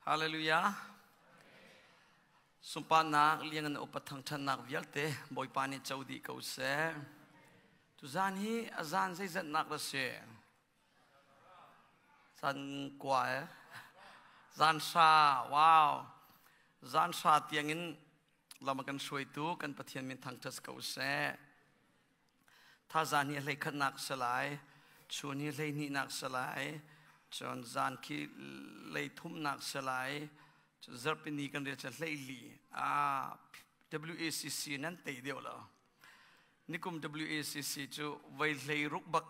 Hallelujah. Sunparnak liangan upat thangthannak vialte Bawipa nih co dih ko seh. Tu zan hi a zan zeizatnak dah si? Zan kua eh? Zan sha, wow. Zan sha tiangin lam a kan hruaitu kan Pathian min thangthat ko seh. Thazan hi hleikhatnak si lai, chun hi hleihnihnak si lai, cun zan khi leithumnak si lai, zarhpini kan rian cu hleili. Ah, WACC nan tei deuh lo. Nikum WACC cu voi hlei ruk bak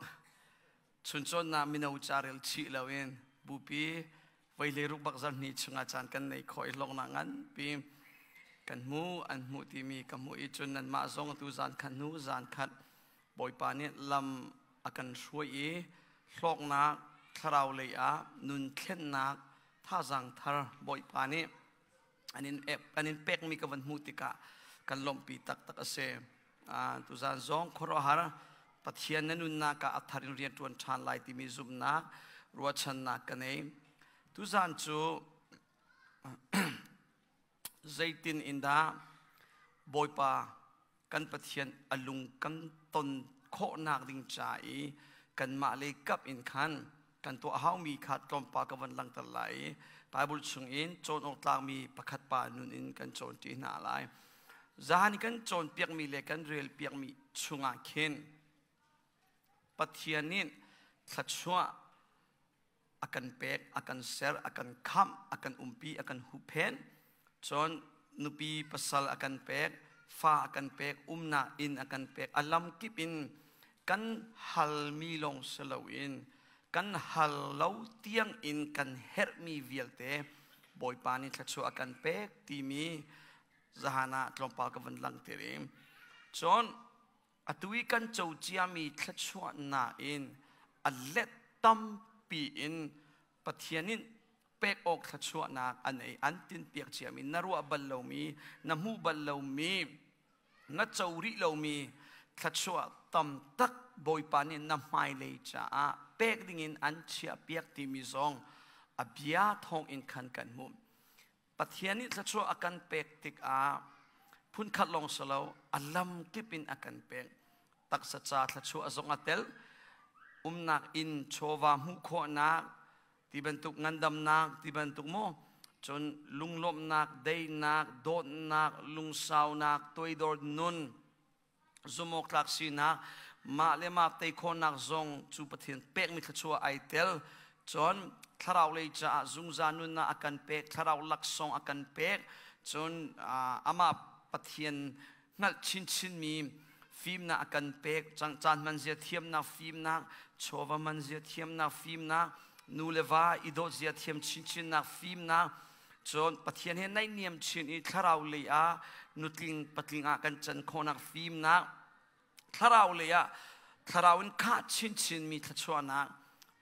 chuncawnnak mino ca rel chih loin bupi voi hlei ruk bak zarhhnih chungah caan kan nei khawh i hlawknak nganpi kan hmu an hmuh timi ka hmuh i cun nanmah zong tu zan khat hnu zan khat Bawipa nih lam a kan hruai i hlawknak thlarau lei ah nun thlennak thazaang thar Bawipa nih an in pekmi ka van hmuh tikah kan lawmhpi taktak a si. Tuzaan zong khuaruahhar Pathian na nunnak ah a thar in rian ṭuan ṭhan lai timi zumhnak ruahchannak ka nei. Tuzaan cu zeitin in dah Bawipa kan Pathian a lung kan ton khawhnak ding ca i kanmah lei kap in khan kan tuah haumi kha tlawmpal ka van langhter lai i Bible chungin cawn awk tlakmi pakhat pa nun in kan cawn ṭi hna lai. Zahan kan cawnpiakmi le kan relpiakmi chungah khin Pathian nih thluachuah a kan pek, a kan ser, a kan khamh, a kan umpi, a kan huhphenh. Cun nupi pasal a kan pek, fa a kan pek, umnak inn a kan pek. A lam kip in kan halmi lawng si loin kan hal lo tiang in kan herhmi vialte Bawipa nih thluachuah a kan pek timi zahan ah tlawmpal ka van langhter i cun atu i kan co ciami thluachuahnak in a let tampi in Pathian in pek awk thluachuahnak an ei an tinpiak ciami na ruah bal lomi na hmuh bal lomi na co rih lomi thluachuah tam tak Bawipa nih na hmailei caah pek dingin an chiahpiak timi zong a bia thawng in khan kan hmuh. Pathian nih thluachuah a kan pek tikah phunkhat lawng si lo a lam kip in a kan pek. Taksa ca thluachuah zong a tel. Umnak inn chawva hmuh khawhnak ti bantuk ngandamnak ti bantuk maw cun lunglawmhnak, deinak, dawtnak, lungsaunak, toidor nun zumawktlak sinak mah le mah tei khawhnak zong cu Pathian pekmi thluachuah ai tel. Cun thlarau lei caah zungzal nunnak a kan pek, thlarau laksawng a kan pek. Cun amah Pathian hngalh chinchinmi fimnak a kan pek, caan hman zia thiamnak fimnak, chawva man zia thiamnak fimnak, nu le va i dawt zia thiam chinchinnak fimnak, Cun Pathian he naihniam chin i thlarau lei ah nutling patling ah kan can khawhnak fimnak, thlarau lei ah thlarau in khah chinchinmi thluachuahnak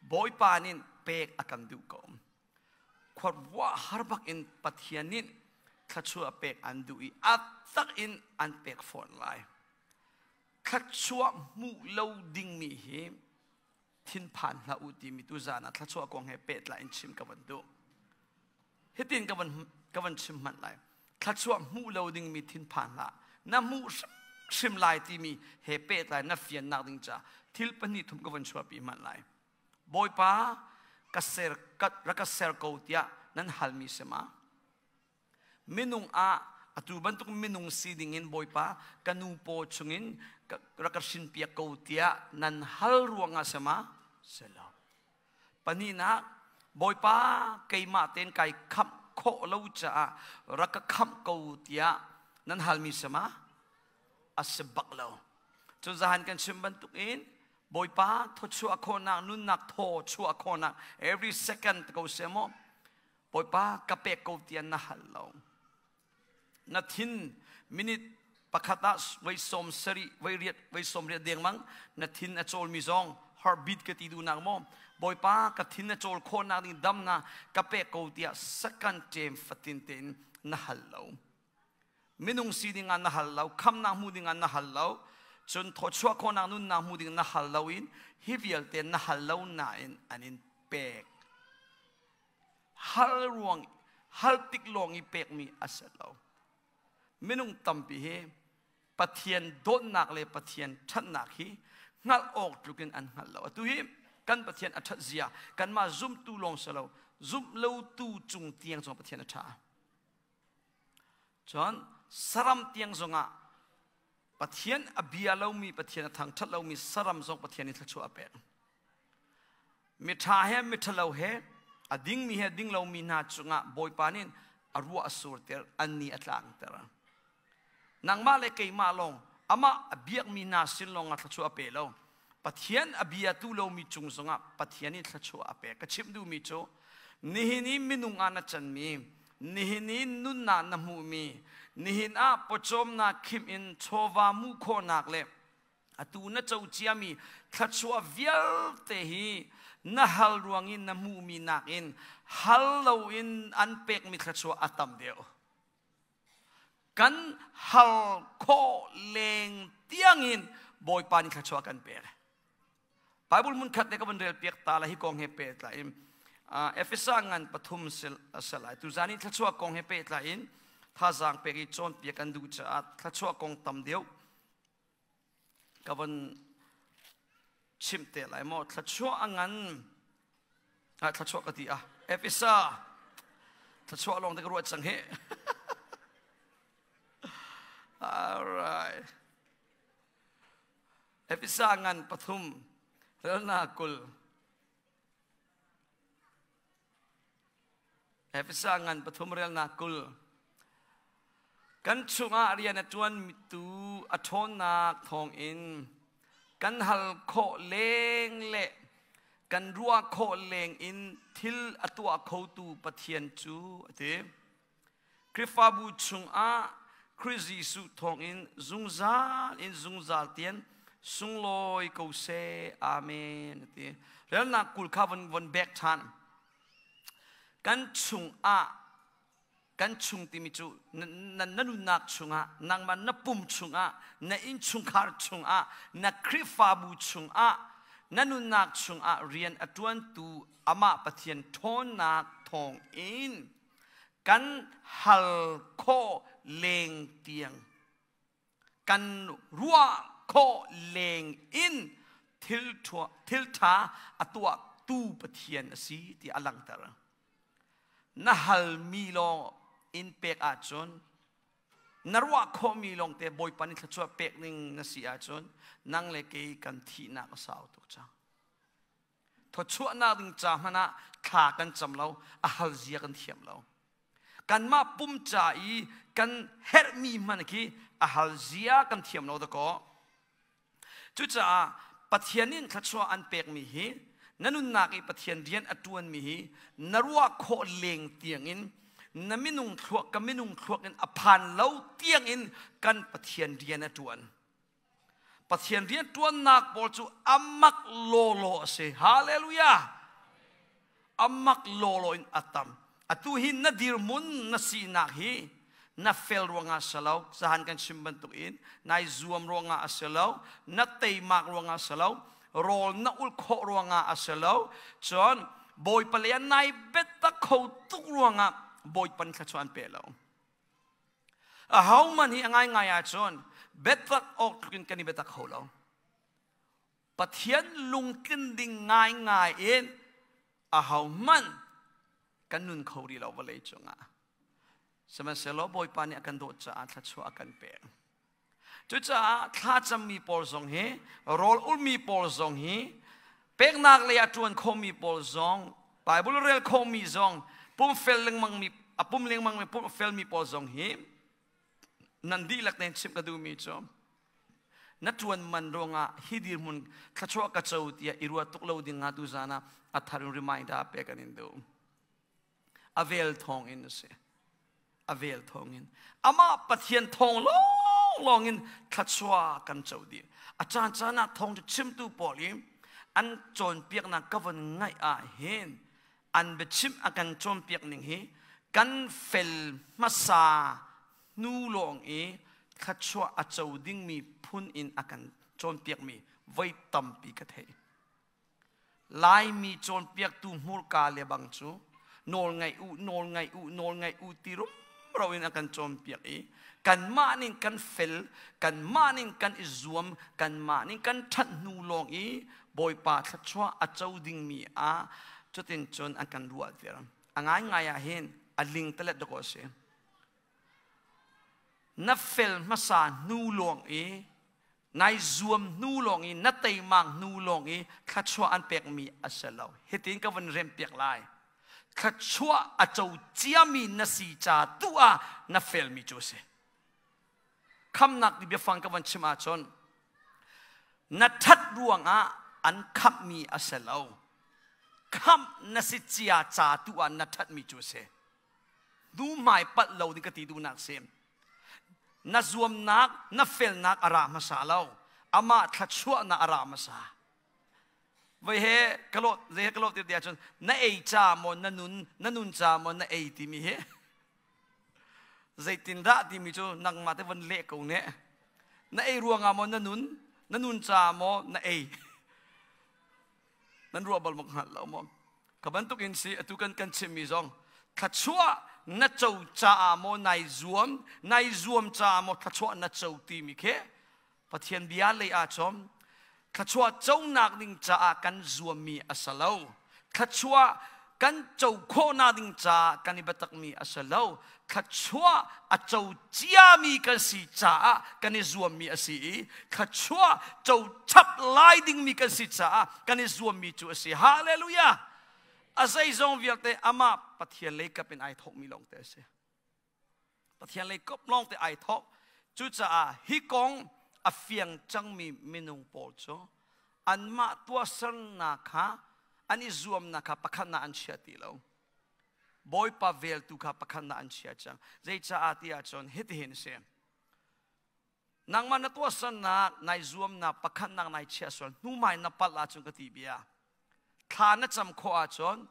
Bawipa nih pek a kan duh ko. Khuaruah har bak in Pathian nih thluachuah pek an duh i a tak in an pek fawn lai. Thluachuah hmuh lo dingmi hi thinphan hlah u timi tu zan ah thluachuah kong he pehtlai in chim ka van duh. Hitin ka van chim hmanh lai. Thluachuah hmuh lo dingmi thinphan hlah. Na hmuh hrim lai timi he pehtlai na fiannak ding ca thil pahnih thum ka van chuahpi hmanh lai. Bawipa ka ser ka rak ka ser ko tiah nan halmi si ma? Minung ah atu bantuk minung si dingin Bawipa ka nu paw chungin rak ka hrinpiak ko tiah nan hal ruangah si ma? Si lo. Pahnihnak, Bawipa keimah tein kai khamh khawh lo caah rak ka khamh ko tiah nan halmi si ma? A si bak lo. Cun zahan kan chim bantukin Bawipa thawchuah khawhnak, nunnak thaw chuah khawhnak every second ko seh maw Bawipa ka pek ko tiah na hal lo. Na thin minute pakhat ah voi sawm sarih voi riat voi sawm riat dengmang na thin a cawlmi zong heartbeat ka ti duhnak maw Bawipa ka thin a cawl khawhnak ding damnak ka pek ko tiah second ṭem fatin tein na hal lo. Minung si ding ah na hal lo, khamnak hmu ding ah na hal lo, cun thawchuah khawhnak nunnak hmu ding na hal lo in hi vialte na hal lo nain an in pek. Hal ruang Hal tik lawng i pekmi a si lo. Minung tampi hi Pathian dawtnak le Pathian ṭhatnak hi hngalh awk tlukin an hngalh lo. Atu hi kan Pathian a ṭhat zia kanmah zumtu lawng si lo, zumh lotu cung tiang zong Pathian a ṭha. Cun saram tiang zongah Pathian a bia lomi, Pathian a thangṭhat lomi saram zong Pathian nih thluachuah a pek. Miṭha he miṭhalo he a dingmi he ding lomi hna cungah Bawipa nih a ruah a surter, an ni a tlangter. Nangmah le keimah lawng amah a biakmi hna sin lawngah thluachuah a pe lo. Pathian a biatu lomi cung zongah Pathian nih thluachuah a pek. Ka chimh duhmi cu nihin i minung ah na canmi, nihin i nunnak na hmuhmi, nihin ah pawcawmnak khim in chawva hmuh khawhnak le atu na co ciami thluachuah vialte hi na hal ruang in na hmuhmi nakin hal loin an pekmi thluachuah a tam deuh. Kan hal khawh leng tiangin Bawipa nih thluachuah kan pek. Bible mun khat te ka van rel piak ta la hi kong he pehtlai in Efesa ngan pathum selai tuzan i thluachuah kong he pehtlai in thazaang pek i cawnpiak kan duh caah thluachuah kong tam deuh ka van chimh te lai maw thluachuah a ngan thluachuah ka ti a Efesa thluachuah lawng te ka ruat cang hi. All right. Efesa ngan pathum relnak 20. Efesa ngan pathum relnak 20. Kan chungah rian a ṭuan tu a ṭhawnnak thawngin kan hal khawh leng le kan ruah khawh leng in thil a tuah khotu Pathian cu a ti. Khrihfabu chungah Khrih Jesuh thawngin zungzal in zungzal tian sunglawi ko seh. Amen. Ti. Relnak 20 kha von von bek ṭhan. Kan chungah kan chung timi cu na, na nunnak chungah nangmah na pum chungah na innchungkhar chungah na Khrihfabu chungah na nunnak chungah rian a ṭuantu amah Pathian ṭhawnnak thawngin kan hal khawh leng tiang kan ruah khawh leng in thil ṭha a tuahtu Pathian a si ti a langhter. Na halmi lawng in pek ahcun na ruah khawhmi lawngte Bawipa nih thluachuah pek ning na si ahcun nang le kei kan thihnak a sau tuk cang. Thawchuahnak ding ca hmanh ah thla kan cam lo, a hal zia kan thiam lo. Kanmah pum ca i kan herhmi hmanh khi a hal zia kan thiam lo dakaw. Cucaah Pathian in thluachuah an pekmi hi na nunnak i Pathian rian a ṭuanmi hi na ruah khawh leng tiangin na minung thluak ka minung thluak in a phan lo tiangin kan Pathian rian a ṭuan. Pathian rianṭuannak pawl cu a mak lawlaw a si. Hallelujah! A mak lawlaw in a tam. Atu hi na dirhmun na sinak hi na fel ruangah a si lo. Zahan kan chim bantukin nai zuam ruangah a si lo. Na teimak ruangah a si lo. Rawl na ulh khawh ruangah a si lo. Cun Bawipa lei ah nai biatak kho tuk ruangah Bawipa nih thluachuah an pe lo. Ahohmanh hi a ngaingai ahcun biatak awk tluk in kan i biatak kho lo. Pathian lungtlin ding ngaingai in ahohmanh kan nun kho rih lo vawlei cungah. Sihmanhsehlaw Bawipa nih a kan dawt caah thluachuah a kan pek. Cucaah thlacammi pawl zong hi, rawl ulmi pawl zong hi, peknak lei ah ṭuan khomi pawl zong, Bible rel khomi zong, pum fel lengmangmi, a pum lengmangmi pum felmi pawl zong hi, nan dihlak tein chimh ka duhmi cu, na ṭuan man ruangah hi dirhmun thluachuah ka co tiah i ruah tuk lo ding ah tuzaan ah a thar in reminder pek an in duh. A vel thawng in a si. A vel thawng in. Amah Pathian thawng lawnglawng in thluachuah kan co dih. A caan caan ah thawng chimtu pawl i an cawnpiaknak ka von ngaih ah hin an biachim a kan cawnpiak ning hi kan fel hmasa hnu lawng i thluachuah a co dingmi phun in a kan cawnpiakmi voi tampi ka theih. Laimi cawnpiaktu hmurka le bang cu Nawl ngaih u, nawl ngaih u, nawl ngaih u ti rumro in a kan cawnpiak i kanmah ning kan fel, kanmah ning kan i zuam, kanmah ning kan ṭhat hnu lawng i Bawipa thluachuah a co dingmi ah cutin cun an kan ruahter. A ngaingai ah hin a ling talet dawkaw a si. Na fel hmasa hnu lawng i nai zuam hnu lawng i na teimak hnu lawng i thluachuah an pekmi a si lo. Hitin ka vun rempiak lai. Thluachuah a co ciami na si ca tu ah na felmi cu a si. Khamnak ti biafang ka van chim ahcun na ṭhat ruangah an khamhmi a si lo. Khamh na si cia ca tu ah na ṭhatmi cu a si. Nu hmai palh lo ding ka ti duhnak si. Na zuamnak, na felnak a ra hmasa lo. Amah thluachuahnak a ra hmasa. Voi he ka lawt, zei he ka lawt ti ahcun na ei ca maw na nun, na nun ca maw na ei timi hi zeitindah timi cu nangmah te von leh ko ne. Na ei ruangah maw na nun, na nun ca maw na ei. Nan ruah bal mak hngal lo maw? Ka bantuk in si atu kan kan chimmi zong thluachuah na co caah maw nai zuam, nai zuam caah maw thluachuah na co timi khi Pathian bia lei ah cun thluachuah conak ding caah kan zuammi a si lo. Thluachuah kan co khawhnak ding caah kan i biatakmi a si lo. Thluachuah a co ciami kan si caah kan i zuammi a si i thluachuah co chap lai dingmi kan si caah kan i zuammi cu a si. Hallelujah! A zeizong vialte amah Pathian lei kap in ai thawkmi lawng te a si. Pathian lei kop lawng te ai thawk. Cucaah hi kong a fiang cangmi minung pawl cu anmah tuahsernak kha an i zuamnak kha pakhatnak an chia ti lo. Bawipa vel tu kha pakhatnak an chia cang. Zeicaah ti ahcun hitihin a si. Nangmah na tuahsernak nai zuamnak pakhatnak nai chia sual hnumai na palh ahcun ka ti bia. Thla na cam khawh ahcun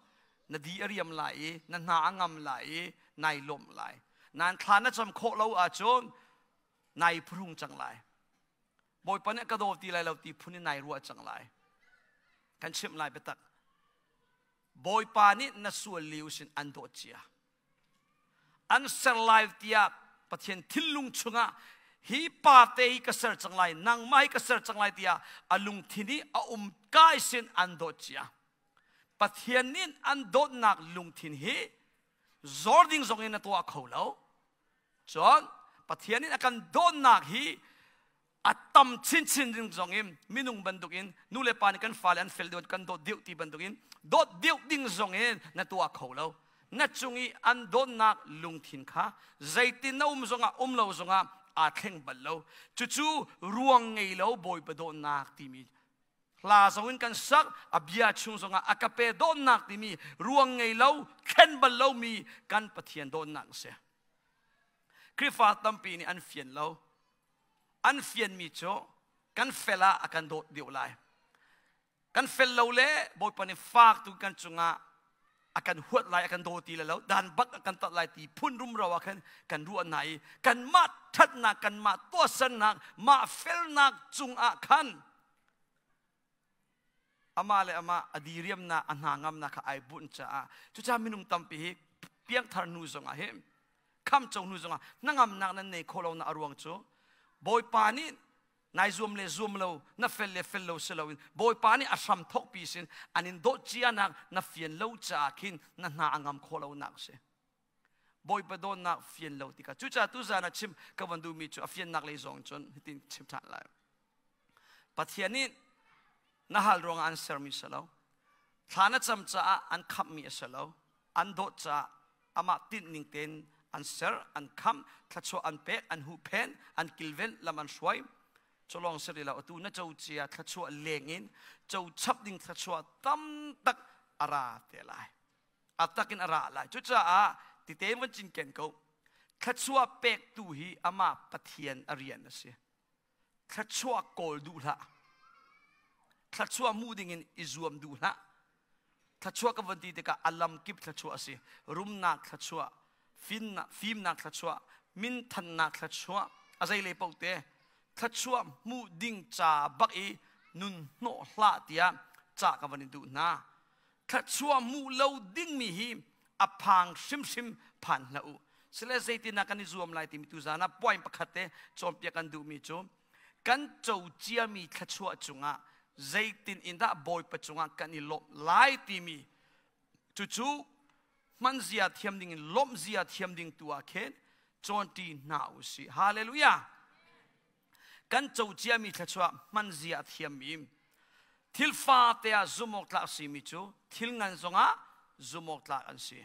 na di a riam lai i na hna a ngam lai i nai lawmh lai. Nan thla na cam khawh lo ahcun nai phuhrung cang lai. Bawipa nih ka daw ti lai lo ti phun in nai ruah cang lai. Kan chimh lai biatak. Bawipa nih na sual lio sin an dawt cia. An ser lai tiah Pathian thinlung chungah hi pa te hi ka ser cang lai, nangmah hi ka ser cang lai tiah a lungthin i a um kai sin an dawt cia. Pathian nih an dawtnak lungthin hi zor ding zong in a tuah kho lo. Cun Pathian nih a kan dawtnak hi a tam chinchin ding zong in minung bantukin nu le pa nih kan fale an fel deuh kan dawt deuh ti bantukin dawt deuh ding zong in na tuah kho lo. Na cung i an dawtnak lungthin kha zeitin na um zongah um lo zongah aa thleng bal lo. Cucu ruang ngei lo Bawipa dawtnak timi hla zong in kan sak a bia chung zongah a ka pe dawtnak timi ruang ngei lo thlen bal lomi kan Pathian dawtnak a si. Khrihfa tampi nih an fian lo. An fianmi cu kan fel ah a kan dawt deuh lai. Kan fel lo le Bawipa nih fak tu kan cungah a kan huat lai, a kan daw ti lai lo, dan bak a kan tat lai ti phun rumro ah khan kan ruah hna i kanmah ṭhatnak, kanmah tuahsernak, mah felnak cungah khan amah le amah a diriamnak, a hna ngamnak kha ai bunh caah cucaah minung tampi hi piangthar hnu zongah hi khamco hnu zongah hnangamnak nan nei kho lo na a ruang cu Bawipa nih nai zuam le zuam lo na fel le fel lo si loin Bawipa nih a hram thawkpi sin an in dawt cianak na fian lo caah khin na hna a ngam khawh lonak a si. Bawipa dawtnak fian lo tikah cucaah tuzaan ah chim ka van duhmi cu a fiannak lei zong cun hitin chim ṭhan lai. Pathian nih na hal ruangah an sermi si lo. Thla na cam caah an khamhmi a si lo. An dawt caah amah tinhning tein an ser, an khamh, thluachuah an pek, an huhphenh, an kilven, lam an hruai. Cu lawng si rih lo, atu na co cia thluachuah leng in co chap ding thluachuah tam tak a ra te lai. A tak in a ra lai. Cucaah tite van cinken ko. Thluachuah pektu hi amah Pathian a rian a si. Thluachuah kawl duh hlah. Thluachuah hmuh dingin i zuam duh hlah. Thluachuah ka van ti tikah a lam kip thluachuah a si. Rumnak thluachuah, fimnak thluachuah, minthannak thluachuah, a zei lei paoh te thluachuah hmuh ding ca bak i nun hnawh hlah tiah ca ka van in duh hna. Thluachuah hmuh lo dingmi hi A phang hrimhrim phan hlah u. Sile zeitin ah kan i zuam lai timi tuzan ah point pakhat te cawnpiak kan duhmi cu kan co ciami thluachuah cungah zeitin in dah Bawipa cungah kan i lawmh lai timi cucu hmanzia thiam ding in lawmhzia thiam ding tu ah khin cawnṭi hna u sih. Hallelujah! Kan co ciami thluachuah hmanzia a thiammi thil fate ah zumh awk tlak simi cu thil ngan zongah zumh awk tlak an si.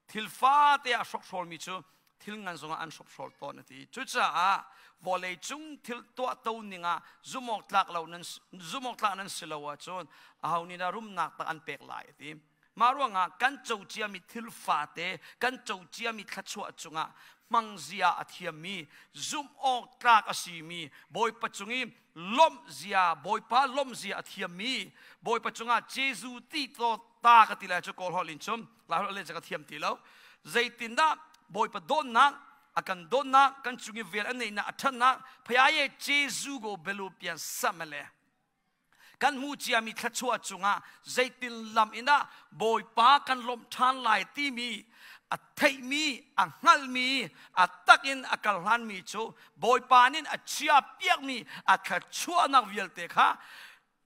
Thil fate ah hrokhrawlmi cu thil ngan zongah an hrokhrawl tawn a ti. Cucaah vawlei cung thil tuahto ning ah zumh awk tlak lo nan zumh awk tlak nan si lo ahcun aho nih dah rumnak tak an pek lai a ti. Mah ruangah kan co ciami thil fate, kan co ciami thluachuah cungah hmangzia a thiammi, zumh awk tlak a simi, Bawipa cung i lawmhzia, Bawipa lawmhzia a thiammi, Bawipa cungah Jesuh ti ta ka ti lai cu Kawl holh in cum, Lai holh le ka thiam ti lo. Zeitindah Bawipa dawtnak, a kan dawtnak, kan cung i vel a neihnak, a ṭhatnak, phayaye Jesuh go belu pian samale. Kan hmuh ciami thluachuah cungah zeitin lam in dah Bawipa kan lawmh ṭhan lai timi a theihmi, a hngalhmi, a takin a kal hlanmi cu Bawipa nih a chia piakmi a thluachuahnak vialte kha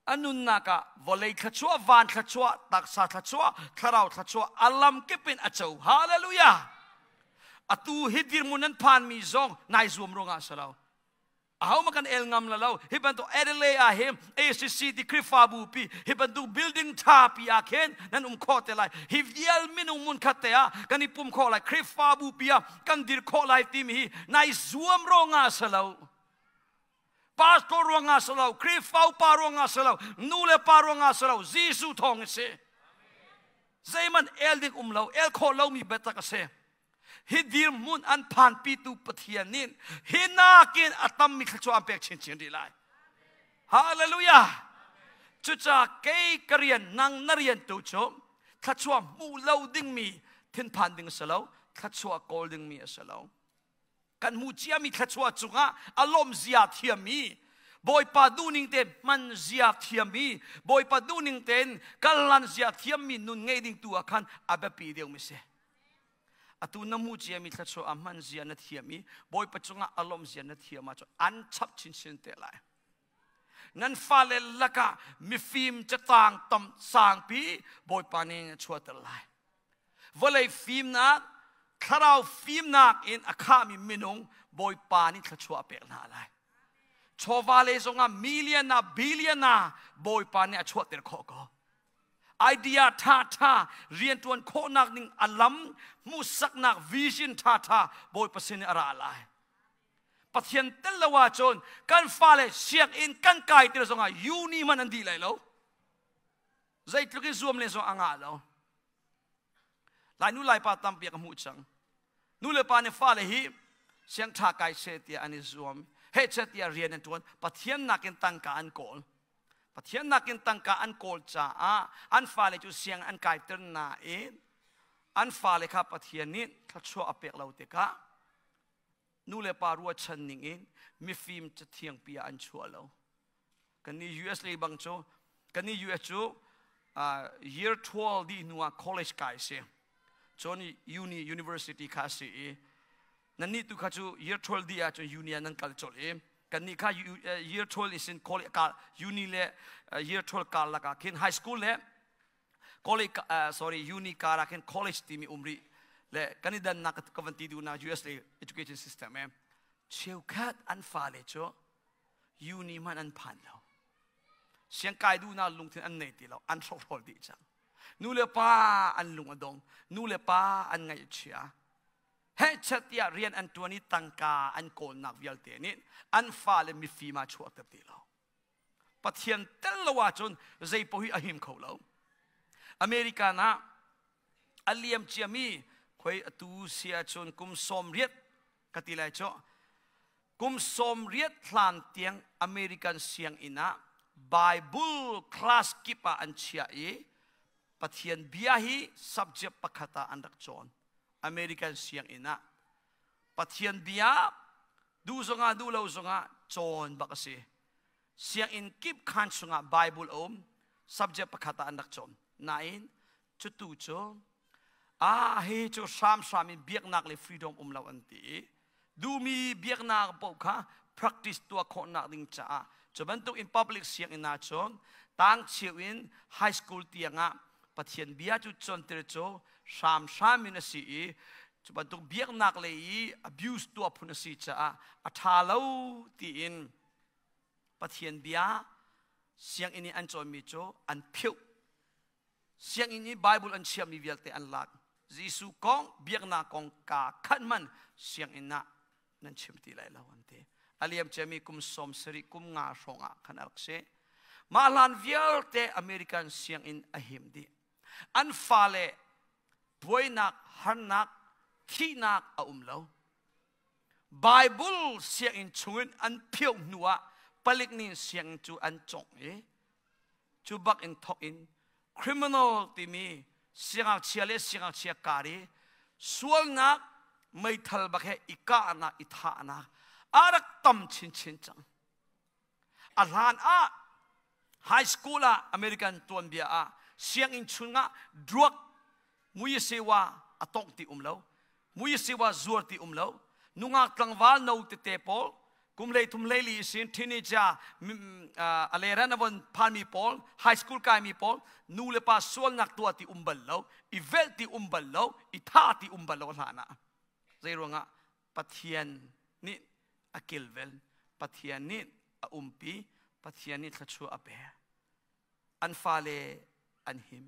a nunnak ah vawlei thluachuah, van thluachuah, taksa thluachuah, thlarau thluachuah a lam kip in a co. Hallelujah! Atu hi dirhmun nan phanmi zong nai zuam ruangah a si lo. Aho kan el ngam la lo. Hi bantuk Adelaide ah hin ACC ti Khrihfabu pi hi bantuk building tha pi ah khin nan um khawh te lai. Hi vial minung mun khat te ah kan i pum khawh lai. Khrihfabu pi ah kan dir khawh lai timi hi nai zuam ruangah si lo. Pastor ruangah si lo, Khrihfa upa ruangah si lo, nu le pa ruangah si lo, Jesuh thawng in si. Zeihmanh el ding um lo, el khawh lomi biatak a si. Hi dirhmun an phanpitu Pathian nih hi nakin a tammi thluachuah an pek chinchin rih lai. Hallelujah! Cucaah kei ka rian, nang na rian tu cu thluachuah hmuh lo dingmi thinphan ding a si lo, thluachuah kawl dingmi a si lo. Kan hmuh ciami thluachuah cungah a lawmzia thiammi Bawipa duhning tein hman zia thiammi Bawipa duhning tein kallan zia thiammi nun ngei ding tu ah khan a biapi deuhmi si. Atu na hmuh ciami thluachuah a hman zia na thiam i Bawipa cungah a lawmh zia na thiam ahcun an chap chinchin te lai. Nan fale lakah mifim catang tam sangpi Bawipa nih a chuahter lai. Vawlei fimnak, thlarau fimnak in a khahmi minung Bawipa nih thluachuah a pek hna lai. Chawva le zongah million ah billion ah Bawipa nih a chuahter khawh ko. Idea ṭhaṭha rianṭuan khawhnak ding a lam hmuhsaknak vision ṭhaṭha Bawipa sin in a ra lai. Pathian tel lo ahcun kan fale sianginn kan kai tir zongah uni hmanh an dih lai lo. Zeitluk in zuam len zong a ngah lo. Lai nu lai pa tampi ka hmuh cang. Nu le pa nih fale hi siang ṭha kai seh tiah an i zuam. Heh chet tiah rian an ṭuan. Pathian nakin tangka an kawl. Pathian nakin tangka an kawl caah an fale cu siang an kaiter nain an fale kha Pathian nih thluachuah a pek lo tikah nu le pa ruahchan ning in mifim cathiang pi ah an chuah lo. Kannih US lei bang cu kannih US cu year 12 dih hnu ah college kai si. Cun uni university kha a si i nannih tu kha cu year 12 dih ahcun uni ah nan kal colh i kannih kha year 12 isin college ka uni le year 12 kar lakah khin high school le college sorry uni kar ah khin college timi um rih le kan i dannak ka van ti duh na US le education system e cheukhat an fale cu uni hmanh an phan lo siangkai duhnak lungthin an nei ti lo an hrokhrawl dih cang nu le pa an lung a dong nu le pa an ngaih chia hehchet tiah rian an ṭuan i tangka an kawlnak vialte nih an fale mifim ah chuahter ti lo. Pathian tel lo ahcun zei paoh hi a him kho lo. American ah a liam ciami khoi atu si ahcun kum 80 ka ti lai cu kum 80 hlan tiang American sianginn ah Bible class kip ah an chiah i Pathian bia hi subject pakhat ah an rak cawn. American sianginn ah Pathian bia duh zongah duh lo zongah cawn bak a si. Sianginn kip khaan chungah Bible a um, subject pakhat ah an rak cawn. Nain cutu cu Ah hi cu hramhram in biaknak le freedom um lo an ti i duhmi biaknak paoh kha practice tuah khawhnak ding caah cu bantuk in public sianginn ah cun tangcheu in high school tiangah Pathian bia cu cawntir cu hramhram in a si i cu bantuk biaknak lei i abuse tuah phun a si caah a ṭha lo tiin Pathian bia sianginn i an cawnmi cu an philh. Sianginn i Bible an chiahmi vialte an lak. Jesuh kong, biaknak kong kaa khat hmanh sianginn ah nan chim ti lai lo an ti. A liam ciami kum 70 kum nga hrawng ah khan a rak si. Mah hlan vialte American sianginn a him dih. An fale buainak, harnak, thihnak a um lo. Bible sianginn chungin an phioh hnu ah palik nih sianginn cu an congh i cu bak in thawk in criminal timi siangngakchia le siangngakchia kar i sualnak meithal bak he i kahnak i thahnak a rak tam chinchin cang. A hlan ah high school ah American tuanbia ah sianginn chungah drug muisewa a tongh ti um lo muisewa zuar ti um lo nungak tlangval no tete pawl kum hlei thum hlei li sin teenager a leran a von phanmi pawl high school kaimi pawl nu le pa sualnak tuah ti um bal lo i velh ti um bal lo i tha ti um bal lo hlan ah zei ruangah Pathian nih a kilven Pathian nih a umpi Pathian nih thluachuah a pek an fale an him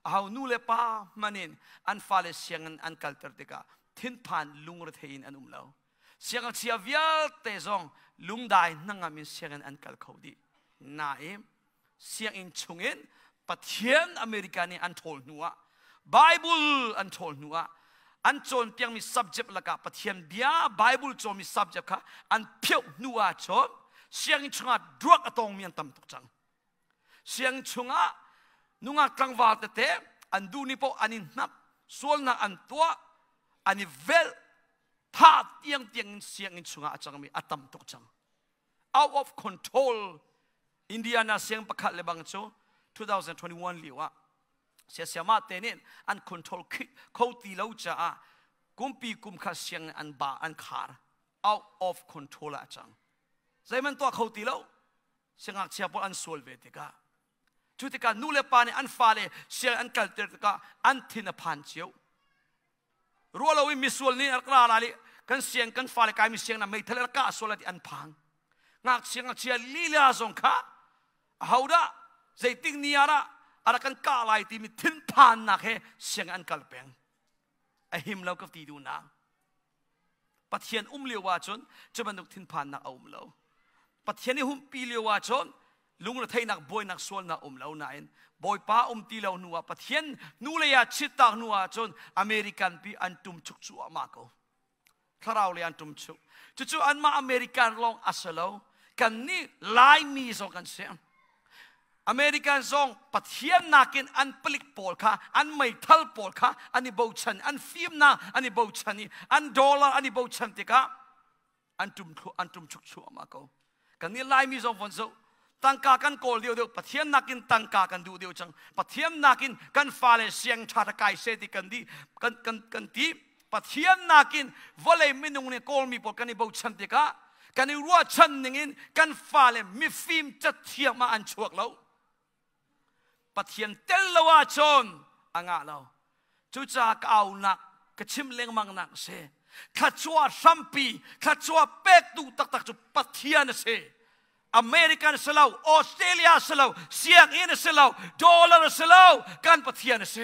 aho nu le pa hmanh in an fale sianginn an kalter tikah thinphan lungrethei in an um lo siangngakchia vialte zong lungdai hnangam in sianginn an kal kho dih nain sianginn chungin Pathian America nih an ṭhawl hnu ah Bible an ṭhawl hnu ah an cawnpiakmi subject lakah Pathian bia Bible cawnmi subject kha an phioh hnu ah cun sianginn chungah drug a tawngmi an tam tuk cang. Sianginn chungah nungak tlangval tete an duh ni paoh an i hnap sualnak an tuah an i velh thah tiangtiang in sianginn chungah a cangmi a tam tuk cang. Out of control Indiana siang pakhat le bang cu 2021 lio ah siasiama te nih an control kho ti lo caah kumpi kum kha siang an ba an khar out of control ah cang zeiman tuah kho ti lo siangngakchia pawl an sual ve tikah cu tikah nu le pa nih an fale siang an kalter tikah an thin a phan cio ruah lo in misual nih rak ra la kan siang kan fale kai mi siang na meithal rak kah sual ti an phang ngakchia ngakchia lila zong kha ahodah zeitik ni ah dah a kan kah lai timi thinphannak he siang an kal peng a him lo ka ti duhnak Pathian um lio ahcun cu bantuk thinphannak a um lo. Pathian i humpi lio ahcun lungretheihnak buainak sualnak um lo nain Bawipa um ti lo hnu ah Pathian hnulei ah chittak hnu ahcun American pi an tum chuk cuahmah ko. Thlarau lei an tum chuk. Cucu anmah American lawng a si lo. Kannih Laimi zong kan si. American zong Pathian nakin an palik pawl kha an meithal pawl kha an i bochan an fimnak an i bochan i an dollar an i bochan tikah an tum an tum chuk chuahmah ko kan nih Laimi zong von zoh tangka kan kawl deuh deuh Pathian nakin tangka kan duh deuh cang Pathian nakin kan fale siang ṭha kai se ti kan di kan kan kan ti Pathian nakin vawlei minung nih kawlmi pawl kan i bochan tikah kan i ruahchan ningin kan fale mifim cathiam ah an chuak lo. Pathian tel lo ahcun a ngah lo. Cucaah ka aunak ka chim lengmang nak a si. Thluachuah hrampi, thluachuah pektu taktak cu Pathian a si. American si lo, Australia si lo, sianginn a si lo, dollar a si lo, kan Pathian a si.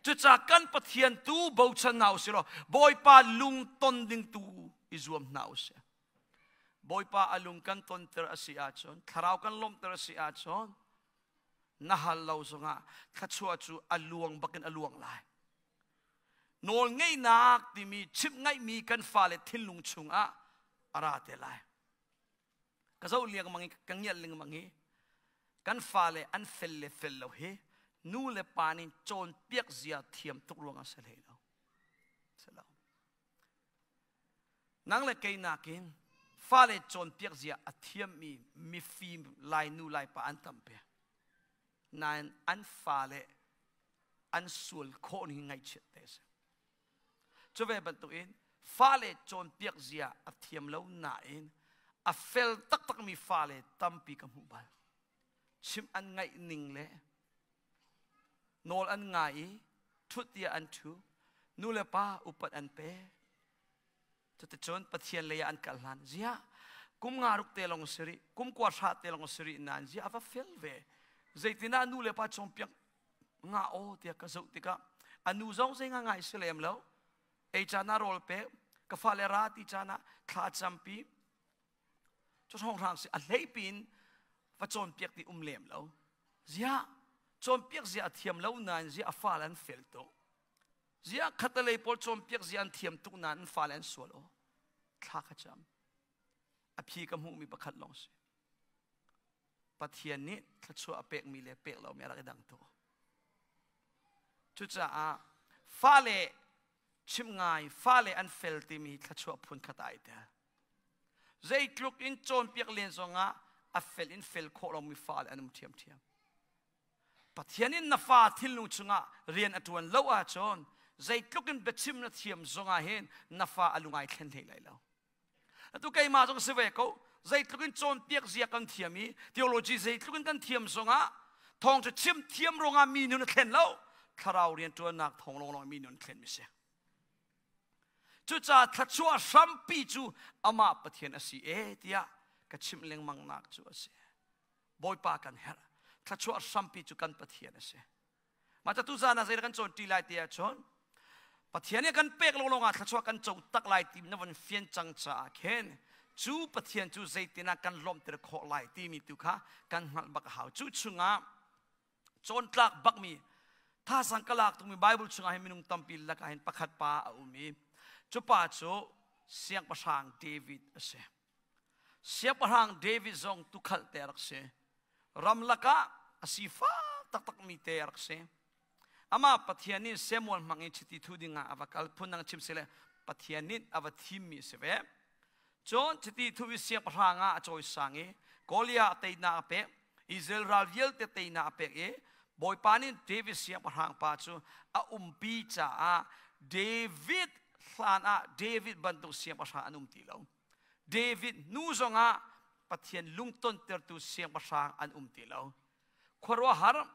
Cucaah kan Pathian tu bochan hna usih law Bawipa lungton ding tu i zuam hna usih. Bawipa a lung kan tonter a si ahcun, thlarau kan lawmhter a si ahcun, na hal lo zongah thluachuah cu a luang bakin a luang lai. Nawl ngeihnak timi chimh ngaihmi kan fale thinlung chungah a ra te lai. Ka zoh lengmang i ka ngiat lengmang i kan fale an fel le fel lo hi nu le pa nih cawnpiak zia thiam tuk ruangah si hlei lo. Si lo. Nang le kei nakin fale cawnpiak zia a thiammi mifim Lai nu Lai pa an tampi. Nain an fale An sual khawh ning ngaihchiat te a si. Cu ve bantukin fale cawnpiak zia a thiam lo nain a fel taktakmi fale tampi ka hmuh bal. Chimh an ngaih ning le nawl an ngai i ṭhut tiah an ṭhu, nu le pa upat an pe. Cuticun Pathian lei ah an kal hlan. Ziah kum nga ruk te lawng si rih, kum kua hra te lawng si rih nain ziah a va fel ve. Zeitinah nu le pa cawnpiak nga aw tiah ka zoh tikah a nu zong zei nga ngai si lem lo. Ei caan ah rawl pek, ka fale ra ti caan ah thla campi. Cu hrawnghrang si a hleipi in va cawnpiak ti um lem lo. Ziah cawnpiak zia a thiam lo nain ziah a fale an fel tuk. Ziah khatalei pawl cawnpiak zia an thiam tuk nain an fale an sual aw. Thla ka cam. A phi ka hmuhmi pakhat lawng si. Pathian nih thluachuah a pekmi le pek lomi a rak i dang tuk. Cucaah fale chimh ngai, fale an fel timi thluachuah phun khat ai tel. Zeitluk in cawnpiak len zongah a fel in fel khawh lomi fale an um ṭhiamṭhiam. Pathian in na fa thinlung chungah rian a ṭuan lo ahcun zeitluk in biachim na thiam zongah hin na fa a lungai thlen hlei lai lo. Atu keimah zong si ve ko zeitluk in cawnpiak zia kan thiam i theology zeitluk in kan thiam zongah thawng cu chim thiam ruangah mi nun a thlen lo thlarau rian ṭuannak thawng lawnglawng mi nun thlen mi si. Cucaah thluachuah hrampi cu amah Pathian a si e tiah ka chimh lengmang nak cu a si. Bawipa kan herh. Thluachuah hrampi cu kan Pathian a si. Mah ca tuzaan ah zei kan cawn ṭi lai ti ahcun Pathian nih kan pek lo lawngah thluachuah kan co tak lai ti na von fian cang caah khin cu Pathian cu zeitin ah kan lawmhter khawh lai timi tu kha kan hngalh bak a hau. Cu chungah cawntlak bakmi thasang ka lak tukmi Bible chungah hin minung tampi lakah hin pakhat pa a um i cu pa cu siangpahrang David a si. Siangpahrang David zong tukhal te a rak si. Ramlak ah a sifak taktakmi te a rak si. Amah Pathian nih Samuel hmang in chiti thu dingah a va kal phundang chim sile Pathian nih a va thimmi a si ve. Cun chiti thu i siangpahrang ah a cawisang i Goliath teinak a pek. Israel ral vialte teinak a pek i Bawipa nih David siangpahrang pa cu a umpi caah David hlan ah David bantuk siangpahrang an um ti lo. David hnu zongah Pathian lungtontertu siangpahrang an um ti lo. Khuaruahhar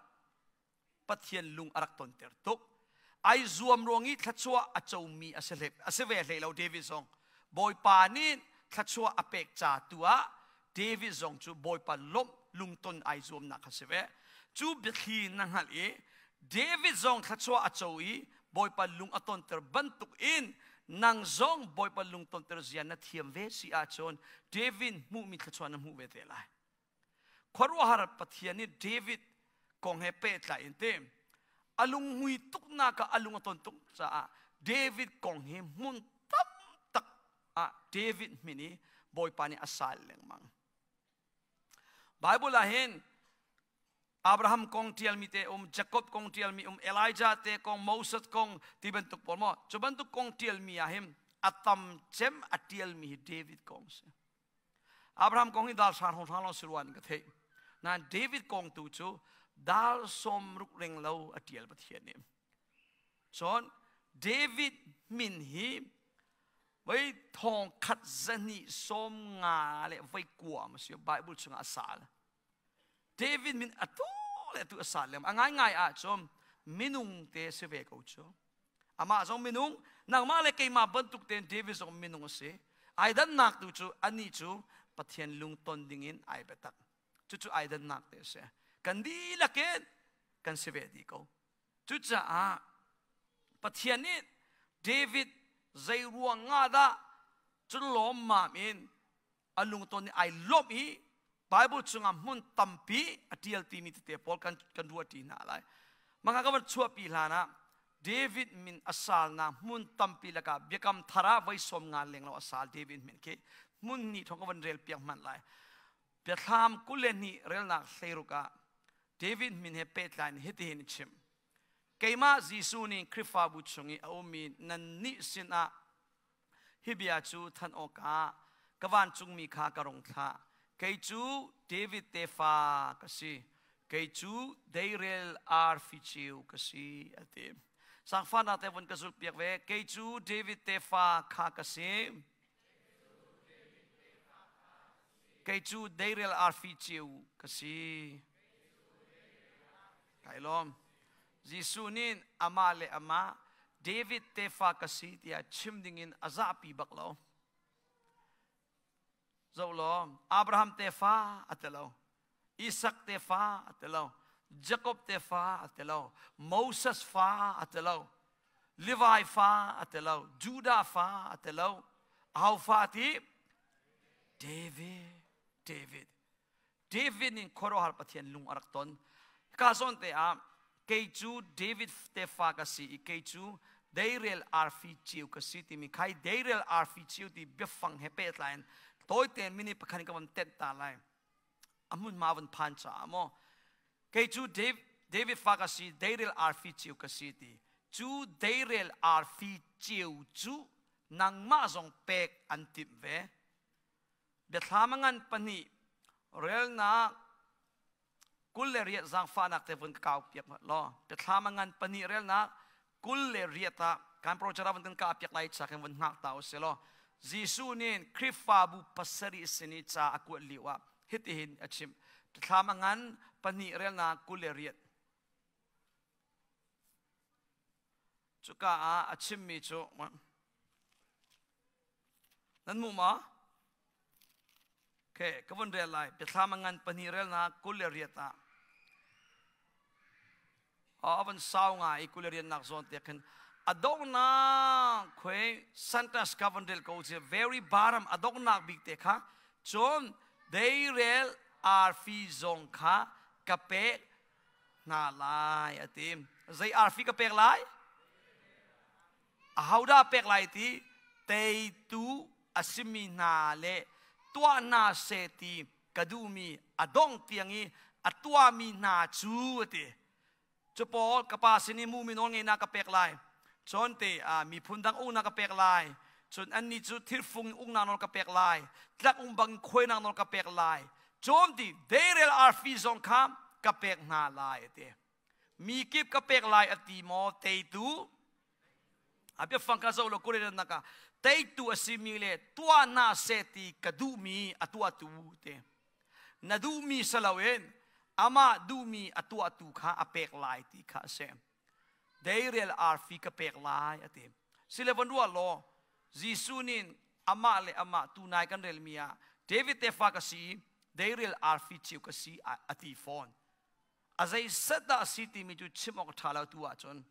Pathian lung a rak tonter tuk. Ai zuam ruang i thluachuah a comi a si ve hlei lo David zong. Bawipa nih thluachuah a pek ca tu ah David zong cu Bawipa lawmh lungton ai zuamnak kha si ve. Cu biathli na hngalh i David zong thluachuah a co i Bawipa lung a tonter bantuk in nang zong Bawipa lung tonter zia na thiam ve si ahcun David hmuhmi thluachuah na hmuh ve te lai. Khuaruahhar Pathian nih David kong he pehtlai in te a lunghmui tuknak ah a lung a ton tuk caah David kong hi hmun tam tak ah David min i Bawipa nih a sal lengmang. Bible ah hin Abraham kong ṭialmi te um, Jacob kong ṭialmi um, Elijah te kong, Moses kong ti bantuk pawl maw? Cu bantuk kong ṭialmi ah hin a tam cem a ṭialmi hi David kong si. Abraham kong hi dal hra hrawng hrang lawng si ruan ka theih. Nain David kong tu cu dal sawm ruk reng lo a ṭial Pathian nih. Cun David min hi voi thong khat zahnih sawm nga le voi kua ma si Bible chungah a sal. David min atu le atu a sal lem. A ngaingai ahcun minung te si ve ko cu. Amah zong minung, nangmah le keimah bantuk tein David zong minung a si. Ai dannak tu cu anih cu Pathian lungton dingin ai biatak. Cucu ai dannak te a si. Kan dihlak in kan si ve dih ko. Cucaah Pathian nih David zei ruang nga dah cun lawmmam in a lungton i ai lawmh i Bible chungah hmun tampi a ṭial timi tete pawl kan kan ruahṭi hna lai. Maka ka van chuahpi hlan ah David min a salnak hmun tampi lakah biakam thar ah voi sawm nga leng lo a sal David min khi hmun hnih thong ka van rel piak hmanh lai. Biathlam 22 relnak hleiruk ah David min he pehtlai in hitihin a chim. Keimah Jesuh nih Khrihfabu chung i a ummi nannih sinah hi bia cu thanh awkah ka vancungmi kha ka rung thlah. Kei cu David tefa ka si. Kei cu deirel arfi ceu ka si, a ti. Sangfahnak te vun ka zulh piak ve. Kei cu David tefa kha ka si. Kei cu deirel arfi ceu ka si. Kai lawm. Jesuh nih amah le amah David tefa ka si tiah chim dingin a zahpi bak lo. Zoh law, Abraham tefa a ti lo. Isak tefa a ti lo. Jakob tefa a ti lo. Moses fa a ti lo. Levi fa a ti lo. Judah fa a ti lo. Aho fa ti? David. David. David nih khuaruahhar Pathian lung a rak ton. Ka zawn te ah kei cu David tefa ka si i kei cu deirel arfi ceu ka si timi khai deirel arfi ceu ti biafang he pehtlai in tawite minute pakhat ka von tenh ta lai. A hmunhma von phan caah maw kei cu David fa ka si deirel arfi ceu ka si ti cu deirel arfi ceu cu nangmah zong pek an timh ve. Biathlam a ngan pahnih relnak 28 zaangfahnak te vun ka kau piak law biathlam a ngan pahnih relnak 28 ah kan project ah vun kan kah piak lai cha kan vun hngak ta usih law Jesuh nih Khrihfabu pasarih sin i ca a kuat lio ah hitihin a chimh. Biathlam a ngan pahnih relnak 28 Cuka ah a chimmi cu nan hmu maw? Okay, ka vun rel lai. Biathlam a ngan pahnih relnak 28 ah. A van sau ngai i 28 nak zawn te khin a donghnak khuai sentence ka van rel ko ci very bottom a donghnak bik te kha cun deirel arfi zong kha ka pek hna lai a ti. Zei arfi ka pek lai? Ahodah pek lai ti? Teitu a simi hna le tuah hna seh ti ka duhmi a dongh tiang i a tuahmi hna cu a ti. Cu pawl ka pa sin i mumi nawl ngeihnak ka pek lai. Cun te miphun dang uknak ka pek lai. Cun annih cu thirfung in uknak nawl ka pek lai. Tlak um bang khuainak nawl ka pek lai. Cun ti deirel arfi zong kha ka pek hna lai a ti. Mi kip ka pek lai a ti maw teitu? A biafang kha zoh law Korean nak ah teitu a simi le tuah hna seh ti ka duhmi a tuahtu te. Na duhmi si loin amah duhmi a tuahtu kha a pek lai ti kha a si. Deirel arfi ka pek lai a ti. Sile von ruah law Jesuh nih amah le amah tunai kan relmi ah David tefa ka si, deirel arfi ceu ka si a ti fawn. A zei set dah a si timi cu chim awk a ṭha lo tu ahcun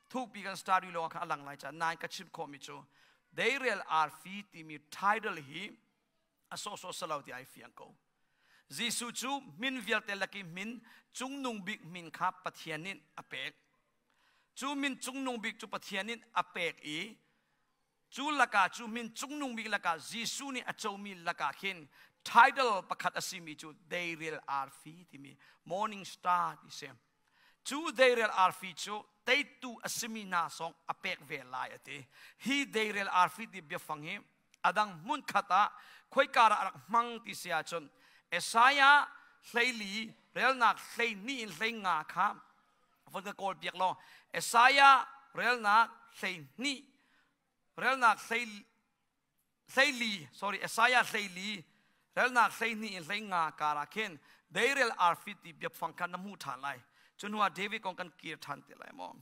thukpi kan study lawng khan a lang lai caah nain ka chim khawhmi cu deirel arfi timi title hi a sawhsawh si lo ti ai fiang ko. Jesuh cu min vialte lak i min cungnung bik min kha Pathian nih a pek. Cu min cungnung bik cu Pathian nih a pek i cu lakah cu min cungnung bik lakah Jesuh nih a comi lakah khin title pakhat a simi cu Deirel Arfi timi Morning Star ti si. Cu deirel arfi cu teitu a simi hna zong a pek ve lai a ti. Hi deirel arfi ti biafang hi adang hmun khat ah khoika ah rak hmang ti si ahcun Isaiah 14 relnak 12 in 15 kha von ka kawl piak law Isaiah relnak 12 relnak 14 sorry Isaiah 14 relnak 12 in 15 kar ah khin deirel arfi ti biafang kha na hmuh ṭhan lai. Cu hnu ah David kong kan kir ṭhan te lai maw?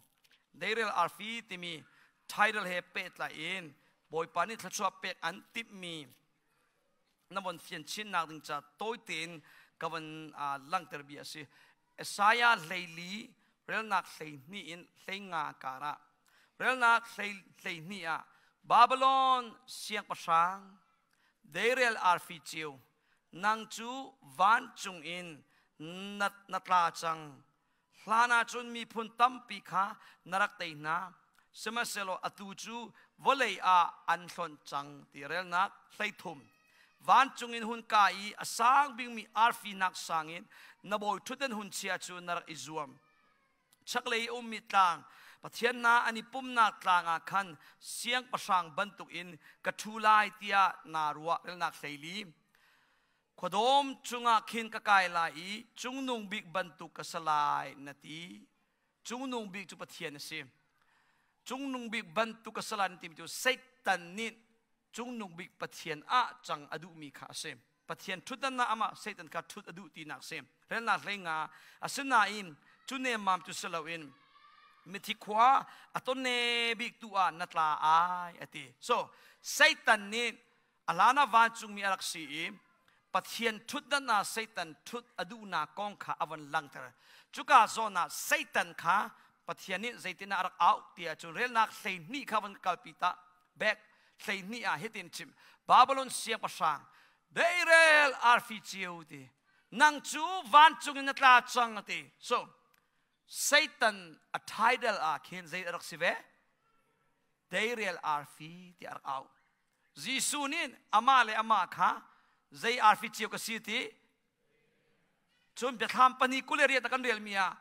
Deirel arfi timi title he pehtlai in Bawipa nih thluachuah pek an timhmi na von fian chinnak ding ca tawi tein ka von langhter bia a si. Isaiah 14 relnak 12 in 15 kar ah relnak 12 ah Babylon siangpahrang deirel arfi ceu nang cu vancung in na tla cang Hlan ahcun miphun tampi kha na rak tei hna, sihmanhsehlaw atu cu vawlei ah an hlonh cang ti relnak 13. Vancung in hun ka i a sang bikmi arfi nak sang in na bawi ṭhutdan hun chia cu na rak i zuam. Chaklei i ummi tlang, Pathian hna an i pumnak tlang ah khan siangpahrang bantukin ka ṭhu lai tiah naa ruah relnak 14. Khuadawm cungah khin ka kai lai i cungnung bik bantuk ka si lai na ti. Cungnung bik cu Pathian a si. Cungnung bik bantuk ka si lai na timi cu Satan nih cungnung bik Pathian ah cang a duhmi kha a si. Pathian ṭhutdan ah amah Satan kha ṭhut a duh tinak a si. Relnak hlei nga asinain cu nemmam cu si loin mithi khua a tonne bik tu ah na tla ai a ti. So Satan nih a hlan ah vancungmi a rak si i Pathian ṭhutdan ah Satan ṭhut a duhnak kong kha a von langhter. Cuka zawn ah Satan kha Pathian nih zeitindah a rak auh ti ahcun relnak 12 kha von kalpi ta bek 12 ah hitin chim Babylon siangpahrang deirel arfi ceu ti nang cu vancung in na tla cang a ti. So Satan a title ah khin zei a rak si ve? Deirel arfi ti a rak auh. Jesuh nih amah le amah kha zei arfi cio ka si ti cun biathlam pahnih 28 a kan relmi ah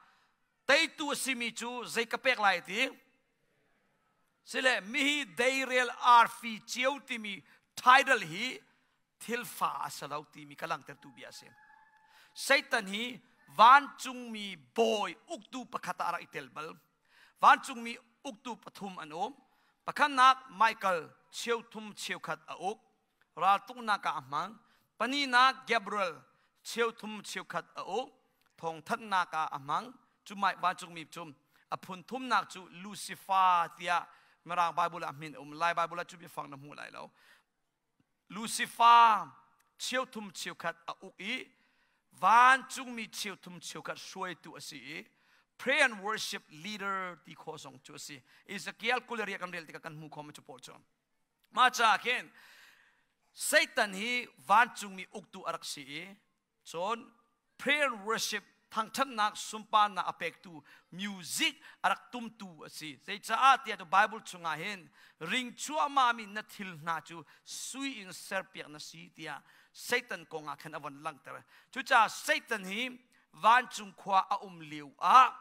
teitu a simi cu zei ka pek lai ti sile mihi deirel arfi cio timi title hi thil fa a si lo timi ka langhtertu bia a si. Satan hi vancungmi bawi uktu pakhat ah a rak i tel bal. Vancungmi uktu pathum an um. Pakhatnak Michael cheuthum cheukhat a uk. Raltuknak ah a hmang. Pahnihnak Gabriel cheuthum cheukhat a uk. Thawngthanhnak ah a hmang. Cu vancungmi cu a phun thumnak cu Lucifer tiah Mirang Bible ah hmin a um. Lai Bible ah cu biafang na hmu lai lo. Lucifer cheuthum cheukhat a uk i vancungmi cheuthum cheukhat hruaitu a si i pray and worship leader ti khawh zong cu a si. Ezekiel 28 kan rel tikah kan hmu khawh cu pawl cu. Mah caah khin Satan hi vancungmi uktu a rak si i Cun prayer and worship thangthatnak sunparnak a pektu music a rak tumtu a si. Zeicaah tiah tu Bible chungah hin ring cuahmahmi na thil hna cu sui in serpiak na si tiah Satan kong ah khan a von langhter. Cucaah Satan hi vancung khua a um lio ah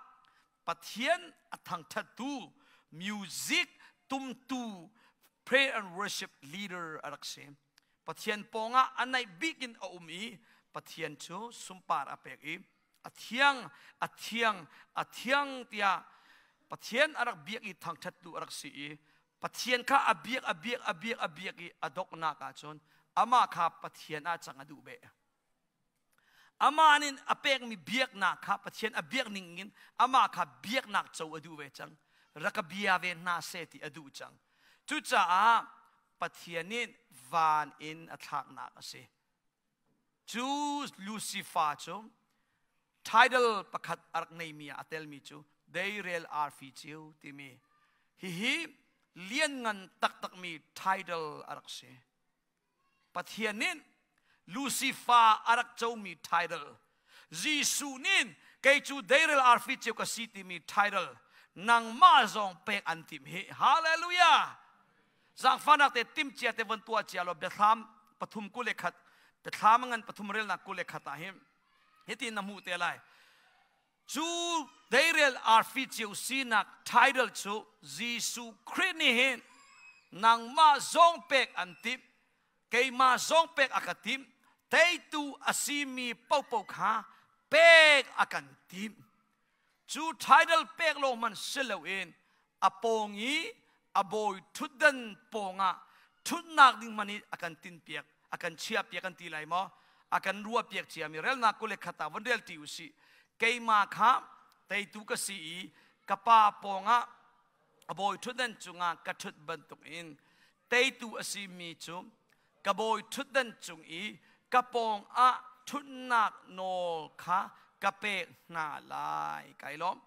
Pathian a thangthattu music tumtu prayer and worship leader a rak si. Pathian pawngah a naih bik in a um i Pathian cu sunpar a pek i a thiang, a thiang, a thiang tiah Pathian a rak biak i thangṭhattu a rak si i Pathian kha a biak, a biak, a biak, a biak i a donghnak ahcun amah kha Pathian ah cang a duh beh. Amah nih a pekmi biaknak kha Pathian a biak ning in amah kha biaknak co a duh ve cang. Rak ka bia ve hna seh ti a duh cang. Cucaah Pathian nih van in a thlaknak a si. Cu Lucifer cu title pakhat a rak neimi ah a telmi cu Deirel Arfi Ceu timi hihi lianngan taktakmi title a rak si. Pathian nih Lucifer a rak comi title Jesuh nih kei cu deirel arfi ceu ka si timi title nangmah zong pek an timh hi. Hallelujah! Zaangfahnak te tim cia te von tuah cia law biathlam 3:21 biathlam ngan pathum relnak 21 ah hin hitin na hmuh te lai. Cu deirel arfi ceu sinak title cu Jesuh Khrih nih hin nangmah zong pek an timh, keimah zong pek a ka timh, teitu a simi paohpaoh kha pek a kan timh. Cu title pek lawng hmanh si loin a pawng i a bawi ṭhutdan pawngah ṭhutnak ding hmanh i a kan tinpiak, a kan chiahpiak kan ti lai maw? A kan ruahpiak ciami relnak 21 ah von rel ṭi u sih. Keimah kha teitu ka si i ka pa pawngah a bawi ṭhutdan cungah ka ṭhut bantukin teitu a simi cu ka bawi ṭhutdan cung i ka pawngah ṭhutnak nawl kha ka pek hna lai. Kai lawm.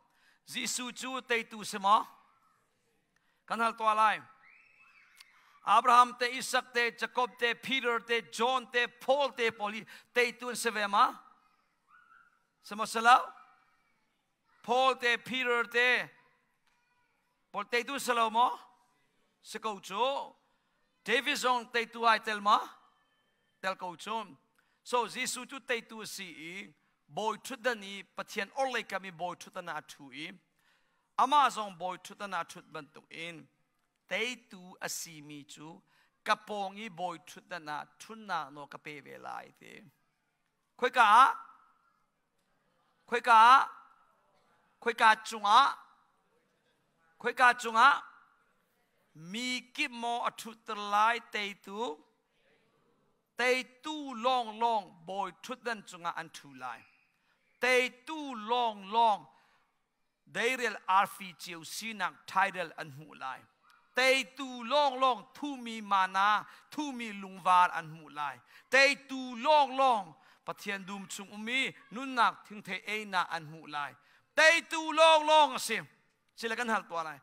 Jesuh cu teitu si maw? Kan hal tuah lai. Abraham te, Isaac te, Jacob te, Peter te, John te, Paul te pawl hi teitu an si ve ma? Si maw si lo? Paul te, Peter te, Paul teitu si lo maw? Si ko cu. David zong teitu ai tel ma? Tel ko cu. So Jesuh cu teitu a si i bawi ṭhutdan i Pathian orhlei kam i bawi ṭhutdan ah a ṭhu i amah zong bawi ṭhutdan ah a ṭhut bantukin teitu a simi cu ka pawng i bawi ṭhutdan ah ṭhutnak nawl ka pe ve lai ti. Khoika ah? Khoika ah? Khoika cungah? Khoika cungah? Mi kip maw a ṭhutter lai teitu? Teitu lawnglawng bawi ṭhutdan cungah an ṭhu lai. Teitu lawnglawng deirel arfi ceu sinak title an hmuh lai. Teitu lawnglawng thumi mana, thumi lungvar an hmuh lai. Teitu lawnglawng Pathian dum chung ummi nunnak thingthei einak an hmuh lai. Teitu lawnglawng a si. Sile kan hal tuah lai.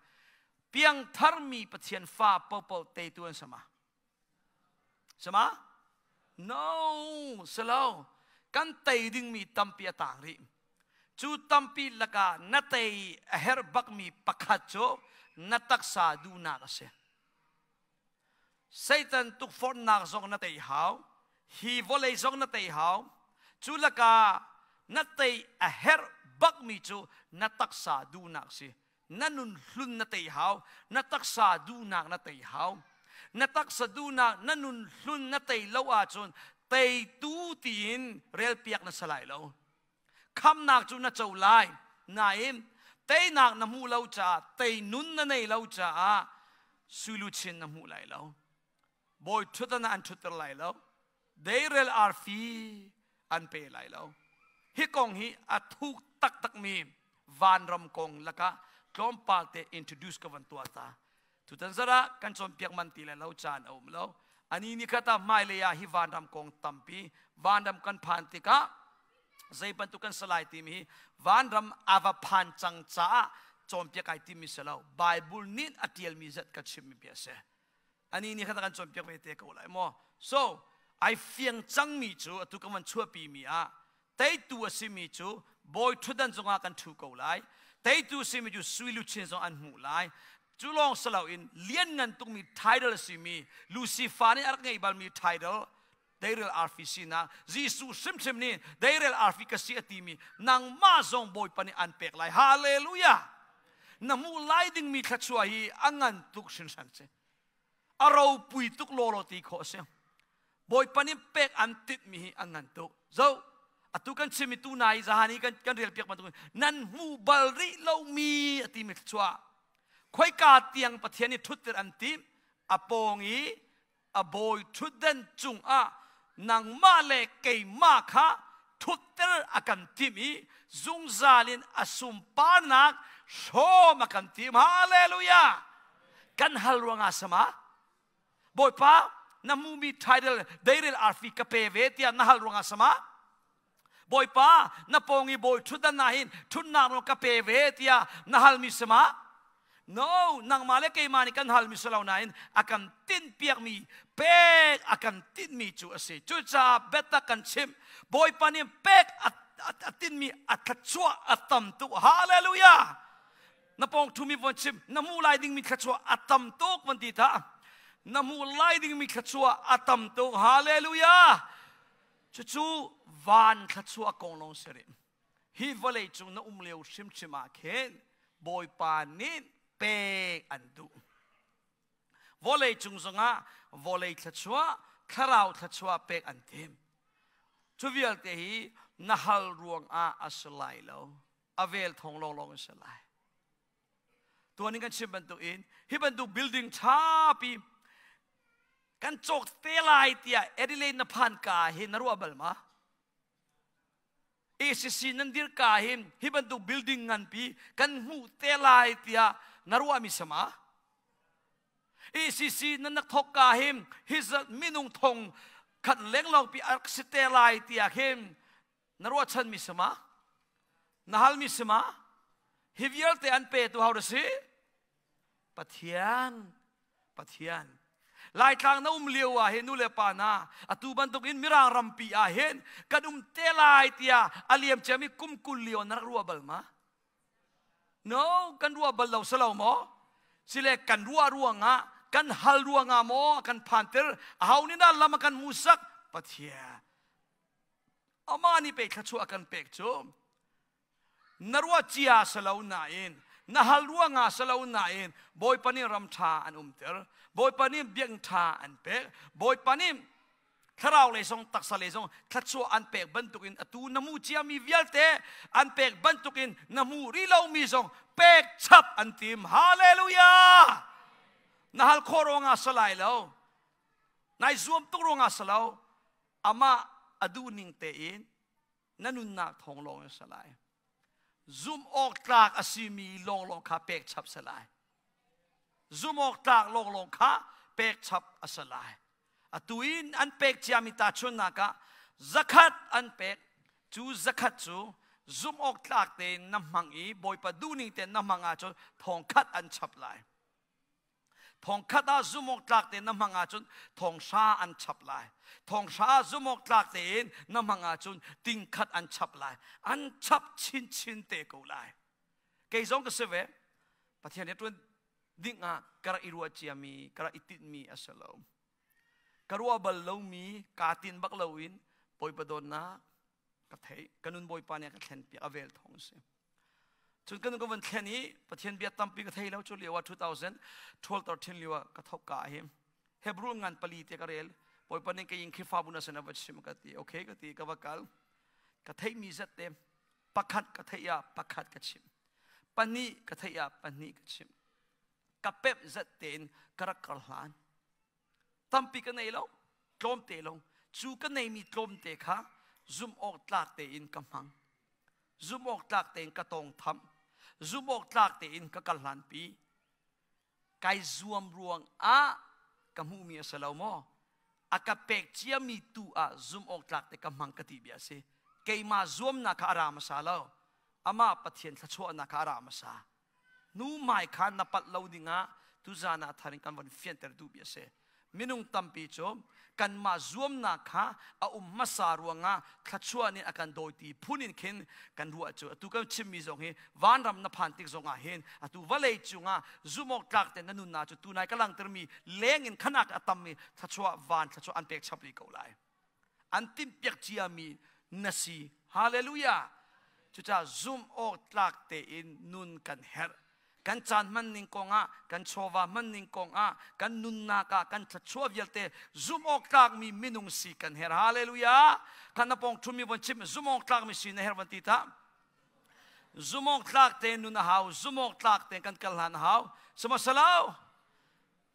Piangtharmi Pathian fa popo teitu an sama. Sama? No, silo. Kan tei dingmi tampi a tang rih. Cu tampi lakah na tei a herh bakmi pakhat cu na taksa duhnak a si. Satan tukforhnak zong na tei hau. Hi vawlei zong na tei hau. Cu lakah na tei a herh bakmi cu na taksa duhnak si. Na nun hlun na tei hau. Na taksa duhnak na tei hau. Na taksa duhnak na nun hlun na tei lo ahcun teitu tiin relpiak na si lai lo. Khamnak cu na co lai. Nain teinak na hmuh lo caah tei nun na nei lo caah suiluchin na hmuh lai lo. Bawi ṭhutdan ah an ṭhutter lai lo. Deirel arfi an pe lai lo. Hi kong hi a thuk taktakmi vanram kong lakah tlawmpal te introduce ka van tuah ta. Tutan zarah kan cawnpiak man ti le lo caan a um lo. Ani ni khat ah hmailei ah hi vanram kong tampi vanram kan phan tikah zei bantuk kan salai timi hi vanram a va phan cang caah cawnpiak ai timi si lo. Bible nih a tialmi zat ka chimmi bia a si. Ani nih khan a kan cawnpiak ve te ko lai maw? So, ai fiang cangmi cu atu kan van chuahpi mi ah teitu a simi cu bawi ṭhutdan cungah kan ṭhu ko lai. Teitu a simi cu sui luchin zong an hmuh lai. Cu lawng si loin lianngan tukmi title a simi Lucifer nih a rak ngeih balmi title deirel arfi sinak Jesuh hrimhrim nih deirel arfi ka si a timi nangmah zong Bawipa nih an pek lai. Hallelujah! Na hmuh lai dingmi thluachuah hi a ngan tuk hringhran si. A ropui tuk lawlaw ti khawh a si. Bawipa nih pek an tinhmi hi a ngan tuk. Zo, atu kan chimmi tu nai zahan i kan, kan rel piak bantuk nan hmu bal rih lomi a timi thluachuah. Khoika tiang Pathian nih ṭhutter an timh, a pawng i a bawi ṭhutdan cungah nangmah le keimah kha ṭhutter a kan timh i zungzal in a sunparnak hrawm a kan tim. Hallelujah! Kan hal ruangah sama Bawipa na hmumi title deirel arfi ka pe ve tiah na hal ruangah sama Bawipa na pawng i bawi ṭhutdan ah hin ṭhutnak nawl ka pe ve tiah na halmi si ma? No, nangmah le keimah nih kan halmi si lo nain a kan tinhpiakmi pek a kan tinhmi cu a si. Cucaah biatak kan chimh. Bawipa nih pek a tinhmi a thluachuah a tam tuk. Hallelujah! Na pawng ṭhumi von chim, na hmuh lai dingmi thluachuah a tam tuk van ti tha. Na hmuh lai dingmi thluachuah a tam tuk. Hallelujah! Cucu van thluachuah kong lawng si rih. Hi vawlei cung na um lio hrimhrim ah khin Bawipa nih pek an duh. Vawlei cung zongah vawlei thluachuah, thlarau thluachuah pek an tim. Cu vialte hi na hal ruangah a si lai lo. A vel thawng lawnglawng a si lai. Tuan in kan chim bantukin hi bantuk building ṭhapi kan cawk te lai tiah Adelaide na phan ka hi na ruah bal ma? ACC nan dir ka hin hi bantuk building nganpi kan hmuh te lai tiah na ruah mi sama? ACC nan nak thok ka hin hi zat minung thong khat lenglo pi a si te lai tiah khin na ruahchan mi sama? Na hal mi sama? Hi vialte an pe tu hau da si? Pathian Pathian Laitlang na um lio ah hin nu le pa na atu bantuk in Mirang rampi ah hin kan um te lai tiah a liam ciami kum 20 lio na rak ruah bal ma? No, kan ruah bal lo salo maw? Sile kan ruah ruangah kan hal ruangah maw kan phanter ahau ni na lam a kan musak Pathian amah nih pei thluachuah a kan pek cu Na ruah cia si lo nain, na hal ruangah si lo nain, Bawipa nih ram ṭha an umter. Bawipa nih biakinn ṭha an pek. Bawipa nih Thlarau lei zong taksa lei zong thluachuah an pek bantukin atu na hmuh ciami vialte an pek bantukin na hmuh rih lomi zong pek chap an tim. Hallelujah! Na hal khawh ruangah sa lai lo. Nai zuam tuk ruangah sa lo. Amah a duhning tein na nunnak thawng lawng in sa lai. Zumh awk tlak a simi lawnglawng kha pek chap sa lai. Zumh awk tlak lawnglawng kha pek chap a si lai. Atu in an pek ciami tahchunhnak ah zakhat an pek. Cu zakhat cu zumh awk tlak tein na hmang i Bawipa duhning tein na hmang ahcun thongkhat an chap lai. Thongkhat ah zumhawk tlak tein na hmang ahcun thonghra an chap lai. Thonghra ah zumhawk tlak tein na hmang ahcun tingkhat an chap lai. An chap chinchin te ko lai. Kei zong ka si ve. Pathian he ṭuan ding ah ka rak i ruah ciami, ka rak i tinhmi a si lo. Ka ruah bal lomi, kaa tin bak loin Bawipa dawtnak ka theih. Ka nun Bawipa nih a ka thlenpiak, a vel thawng a si. Cun kan ka van thlen i Pathian bia tampi ka thei lo cu lio ah 2012 13 lio ah ka thok ka hi Hebrew ngan pali te ka rel. Bawipa nih ka ing Khrihfabu na sin a va chim ka ti. Okay ka ti ka va kal. Ka theihmi zat te pakhat ka theih ah pakhat ka chim. Pahnih ka theih ah pahnih ka chim. Ka pemh zat tein ka rak kar hlan. Tampi ka nei lo, tlawmte lo. Cu ka neimi tlawmte kha zumh awk tlak tein ka hmang. Zumh awk tlak tein ka tawng tham. Zumh awk tlak tein ka kal hlanpi. Kai zuam ruang ah ka hmuhmi a si lo maw? A ka pek ciami tu ah zumh awk tlak te ka hmang ka ti bia a si. Keimah zuamnak kha a ra hmasa lo. Amah Pathian thluachuahnak kha a ra hmasa. Nu mai kha na palh lo dingah tuzan ah thar in kan von fianter duhmi a si. Minung tampi cu kanmah zuamnak kha a um hmasa ruangah thluachuah nih a kan dawi ti phun in khin kan ruah cu. Atu kan chimmi zong hi vanram na phan tik zongah hin atu vawlei cungah zumhawk tlak tein na nunnak cu tunai ka langhtermi leng in khanak a tammi thluachuah van thluachuah an pek chap rih ko lai. An timhpiak ciami na si. Hallelujah! Cucaah zumh awk tlak tein nun kan herh. Kan caan hman ning kongah, kan chawva hman ning kongah, kan nunnak ah kan thluachuah vialte zumh awk tlakmi minung si kan herh. Hallelujah! Khan na pawng ṭhumi von chim zumh awk tlakmi si na herh van ti ta. Zumh awk tlak tein nun a hau, zumh awk tlak tein kan kal hlan a hau. Sihmanhsehlaw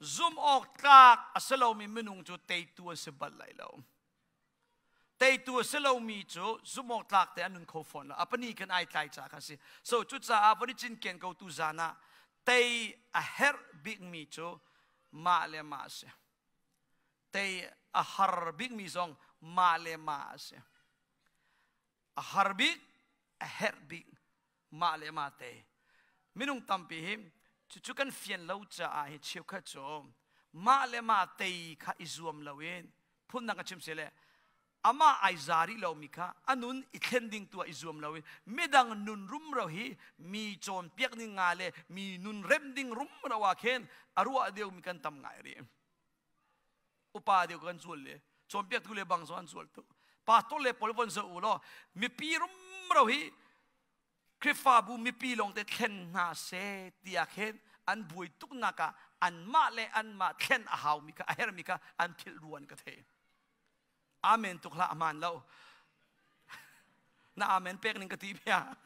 zumh awk tlak a si lomi minung cu teitu an si bal lai lo. Teitu a si lomi cu zumh awk tlak te an nun kho fawn lo. A pani kan ai tlai ca kha si. So cucaah von i cinken ko tu zan ah tei a herh bikmi cu mah le mah a si. Tei a har bikmi zong mah le mah a si. A har bik, a herh bik mah le mah te. Minung tampi hi cucu kan fian lo caah hi cheukhat cu mah le mah tei kha i zuam loin phundang ka chim sile amah ai za rih lomi kha a nun i thlen ding tu ah i zuam loin midang nun rumro hi mi cawnpiak ding nga le mi nun rem ding rumro ah khin a ruah deuhmi kan tam ngai rih. Upa deuh kan zual le cawnpiaktu le bang zong an zual tuk. Pastor le pawl von zoh u law mipi rumro hi Khrihfabu mipi lawngte thlen hna seh tiah khin an buai tuknak ah anmah le anmah thlen a haumi kha a herhmi kha an philh ruan ka thei. Amen tuk hlah aman lo. Na amen pek ning ka ti bia.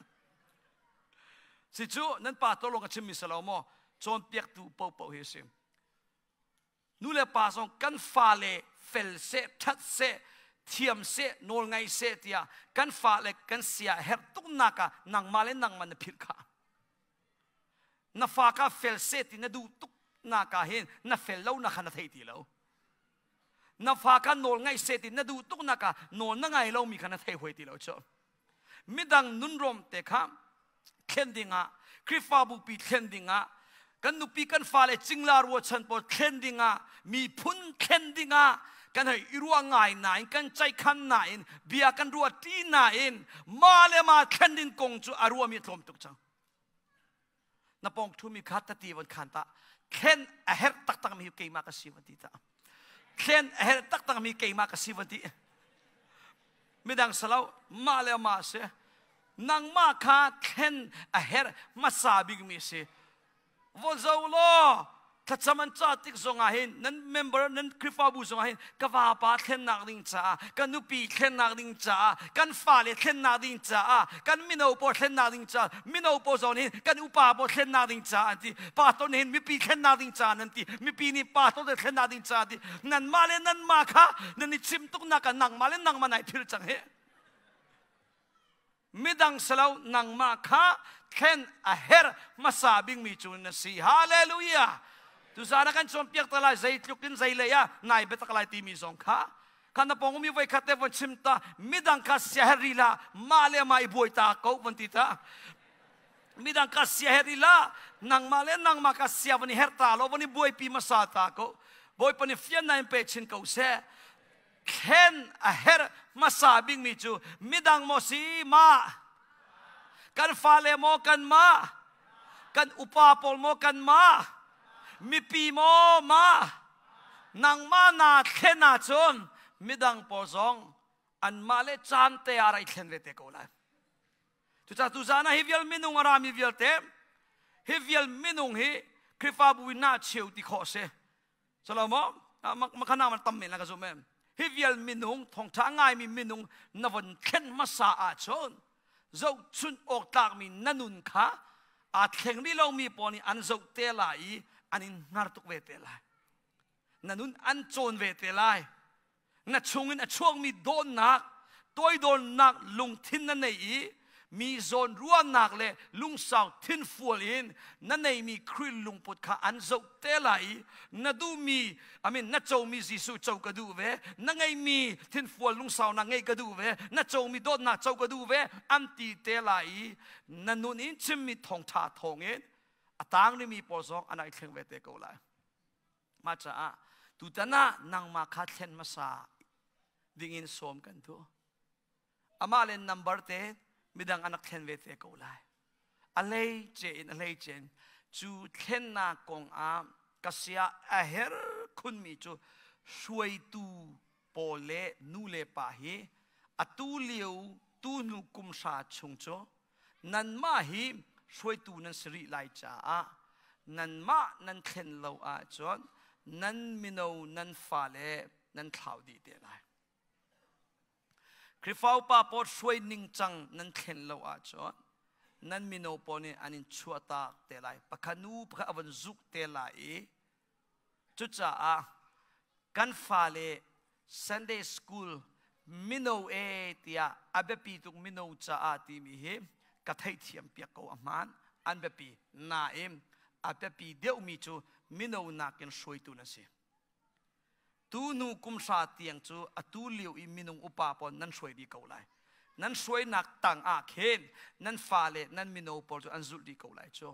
Si cu nan pastor lawng ka chimmi si lo maw cawnpiaktu popo hi a si. Nu le pa zong kan fale fel seh, ṭhat seh, thiam seh, nawl ngai seh tiah kan fale kan sia herh tuknak ah nangmah le nangmah na philh kha. Na fa kha fel seh ti na duh tuk nak ah hin na fel lo na kha na thei ti lo. Na fa kha nawl ngai seh ti na duh tuk nak ah nawl na ngai lomi kha na thei hoi ti lo cu. Midang nunrawm te kha thlen dingah Khrihfabu pi thlen dingah kan nupi kan fale cingla ruachan pawl thlen dingah miphun thlen dingah kan hei i ruah ngai nain kan ceihkhan nain bia kan ruah ṭi nain mah le mah thlen ding kong cu a ruahmi a tlawm tuk cang. Na pawng ṭhumi kha tati von khan ta thlen a herh taktakmi hi keimah ka si van ti ta. Thlen a herh taktakmi keimah ka si van ti. Midang salo mah le mah si. Nangmah kha thlen a herh hmasa bikmi si. Von zo law. Thlacam an ca tik zongah hin nan member nan Khrihfabu zongah hin ka vapa thlennak ding caah, ka nupi thlennak ding caah, kan fale thlennak ding caah, kan mino pawl thlennak ding caah, mino pawl zong hin kan upa pawl thlennak ding caah an ti. Pastor nih hin mipi thlennak ding caah nan ti. Mipi nih pastor te thlennak ding caah ti. Nanmah le nanmah kha nan i chim tuk nak ah nangmah le nangmah nai phil cang hi. Midang silo nangmah kha thlen a her hmasa bingmi cu na si. Hallelujah! Tuzaan ah kan cawnpiak te lai zeitluk in zei lei ah nai biatak lai timi zong kha kha na pawng mi voi khat te von chim ta midang kha siaher ri la mah le mah i buai ta ko von ti ta midang kha siaher ri la nangmah le nangmah kha sia von i her ta lo von i buaipi hmasa ta ko Bawipa nih fian na in pe chin ko seh. Thlen a herh hmasa bikmi cu midang maw si mah kan fale maw kanmah kan upa pawl maw kanmah mipi maw mah nangmah naa thlen ahcun midang pawl zong anmah le caan te ah rak i thlen ve te ko lai. Cucaah tuzaan ah hi vial minung a rami vialte hi vial minung hi Khrihfabu in nah cheu ti khawh a si. Salo maw? Makhana man tam men la ka zum em. Hi vial minung thongtha ngaimi minung na von thlen hmasa ahcun zohchun awk tlakmi na nun kha aa thleng rih lomi pawl nih an zoh te lai i an in hngar tuk ve te lai. Na nun an cawn ve te lai. Na chungin a chuakmi dawtnak, toidornak lungthin na nei i mi zawn ruahnak le lungsau thinfual in na neimi Khrih lungput kha an zoh te lai i na duhmi I mean na comi Jesuh co ka duh ve, na ngeimi thinfual lungsaunak ngeih ka duh ve, na comi dawtnak co ka duh ve an ti te lai i na nun in chimmi thawngṭha thawngin a tang mi pawl zong an i thleng ve te ko lai. Mah caah tutan ah nangmah kha thlen hmasa dingin sawm kan duh. Amah le number te midang an rak thlen ve te ko lai. A hlei ce in a hlei ce in cu thlennak kong ah ka sia a her khunmi cu hruaitu pawl le nu le pa hi atu lio tu hnu kum hra chung cu nanmah hi hruaitu nan si rih lai caah nanmah nan thlen lo ahcun nan mino nan fale nan thlau dih te lai. Khrihfa upa pawl hruai ningcang nan thlen lo ahcun nan mino pawl nih an in chuahtak te lai. Pakhat nu pakhat a von zuk te lai i Cucaah kan fale Sunday school mino e tiah a biapi tuk mino caah timi hi ka theihthiam piak ko a hmaan an biapi nain a biapi deuhmi cu mino nakin hruaitu na si. Tu hnu kum hra tiang cu atu lio i minung upa pawl nan hruai dih ko lai. Nan hruainak tang ah khin nan fale nan mino pawl cu an zulh dih ko lai cu.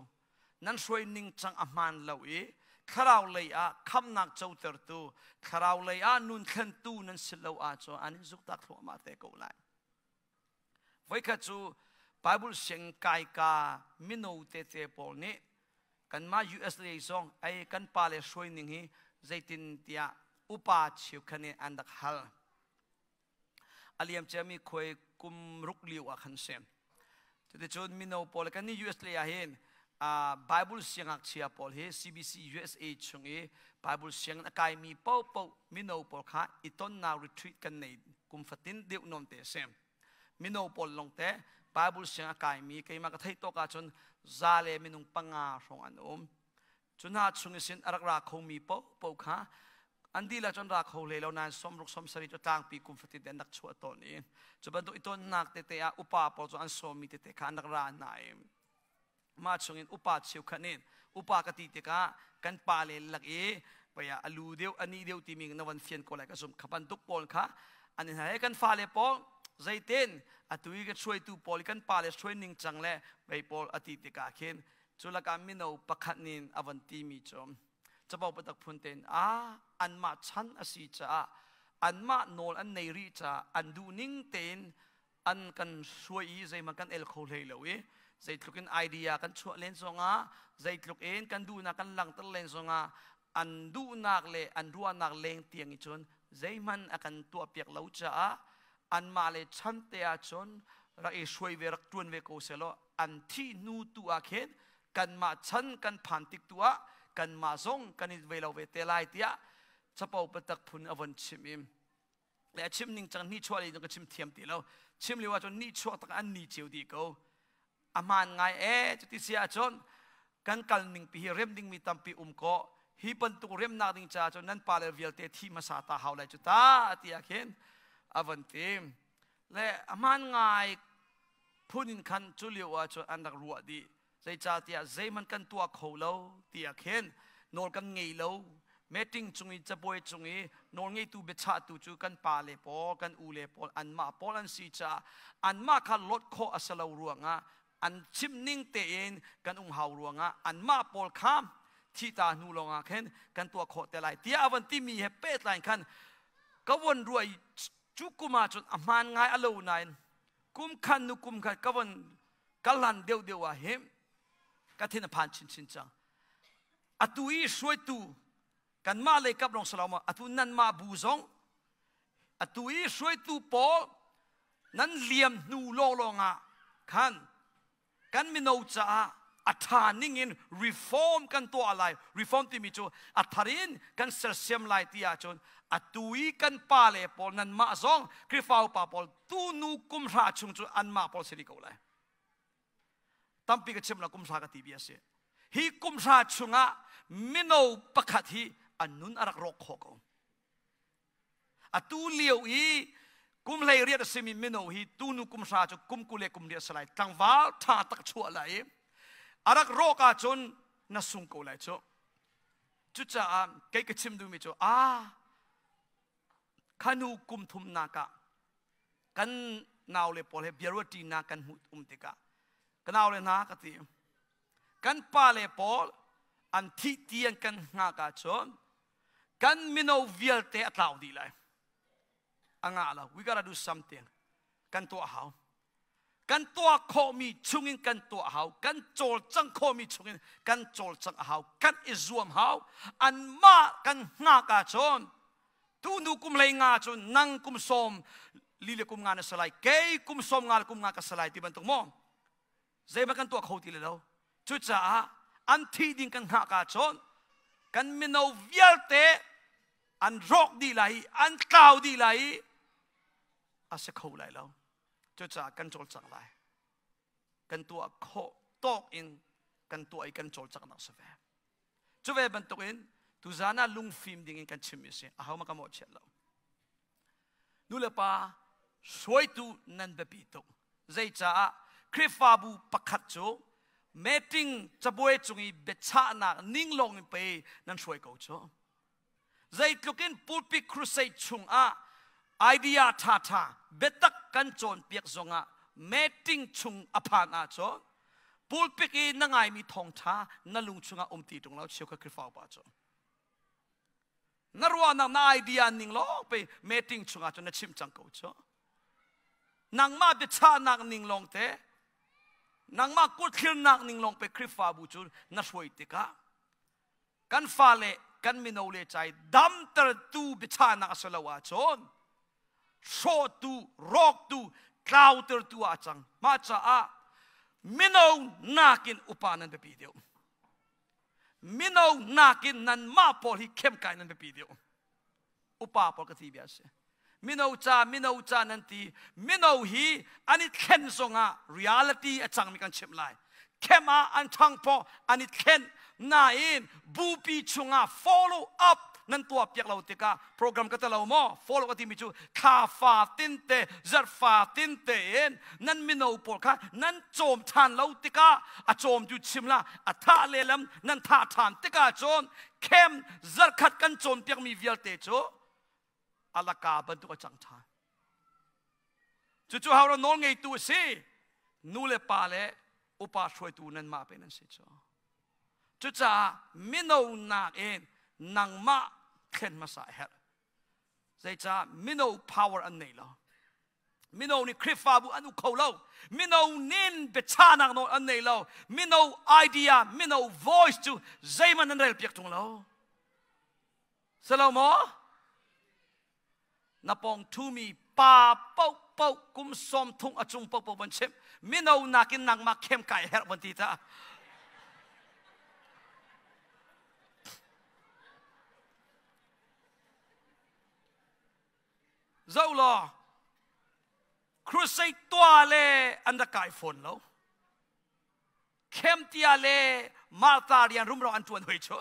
Nan hruai ningcang a hmaan lo i thlarau lei ah khamnak cotertu, thlarau lei ah nun thlentu nan si lo ahcun an in zuktak thluahmah te ko lai. Voikhat cu Bible sianginn kaika mino tete pawl nih kanmah US lei zong ei kan pale hruai ning hi zeitin tiah upa cheukhat nih an rak hal. A liam ciami khuai kum ruk lio ah khan si. Cuticun mino pawl kan nih US lei ah hin Bible siangngakchia pawl hi CBC USA chung i Bible sianginn a kaimi paohpaoh mino pawl kha i tonnak retreat kan nei kum fatin deuh nawn te a si. Mino pawl lawngte Bible siang a kaimi keimah ka theih tawk ahcun za le minung panga hrawng an um. Cu hna chung i a rak ra khomi paohpaoh kha an dihlak cun ra kho hlei lo nain sawmruk sawmsarih cu tlangpi kum fatin te an rak chuah tawn i cu bantuk i tonnak tete ah upa pawl cu an sawmmi tete kha an rak ra hna i mah chungin upa cheukhat nih upa ka ti tikah kan pa le lak i pei ah a lu deuh a ni deuh timi na van fian ko lai ka zumh kha bantuk pawl kha an in hal kan fale pawl zeitin atu i ka hruaitu pawl kan pa le hruai ning cang le vei pawl a ti tikah khin Cu lakah mino pakhat nih a von timi cu capo patak phun tein a anmah chan a si caah anmah nawl an nei rih caah an duh ning tein an kan hruai i zeihmanh kan el kho hlei lo i zeitluk in idea kan chuah len zongah zeitluk in kan duhnak kan langhter len zongah an duhnak le an ruahnak leng tiang i cun zeihmanh a kan tuahpiak lo caah anmah le chan te ahcun rak i hruai ve rak ṭuan ve ko selaw an thih hnu tu ah khin kanmah chan kan phan tik tu ah. Kanmah zong kan i ve lo ve te lai tiah capo biatak phun a von chim i le a chim ning cang nihchuah lei ka chim thiam ti lo. Chim lio ahcun nihchuak tak an ni cio dih ko. A hmaan ngai ee cuti si ahcun kan kal ning pi hi rem dingmi tampi um kaw hi bantuk remnak ding caah cun nan pale vialte thi hmasa ta hau lai cu ta tiah khin a von ti. Le a hmaan ngai phun in khan cu lio ah cun an rak ruah dih. Zeicahtiah zeihmanh kan tuah kho lo tiah khin nawl kan ngei lo. Meeting cung i cabuai cung i nawlngeitu biachahtu cu kan pale pawl, kan ule pawl, anmah pawl an si caah anmah kha lot khawh a si lo ruangah an chim ning tein kan um hau ruangah anmah pawl kha thita hnu lawngah khin kan tuah khawh te lai tiah a van timi he pehtlai khan ka von ruah i cu kum ah cun a hmaan ngai a lo nain kum khan nu kum khat ka von kalhan deuh deuh ah hin ka thin a phan chinchin cang. Atu i hruaitu kanmah lei kap lawng si lo maw atu nanmah bu zong atu i hruaitu pawl nan liam hnu lawnglawng ah khan kan mino caah a ṭha ning in reform kan tuah lai. Reform timi cu a thar in kan sersiam lai ti ahcun atu i kan pale pawl nanmah zong Khrihfa upa pawl tunu kum hra chung cu anmah pawl si rih ko lai. Tampi ka chim la, kum hra ka ti bia a si. Hi kum hra chungah mino pakhat hi an nun a rak rawk khawh ko. Atu lio i kum hlei riat a simi mino hi tunu kum hra cu kum 20 le kum riat si lai. Tlangval ṭha tak chuah lai i a rak rawk ahcun na sung ko lai cu. Cucaah kei ka chim duhmi cu a khanu kum thumnak ah kan naule pawl he biaruahṭinak kan hmuh um tikah ka naule hna ka ti, kan pale pawl an thih ti an kan hngak ahcun kan mino vialte a tlau dih lai. A ngah lo. We gotta do something. Kan tuah hau. Kan tuah khawhmi chungin kan tuah hau. Kan cawlcang khawhmi chungin kan cawlcang a hau. Kan i zuam hau. Anmah kan hngak ahcun tu kum hlei nga cun nang kum 14 le kum nga na si lai, kei kum 15 le kum nga ka si lai ti bantuk maw zeihmanh kan tuah kho ti lo. Cucaah an thi ding kan hngak ahcun kan mino vialte an rawk dih lai i an tlau dih lai i a si kho lai lo. Cucaah kan cawlcang lai. Kan tuah khawh tawk in kan tuah i kan cawlcanghnak si ve. Cu ve bantukin tuzan ah lungfim ding in kan chimmi a si. Aho ka mawhchiat lo. Nu le pa hruaitu nan biapi tuk. Zeicaah Khrihfabu pakhat cu meeting cabuai cung i biachahnak ning lawng in pei nan hruai ko cu. Zeitluk in pulpit crusade chungah idea ṭhaṭha biatak kan cawnpiak zongah meeting chung a phan ahcun pulpit i na ngaimi thawngṭha na lung chungah um ti ṭung lo cheukhat Khrihfa upa cu. Na ruahnak na idea ning lawng pe meeting chungah cun na chimh cang ko cu. Nangmah biachahnak ning lawng te, nangmah kutthilnak ning lawng pe Khrihfabu cu na hruai tikah kan fale kan mino le cai damtertu biachahnak a si lo ahcun hrawhtu, rawktu, tlautertu ah a cang. Mah caah mino nakin upa nan biapi deuh. Mino nakin nanmah pawl hi khemkai nan biapi deuh. Upa pawl ka ti bia a si. Mino ca, mino ca nan ti. Mino hi an i thlen zongah reality a cangmi kan chimh lai. Khem ah an ṭhangpawh an i thlen nain bupi chungah follow up nan tuah piak lo tikah program ka talo maw follow ka timi cu thla fa tin te zarh fa tin te in nan mino pawl kha nan cawm ṭhan lo tikah a cawm tu chim la a thah lehlam nan thah ṭhan tikah cun khem zarkhat kan cawnpiakmi vialte cu alaka bantuk a cang ṭhan. Cucu hauran nawl ngeitu a si. Nu le pa le upa hruaitu nanmah pe nan si cu. Cucaah mino nakin nangmah thlen hmasa a herh. Zeicah mino power an nei lo. Mino nih Khrihfabu an uk kho lo. Mino nin biachahnak nawl an nei lo. Mino idea, mino voice cu zeihmanh an rel piak ṭung lo. Silo maw? Na pawng ṭhumi pa paohpaoh kum 30 a cung paohpaoh van chimh. Mino nakin nangmah khem kai herh van ti ta. Zoh law crusade tua le an rak kai fawn lo. Kemtia le Martha rian rumro an ṭuan hoi cu.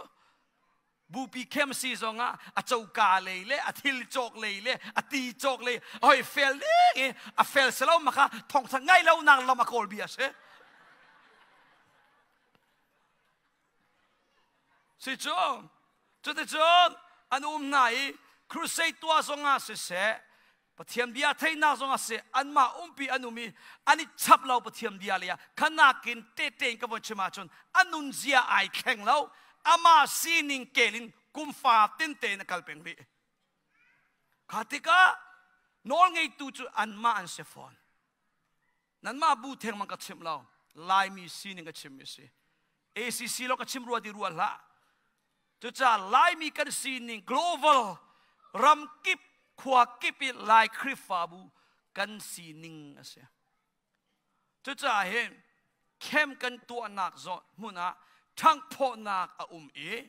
Bupi kem si zongah a coka lei le a thil cawk lei le a ti cawk lei hoi fel ding i a fel selo maka thongtha ngai lo nak lam a kawl bia si. Si cu cuticun an um hna i crusade tuah zongah siseh Pathian bia theihnak zongah siseh anmah umpi an um i an i chap lo Pathian bia lei ah khanakin tete in ka von chim ahcun a nunzia ai thleng lo amah sining kel in kum fa tin tein a kal peng rih. Kha tikah nawlngeitu cu anmah an si fawn. Nanmah bu theng mang ka chimh lo. Laimi sining ka chimmi si. ACC lo ka chim rua ti rua hlah. Cucaah Laimi kan sining global ram kip khua kip i Lai Khrihfabu kan sining a si. Cucaah hin camp kan tuahnak zawn hmun ah ṭhangphawhnak a um i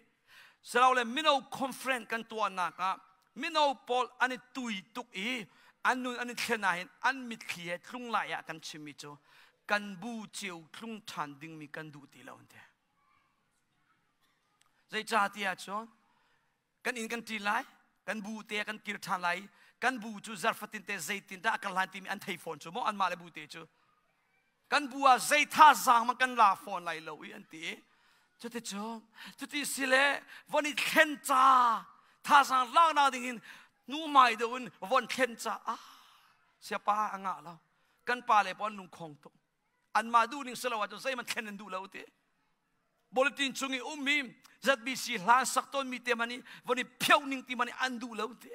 silole mino conference kan tuahnak ah mino pawl an i tui tuk i an nun an i thlen ah hin an mitthli he tlung lai ah kan chimmi cu kan bu cio tlung ṭhan dingmi kan duh ti lo an ti. Zeicahtiah cun kan inn kan ṭin lai kan bu te kan kir ṭhan lai kan bu cu zarfatin te zeitin dah a kal hlan timi an thei fawn cu maw anmah le bu te cu kan bu ah zei thazaang man kan la fawn lai lo i an ti cuti cu cuti si le von i thlen ca thazaang laknak ding in nu mai deuh in von thlen ca ah siapa a ngah lo kan pa le pawn lungkhong tuk anmah duh ning si lo ahcun zeihmanh thlen an duh lo ti bulletin chung i ummi ZBC hlan sak tawnmi te man i von i phioh ning ti man i an duh lo ti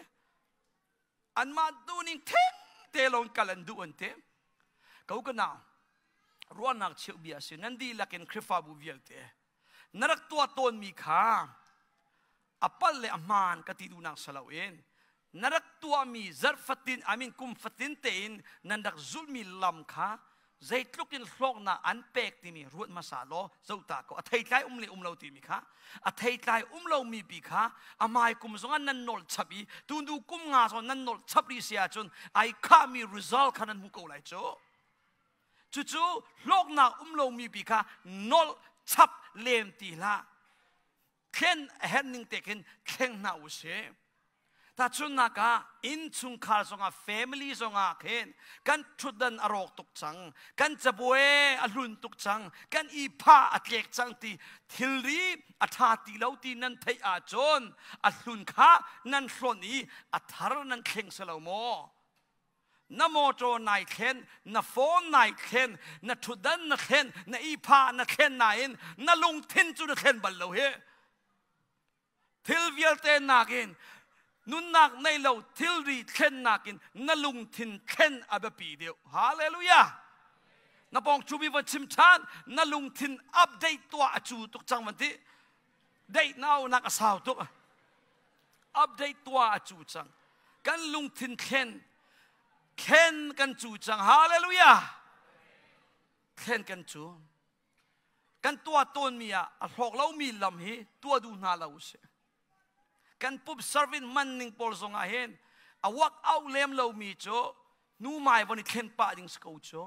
anmah duh ning theng te lawng kal an duh an ti ko ka nau ruahnak cheuh bia si nan dihlak in Khrihfabu vialte na rak tuah tawnmi kha a palh le a hmaan ka ti duhnak si loin na rak tuahmi zarh fatin I mean kum fatin tein nan rak zulhmi lam kha zeitluk in hlawknak an pek timi ruat hmasa law zoh ta ko a theitlai um le um lo timi kha a theitlai um lomi pi kha a hmai kum zongah nan nolh chap i tundu kum nga zong nan nolh chap rih si ahcun ai khahmi result kha nan hmu ko lai cu cucu hlawknak um lomi pi kha nolh chap lem ti hlah thlen a herh ning te khin thleng hna u sih. Tahchunhnak ah innchungkhar zongah family zongah khin kan ṭhutdan a rawk tuk cang, kan cabuai a hlun tuk cang, kan ihphah a tlek cang ti thilri a ṭha ti lo ti nan theih ahcun a hlun kha nan hlonh i a thar nan thleng si lo maw? Na motor nai thlen, na phone nai thlen, na ṭhutdan na thlen, na ihphah na thlen nain na lungthin cu na thlen bal lo hi. Thil vialte nakin nunnak nei lo thilri thlennak in na lungthin thlen a biapi deuh. Hallelujah! Na pawng cumi van chim ṭhan, na lungthin update tuah a cu tuk cang van ti. Date nau nak a sau tuk. Update tuah a cu cang. Kan lungthin thlen thlen kan cu cang. Hallelujah! Thlen kan cu. Kan tuah tawnmi ah a hlawk lomi lam hi tuah duh hna lo usih. Kan pup service man ning pawl zong ah hin a work out lem lomi cu nu mai von i thlen pah ding si ko cu.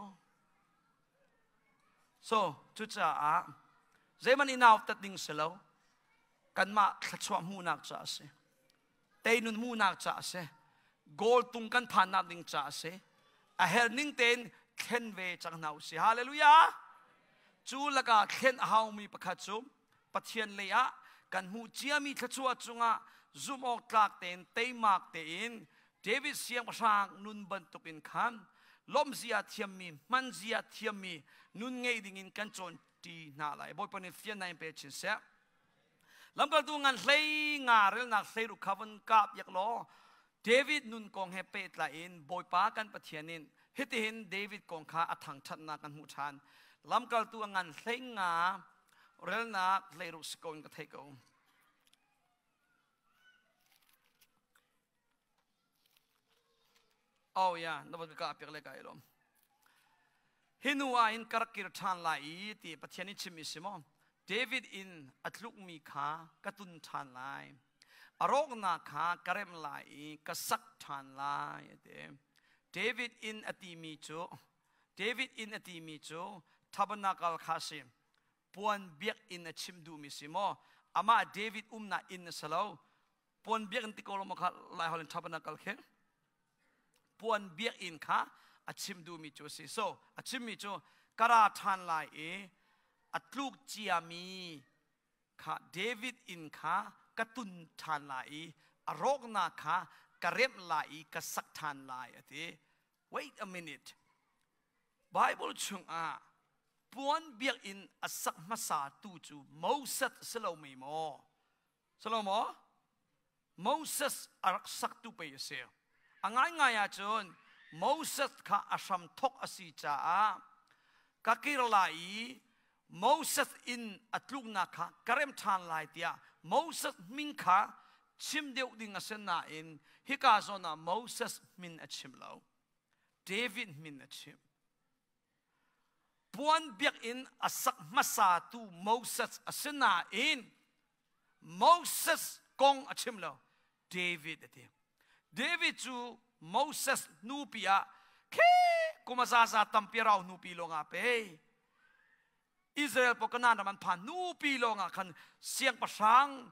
So cucaah zeihmanh i nautat ding si lo. Kanmah thluachuah hmuhnak caah a si. Teinun hmuhnak caah a si. Goal tung kan phannak ding caah a si. A herh ning tein thlen ve cang hna usih. Hallelujah! Cu lakah thlen a haumi pakhat cu Pathian lei ah kan hmuh ciami thluachuah cungah zumh awk tlak tein teimak tein David siangpahrang nun bantukin khan lawmhzia thiammi hmanzia thiammi nun ngei dingin kan cawn ṭi hna lai. Bawipa nih fiannak in pe chin seh. Lamkaltu ngan hlei nga relnak hleiruk kha vun kap yak law David nun kong he pehtlai in Bawipa kan Pathian in hitihin David kong kha a thangṭhatnak kan hmuh ṭhan. Lamkaltu a ngan hlei nga relnak hleiruk si ko in ka theih ko. Oh yeah, na van ka piak le ka ilom. Hi nu ah hin ka rak kir ṭhan lai i ti Pathian i chimmi si maw? David in a tlukmi kha ka tun ṭhan lai. A rawknak kha ka remh lai i ka sak ṭhan lai, a ti. David inn a timi cu David inn a timi cu tabernacle kha a si. Puan biakinn a chim duhmi si maw? Amah David umnak inn a si lo. Puan biakinn ti ko lo maw kha Lai holh in tabernacle khi? Puan biakinn kha a chim duhmi cu a si. So a chimmi cu ka ra ṭhan lai i a tluk ciami kha David inn kha ka tun ṭhan lai i a rawknak kha ka remh lai i ka sak ṭhan lai a ti. Wait a minute. Bible chungah puan biakinn a sak hmasa tu cu Moses si lo mi maw? Si lo maw? Moses a rak saktu pei a si. A ngaingai ahcun Moses kha a hram thok a si caah ka kir lai i Moses inn a tluknak kha ka rem ṭhan lai tiah Moses min kha chim deuh ding a si nain hika zawn ah Moses min a chim lo. David min a chim. Puan biakinn a sak hmasatu Moses a si nain Moses kong a chim lo. David a ti. David cu Moses nupi ah khe kum a zaza tampi rau nupi lawng ah pe. Israel pawl Kanaan ram an phan nupi lawng ah khan siangpahrang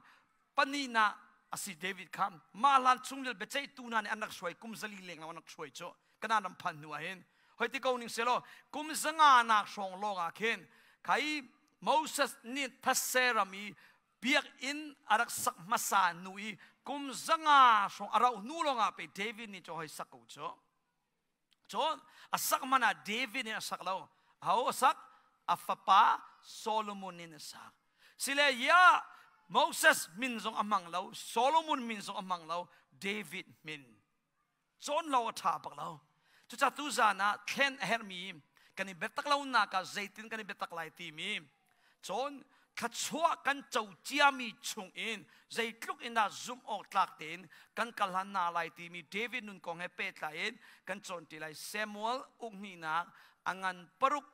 pahnihnak a si David kha mah hlan chunglil biaceihtu hna nih an rak hruai kum zali leng an rak hruai cu Kanaan ram phan hnu ah hin hoi ti ko ning selaw kum zanga nak hrawng lawng ah khin khai Moses nih thase ram i biakinn a rak sak hmasa hnu i kum zanga hrawng a rauh hnu lawng ah pe David nih cu hoi sak ko cu. Cun a sak hmanh ah David nih a sak lo. Aho a sak? A fapa Solomon in a sak. Sile ya Moses min zong a hmang lo, Solomon min zong a hmang lo, David min. Cawn lo a ṭha bak lo. Cucaah tuzan ah thlen a herhmi kan i biatak lo nak ah zeitin kan i biatak lai timi Cun thluachuah kan co ciami chungin zeitluk in dah zumh awk tlak tein kan kal han hna lai timi David nun kong he pehtlai in kan cawnṭi lai. Samuel ukhnihnak a ngan paruk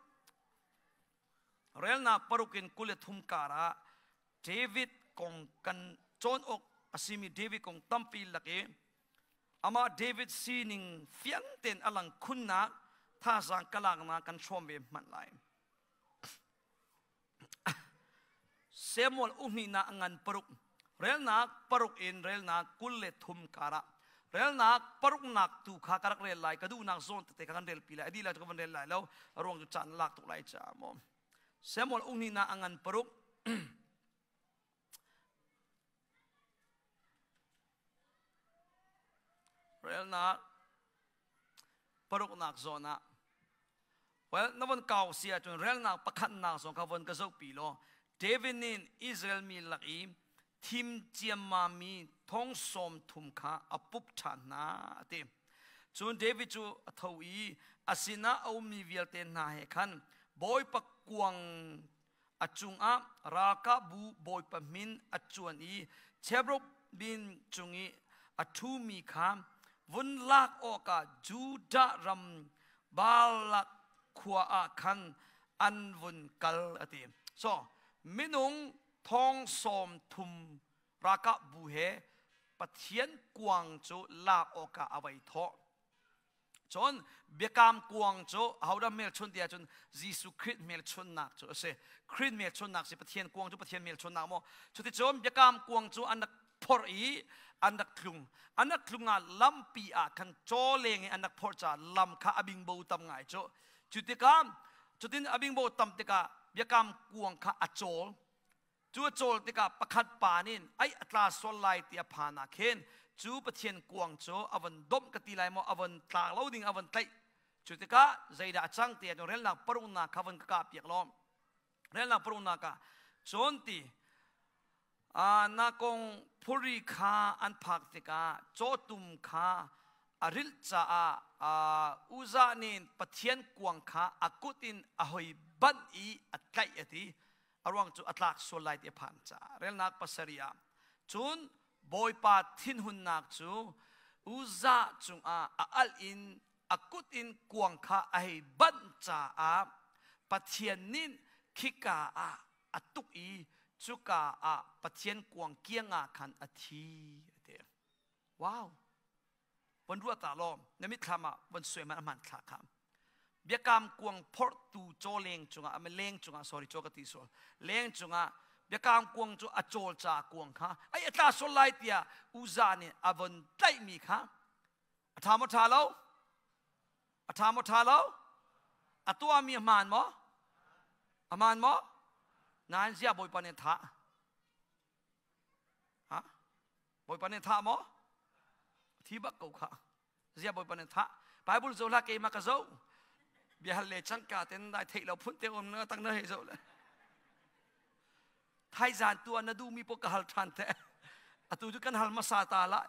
relnak paruk in 23 kar ah David kong kan cawn awk a simi David kong tampi lak i amah David sining fiang tein a lang khunnak thazaang ka laknak kan hrawm ve hmanh lai. Samuel uhnihnak a ngan paruk relnak paruk in relnak 23 karah relnak paruknak tu kha ka rak rel lai ka duhnak zawn tete kha kan rel pi lai a dih lai cu ka van rel lai lo a ruang cu caan lak tuk lai ca maw Samuel uhnihnak a ngan paruk Relnak paruknak zawn ah well na von kau si ahcun relnak pakhatnak zong kha von ka zohpi law David nih Israel mi lak i thim ciammami thong sawm thum kha a pup ṭhan hna a ti. Cun David cu a tho i a sinah a ummi vialte hna he khan Bawipa kuang a cungah ralkapbu bawipa min a cuan i cherubim cung i a ṭhumi kha vun lak awkah Judah ram Balak khua ah khan an vun kal a ti. So minung thong sawm thum ralkapbu he Pathian kuang cu lak awkah a vai thawh. Cun biakam kuang cu ahodah hmelchun ti ahcun Jesuh Khrih hmelchunnak cu a si. Khrih hmelchunnak si Pathian kuang cu Pathian hmelchunnak maw? Cuticun biakam kuang cu an rak phorh i an rak tlung. An rak tlung ah lampi ah khan caw leng i an rak phorh caah lam kha a bingbo tam ngai cu. Cu tikah cutin a bingbo tam tikah biakam kuang kha a cawl. Cu a cawl tikah pakhat pa nih ai a tla sual lai ti a phan ah khin cu Pathian kuang cu a von domh ka ti lai maw a von tlak lo ding a von tlaih. Cu tikah zeidah a cang ti ahcun relnak paruknak kha von ka kah piak law relnak paruknak ah cun ti na kong phuri kha an phak tikah cawtum kha a rilh caah Uzzah nih Pathian kuang kha a kut in a hoi banh i a tlaih a ti. A ruang cu a tlak sual lai ti a phan caah relnak pasarih ah cun Bawipa thinhunnak cu Uzzah cungah a alh in a kut in kuang kha a hei banh caah Pathian nih khika ah a tuk i Cuka ah Pathian kuang kiang ah khan a thi a ti. Wow! Von ruah ta law na mitthlam ah von suai man a hman thla kha. Biakam kuang phorhtu caw leng cungah a leng cungah sorry caw ka ti sual leng cungah biakam kuang cu a cawl ca kuang kha ai a tla sual lai tiah Uza nih a von tlaihmi kha a ṭha maw ṭha lo A ṭha maw ṭha lo? A tuahmi a hmaan maw? A hmaan maw? Nain ziah Bawipa nih a thah? Ha? Bawipa nih a thah maw? Thi bak ko kha. Ziah Bawipa nih a thah? Bible zo hlah keimah ka zo. Biahal le cangka ten dai theih lo phun te um na tang na hei zo le. Thaizan tu ah na duhmi poh ka hal ṭhan te. Atu cu kan hal hmasa ta lai.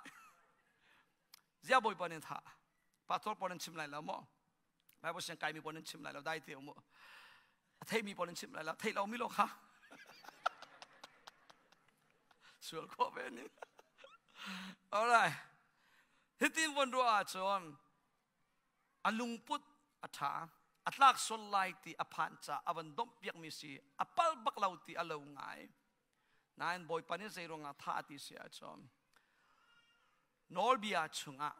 Ziah Bawipa nih thah? Pastor pawl nan chim lai lo maw? Bible siang kaimi pawl nan chim lai lo, dai te mu. A theimi pawl nan chim lai lo, theih lomi lo kha. Sual khawh ve ni. Alright. Hitin von ruah ahcun a lungput a ṭha, a tlak sual lai ti a phan ca a van domh piakmi si, a pal bak lo ti a lo ngai. Nain Bawipa nih zei ruangah thah a ti si ahcun Nawlbia chungah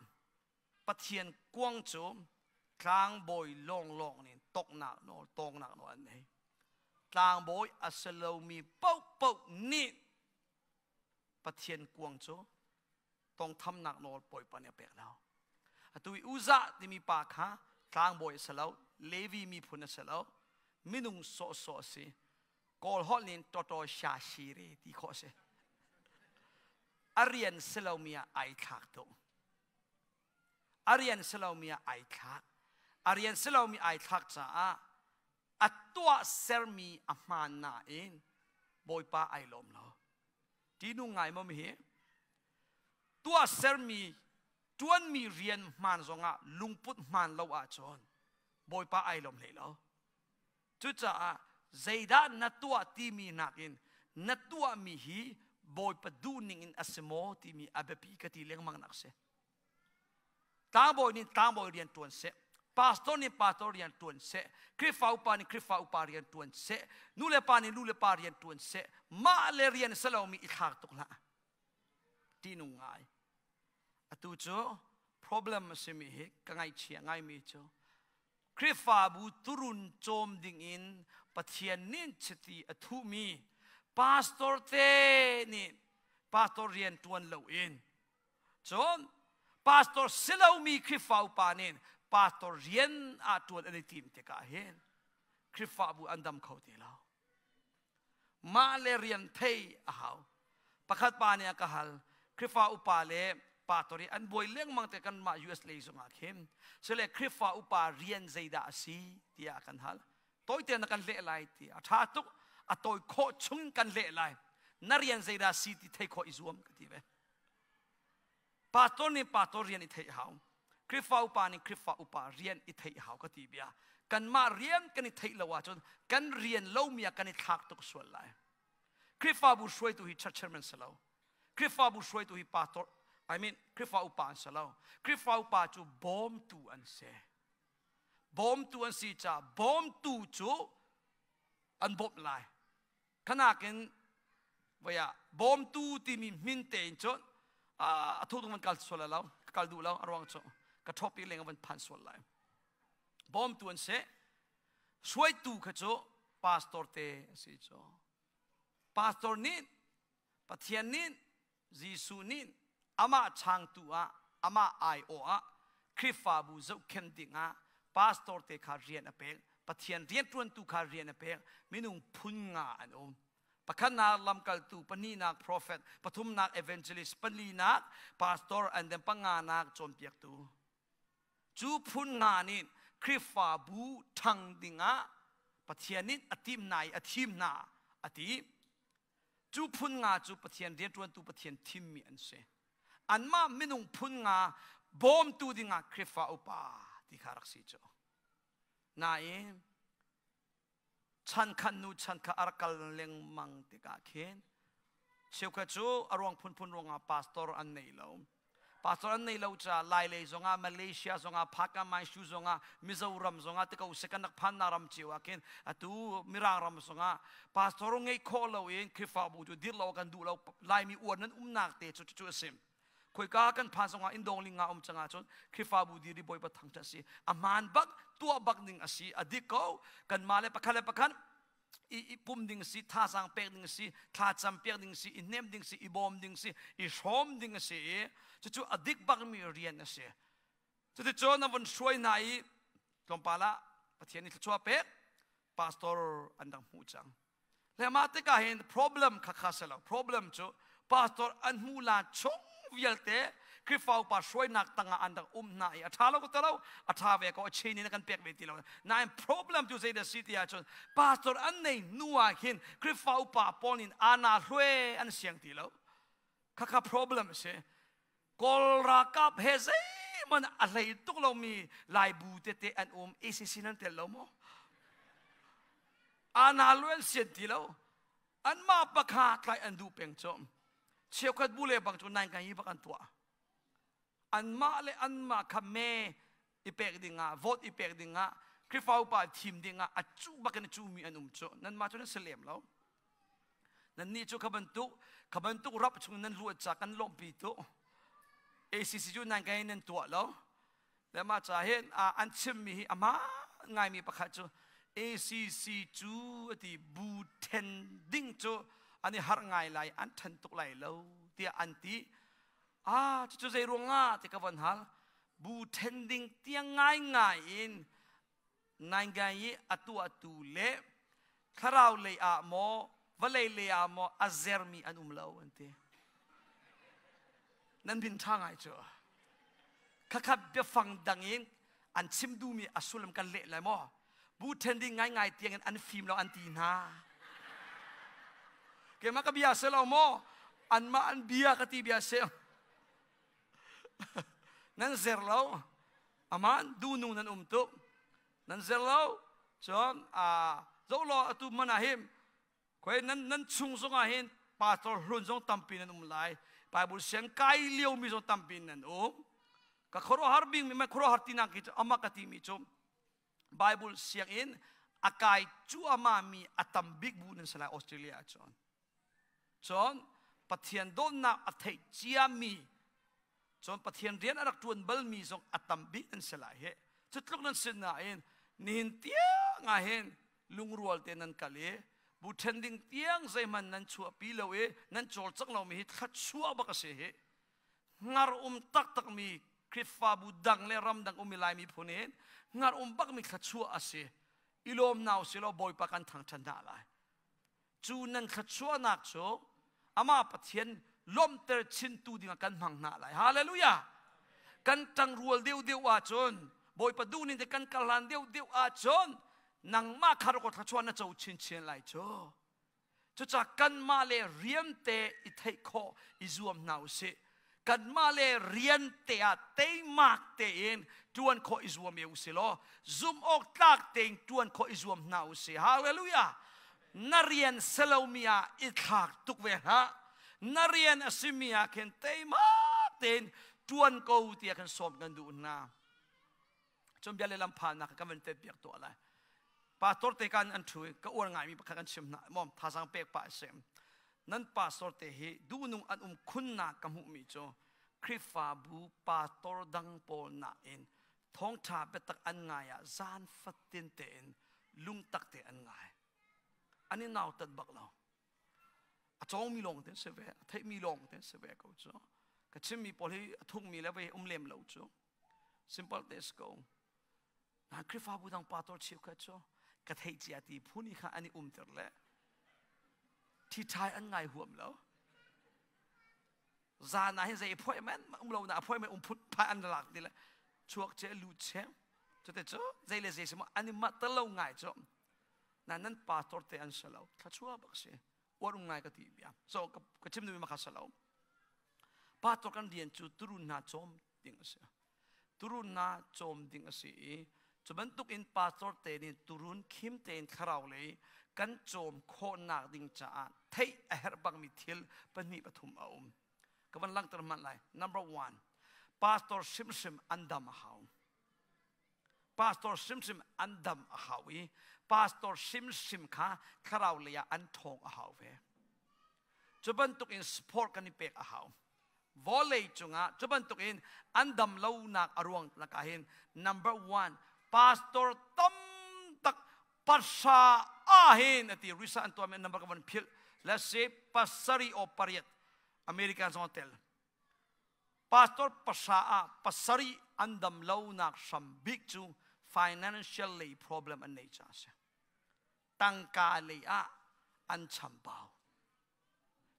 Pathian kuang cu tlangbawi lawnglawng nih toknak nawl tawngnak nawl an nei. Tlangbawi a si lomi paohpaoh nih Pathian kuang cu tawngthamnak nawl Bawipa nih a pek lo. Atu i Uzah timi pa kha tlangbawi a si lo, Levi miphun a si lo, minung sawhsawh a si. Kawl holh nih tawtaw sha shiri ti khawh a si. A rian si lomi ah ai thlak tuk. A rian si lomi ah ai thlak. A rian si lomi ai thlak caah a tuah sermi a hmaan nain Bawipa ai lawm lo. Ṭihnung ngai maw hi? Tuah sermi ṭuanmi rian hmaan zongah lungput hmaan lo ahcun Bawipa ai lawm hlei lo. Cucaah zeidah na tuah timi nakin na tuahmi hi Bawipa duhning in a si maw timi a biapi ka ti lengmang nak si. Tlangbawi nih tlangbawi rian ṭuan seh, pastor nih pastor rian ṭuan seh, Khrihfa upa nih Khrihfa upa rian ṭuan seh, nu le pa nih nu le pa rian ṭuan seh, mah le rian si lomi i thlak tuk hlah. Ṭihnung ngai. Atu cu problem a simi hi ka ngaihchia ngaimi cu Khrihfabu turun cawm dingin Pathian nih chiti a thuhmi pastor te nih pastor rian ṭuan loin cun pastor si lomi Khrihfa upa nih pastor rian ah ṭuan an i tim tikah hin Khrihfabu an dam kho ti lo. Mah le rian thei a hau. Pakhat pa nih a ka hal. Khrihfa upa le pastor i an buai lengmang te kanmah US lei zongah khin. Sile Khrihfa upa rian zeidah a si tiah a kan hal. Tawite na kan leh lai ti a ṭha tuk. A tawi khawh chung kan leh lai. Na rian zeidah si ti thei khawh i zuam ka ti ve. Pastor nih pastor rian i theih hau. Khrihfa upa nih Khrihfa upa rian i theih hau ka ti bia. Kanmah rian kan i theih lo ahcun kan rian lomi ah kan i thlak tuk sual lai. Khrihfabu hruaitu hi church chairman si lo. Khrihfabu hruaitu hi pastor, I mean Khrihfa upa an si lo. Khrihfa upa cu bawmtu an si. Bawmtu an si caah bawmtu cu an bawmh lai. Khanakin voi ah bawmtu timi hmin tein cun a thu van kal sual lo ka kal duh lo a ruang cu ka topic leng van phan sual lai bawmtu an si hruaitu kha cu pastor te a si cu pastor nih Pathian nih Jesuh nih amah changtu ah amah aiawh ah Khrihfabu zohkhenh dingah pastor te kha rian a pek Pathian rianṭuantu kha rian a pek minung phun nga an um pakhatnak lamkaltu pahnihnak prophet pathumnak evangelist palinak pastor and then panganak cawnpiaktu cu phun nga nih Khrihfabu ṭhang dingah Pathian nih a tim hna i a thim hna a ti Cu phun nga cu Pathian rianṭuantu Pathian thimmi an si. Anmah minung phun nga bawmtu dingah Khrihfa upa ti kha rak si cu. Nain chan khat nu chan khat a rak kal lengmang tikah khin cheukhat cu a ruang phunphun ruangah pastor an nei lo. Pastor an nei lo ca Lai lei zongah Malaysia zongah Phaka Maishu zongah Mizoram zongah te ko se kan rak phan na ram cio ah khin atu Mirang ram zongah pastor ngei khawh lo in Khrihfabu cu dir lo kan duh lo. Laimi uar nan umnak te cu cu a si. Khoika kan phan zongah indong linga um cangah cun Khrihfabu dir i Bawipa thangṭhat si a hmaan bak, tuah bak ning a si, a dik ko. Kanmah le pakhat le pakhat i pum ding si, thazaang pek ding si, thlacam pek ding si, i hnem ding si, i bawm ding si, i hrawm ding a si i cucu a dik bakmi rian a si. Cuticun a vun hruai hna i tlawmpal ah Pathian nih thluachuah pek, pastor an rak hmuh cang. Le mah tikah hin problem kha kha si lo. Problem cu pastor an hmuh la chung vialte Khrihfa upa hruainak tangah an rak um hna i a ṭha lo ka lo, a ṭha ve ko, a chain in a kan pek ve ti lo. Nain problem cu zei dah si ti ahcun pastor an nei hnu ah khin Khrihfa upa pawl nih ana hlue an siang ti lo. Khakha problem a si. Kawl ralkap he zeihmanh a hlei tuk lomi Laibu tete an um. ACC nan tel lo maw? Ana lue an sian ti lo. Anmah pakha tlai an duh peng cu. Cheukhat bu le bang cu nai ngai bak an tuah. Anmah le anmah kha me i pek dingah, vote i pek dingah, Khrihfa upa thim dingah a cu bakin a cumi an um cu. Nanmah cu nan si lem lo. Nannih cu kha bantuk rap chung nan luat ca kan lawmhpi tu. ACC cu nan kai nan tuah lo. Le mah ca hin an chimmi hi amah ngaimi pakhat cu ACC cu ati bu then ding cu an i harh ngai lai, an then tuk lai lo tiah an ti. Ah, cucu zei ruangah ti ka von hal. Bu then ding tiang ngai ngai in ngai i a tuahtu le thlarau lei ah maw vawlei lei ah maw a zermi an um lo an ti. Nan bin ṭha ngai cu. Khakha biafang dang in an chim duhmi a sullam kan leh lai maw? Bu ṭhen ding ngaingai tiang in an fim lo an ti hna. Keimah ka bia si lo maw? Anmah an bia ka ti bia si. Nan zer lo. Aman duhnung nan um tuk. Nan zer lo. Cun zoh law atu man ah hin khoi nan nan chung zongah hin pastor hlun zong tampi nan um lai. Bible siang kai lio mi zong tampi nan um. Ka khuaruahhar bing mi khuaruahhar tinak hi ama ka ti mi cu Bible sianginn a kai cuahmah mi a tam bik bu nan si lai Australia ah cun. Cun Pathian dawtnak a theih ciami, cun Pathian rian a rak ṭuan balmi zong a tam bik nan si lai hi. Cu tluk nan si nain nihin tiang ah hin lungrual te nan kal i bu ṭhen ding tiang zeihmanh nan chuahpi lo i nan cawlcangh lomi hi thluachuah bak a si hi. Hngar um taktakmi Khrihfabu dang le ramdang um i Lai miphun hin hngar um bakmi thluachuah a si. I lawm hna usih law Bawipa kan thangṭhat hna lai. Cu nan thluachuahnak cu amah Pathian lawmhter chintu dingah kan hmang hna lai. Hallelujah! Kan ṭangrual deuhdeuh ahcun, Bawipa duhning te kan kal hlan deuhdeuh ahcun nangmah kha rak thluachuah na co chinchin lai cu. Cucaah kanmah le rian te i theih khawh i zuam hna usih. Kanmah le rian te ah teimak tein ṭuan khawh i zuam e usih law zumh awk tlak tein ṭuan khawh i zuam hna usih. Hallelujah! Na rian selomi ah i thlak tuk ve hlah. Na rian a simi ah khin teimak tein ṭuan ko tiah kan sawm kan duh hna. Cun bia le lam phannak kan van tet biak tuah lai. Pastor te kan an ṭhu i ka uar ngaimi pakhat kan chim hna. Mom thazaang pek pah a si. Nan pastor te hi duhnung an um khunnak ka hmuhmi cu Khrihfabu pastor dang pawl nakin thawngṭha biatak an ngai ah zan fatin tein lungtak te an ngai. An i nautat bak lo. A cawngmi lawng te an si ve, a theihmi lawng te an si ve ko cu. Ka chimmi pawl hi a thukmi le vei um lem lo cu. Simple te si ko. Na Khrihfabu dang pastor cheukhat cu ka theih cia ti phun i kha an i umter le ṭhiṭhai an ngai huam lo. Zan ah hin zei appointment um lo na appointment um phut phai an lak ti le chuak che lut che cute cu zei le zei si an i mat lo ngai cu. Na nan pastor te an si lo. Thluachuah bak si. Uar um ngai ka ti bia. So ka chim duhmi ma kha si lo. Pastor kan rian cu turun hna cawm ding a si. Turun hna cawm ding a si i cu bantuk in pastor te nih turun khim tein thlarau lei kan cawm khawhnak ding caah theih a herh bakmi thil pahnih pathum a um. Ka van langhter hmanh lai. Number one, Pastor hrimhrim an dam a hau. Pastor hrimhrim an dam a hau i pastor hrimhrim kha thlarau lei ah an ṭhawng a hau ve. Cu bantuk in support kan i pek a hau. Vawlei cungah cu bantuk in an dam lonak a ruang lakah hin number one pastor tam tak pahra ah hin ati research an tuahmi number ka van philh. Let's say pasarih or pariat American zong tel. Pastor pahra ah pasarih an dam lonak hram bik cu financial lei problem an nei ca a si. Tangka lei ah an chambau.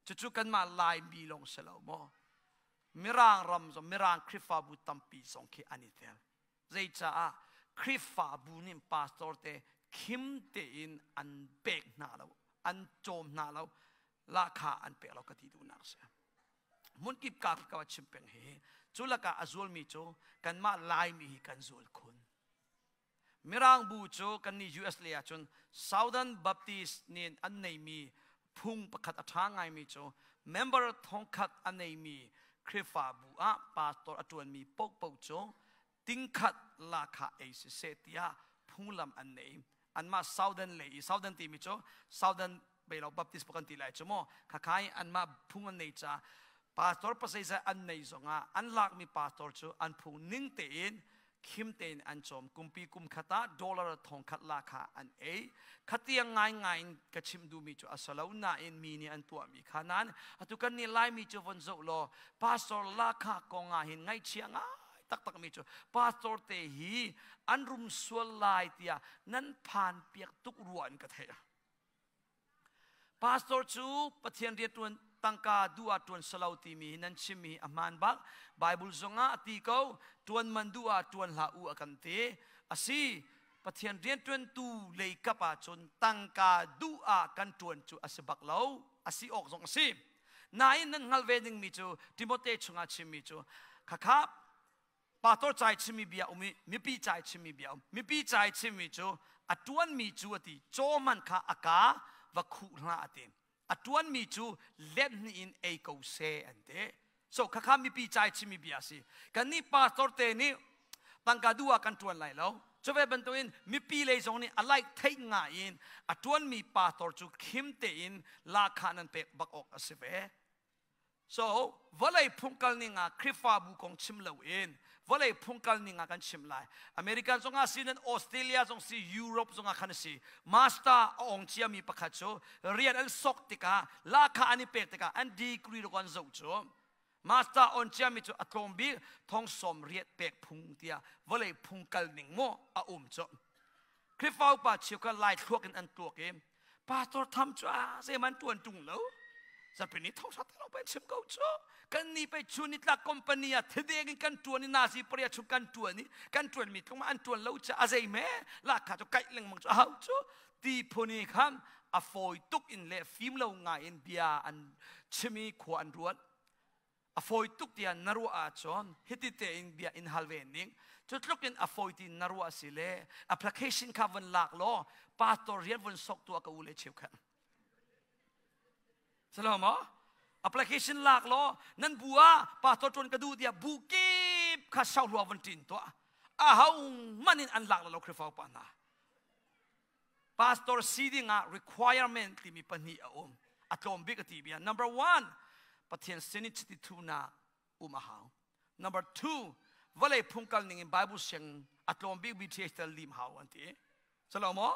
Cucu kanmah Laimi lawng si lo maw? Mirang ram zong Mirang Khrihfabu tampi zong khi an i tel. Zeicaah Khrihfabu nih pastor te khim tein an pek hna lo, an cawm hna lo, lahkhah an pek lo ka ti duhnak a si. Hmunkip ka ka chim peng hi cu lakah a zulmi cu kanmah Laimi hi kan zul khun. Mirang bu cu kannih US lei ahcun Southern Baptist nih an neimi phung pakhat a ṭha ngaimi cu member thongkhat a neimi Khrihfabu ah pastor a ṭuanmi paohpaoh cu tingkhat lahkhah ei siseh tiah phunglam an nei. Anmah Southern lei i Southern timi cu Southern Beilo Baptist kan ti lai cu mu khakha i anmah phung an nei ca pastor pasei an nei zongah an lakmi pastor cu an phung ning tein khim tein an cawm kumpi kum khat ah dollar thong khat la kha an ei khatiang ngai ngai in ka chim duhmi cu a salo nain mi nih an tuahmi kha nan atu kan nih laimi cu von zoh law pastor la kha kong ah hin ngaihchia ngai taktak mi cu pastor te hi an rum sual lai tiah nan phan piak tuk rua in ka theih Pastor cu Pathian rianṭuan tangka duh ah ṭuan salo timi hi nan chimmi hi a hmaan bak. Bible zongah a ti ko, ṭuan man duh ah ṭuan hlah u a kan ti. Asi, Pathian rianṭuantu lei kap ahcun tangka duh ah kan ṭuan cu a si bak lo. A si awk zong a si. Nain nan hngalh ve dingmi cu Timote chungah chimmi cu khakha pastor cai chimmi bia um i mipi cai chimmi bia um mipi cai chimmi cu a ṭuanmi cu a ti caw man kha a ka va khuh hlah a ti a ṭuanmi cu let hnih in ei ko seh an ti so khakha mipi cai chimmi bia a si kannih pastor te nih tangka duh ah kan ṭuan lai lo cuve bantukin mipi lei zong nih a like theih nga in a ṭuanmi pastor cu khim tein lahkhah nan pek bak awk a si ve So vawlei phungkal ning ah Khrihfabu kong chim loin vawlei phungkal ning ah kan chim lai. American zong ah si nan Australia zong si Europe zong ah khan si. Master a ong ciami pakhat cu rian an sok tikah lahkhah an i pek tikah an degree rak an zoh cu master on ciami cu a tlawm bik thong sawm riat pek phung tiah vawlei phungkal ning maw a um cu. Khrihfa upa cheukhat lai thluak in an tuak i pastor tham cu a zeiman tuan tung lo zarpi ni thong sat lo pen chim ko cu kan ni pe chu ni tlak company a thideng in kan tuan i nazi paria chung kan tuan i kan tuan mi tlung an tuan lo cha a zei me la kha chu kaih lengmang chu hau chu ti phuni khan a fawi tuk in le fim lo ngai in bia an chimi khua an ruat A fawi tuk tiah na ruah ahcun hiti tein bia in hal ve ning. Cu tluk in a fawi ti na ruah si le application kha von lak law pastor rian von sok tuah ka u le cheukhat. Salo maw? Application lak law nan bu ah pastor ṭuan ka duh tiah bu kip kha sauhlua von ṭin tuah. Aho man in an lak lo Khrihfa upa hna. Pastor si ding ah requirement timi pahnih a um. A tlawm bik a ti bia. Number one, Pathian sin i chiti thunak um a hau. Number two, vawlei phungkal ning in Bible siang a tlawm bik BTH tel lim hau an ti. Salo maw?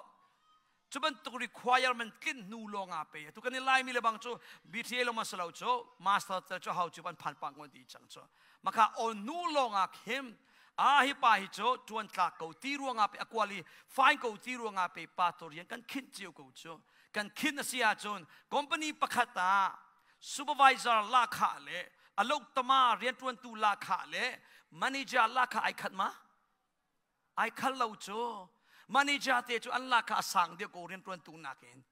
Cu bantuk requirement tlin hnu lawng ah pe. Tu kan i Laimi le bang cu BTA lawng ma salo cu master tel cu hau cu ban phan pang ngon ti cang cu. Maka on nu lawng ah khim a hi pa hi cu ṭuan tlak ko ti ruangah pe a kual i fine ko ti ruangah pe pa to rian kan khinh cio ko cu kan khinh a si ahcun company pakhat ah supervisor lahkhah le aloktama rianṭuantu lahkhah le manager lahkhah ai khat ma ai khal lo cu manager te cu an lahkhah a sang deuh ko rianṭuantu nakin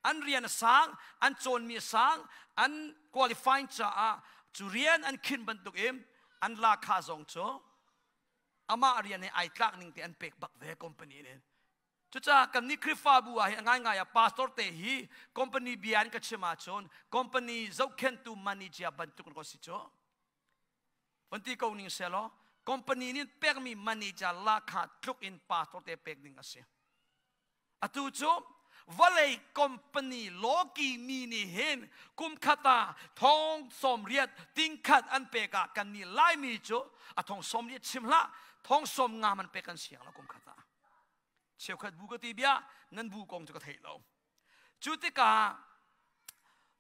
an rian a sang an cawnmi a sang an qualifying caah cu rian an khin bantuk in an lahkhah zong cu amah rian he ai tlak ning te an pek bak ve company nih cucaah kan nih Khrihfabu ah hi a ngaingai ah pastor te hi company bia in ka chim ahcun company zohkhentu manager bantuk kan si cu. Van ti ko ning selaw company nih pekmi manager lahkhah tluk in pastor te pek ding a si. Atu cu vawlei company lawki mi nih hin kum khat ah thong 80 tingkhat an pek ah kan nih Laimi cu a thong 80 chim hlah thong 50 man pek kan siang lo kum khat ah. Cheukhat bu ka ti bia nan bu kong cu ka thei lo. Cu tikah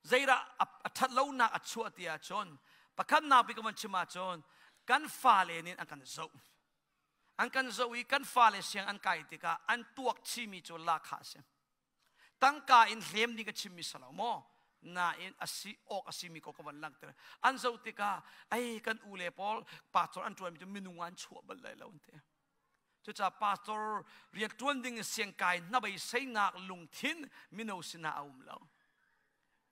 zeidah a ṭhat lonak a chuah ti ahcun pakhatnak bik ka van chim ahcun kan fale nih an kan zoh. An kan zoh i kan fale siang an kai tikah an tuak chihmi cu lahkhah a si. Tangka in hlem ding ka chimmi si lo maw? Nain a si awk a simi ko ka van langhter. An zoh tikah ei kan u le pawl pastor an ṭuanmi cu minung ah an chuah bal lai lo an ti. Cucaah pastor rianṭuan ding in siangkai hnabeiseinak lungthin mino sinah a um lo.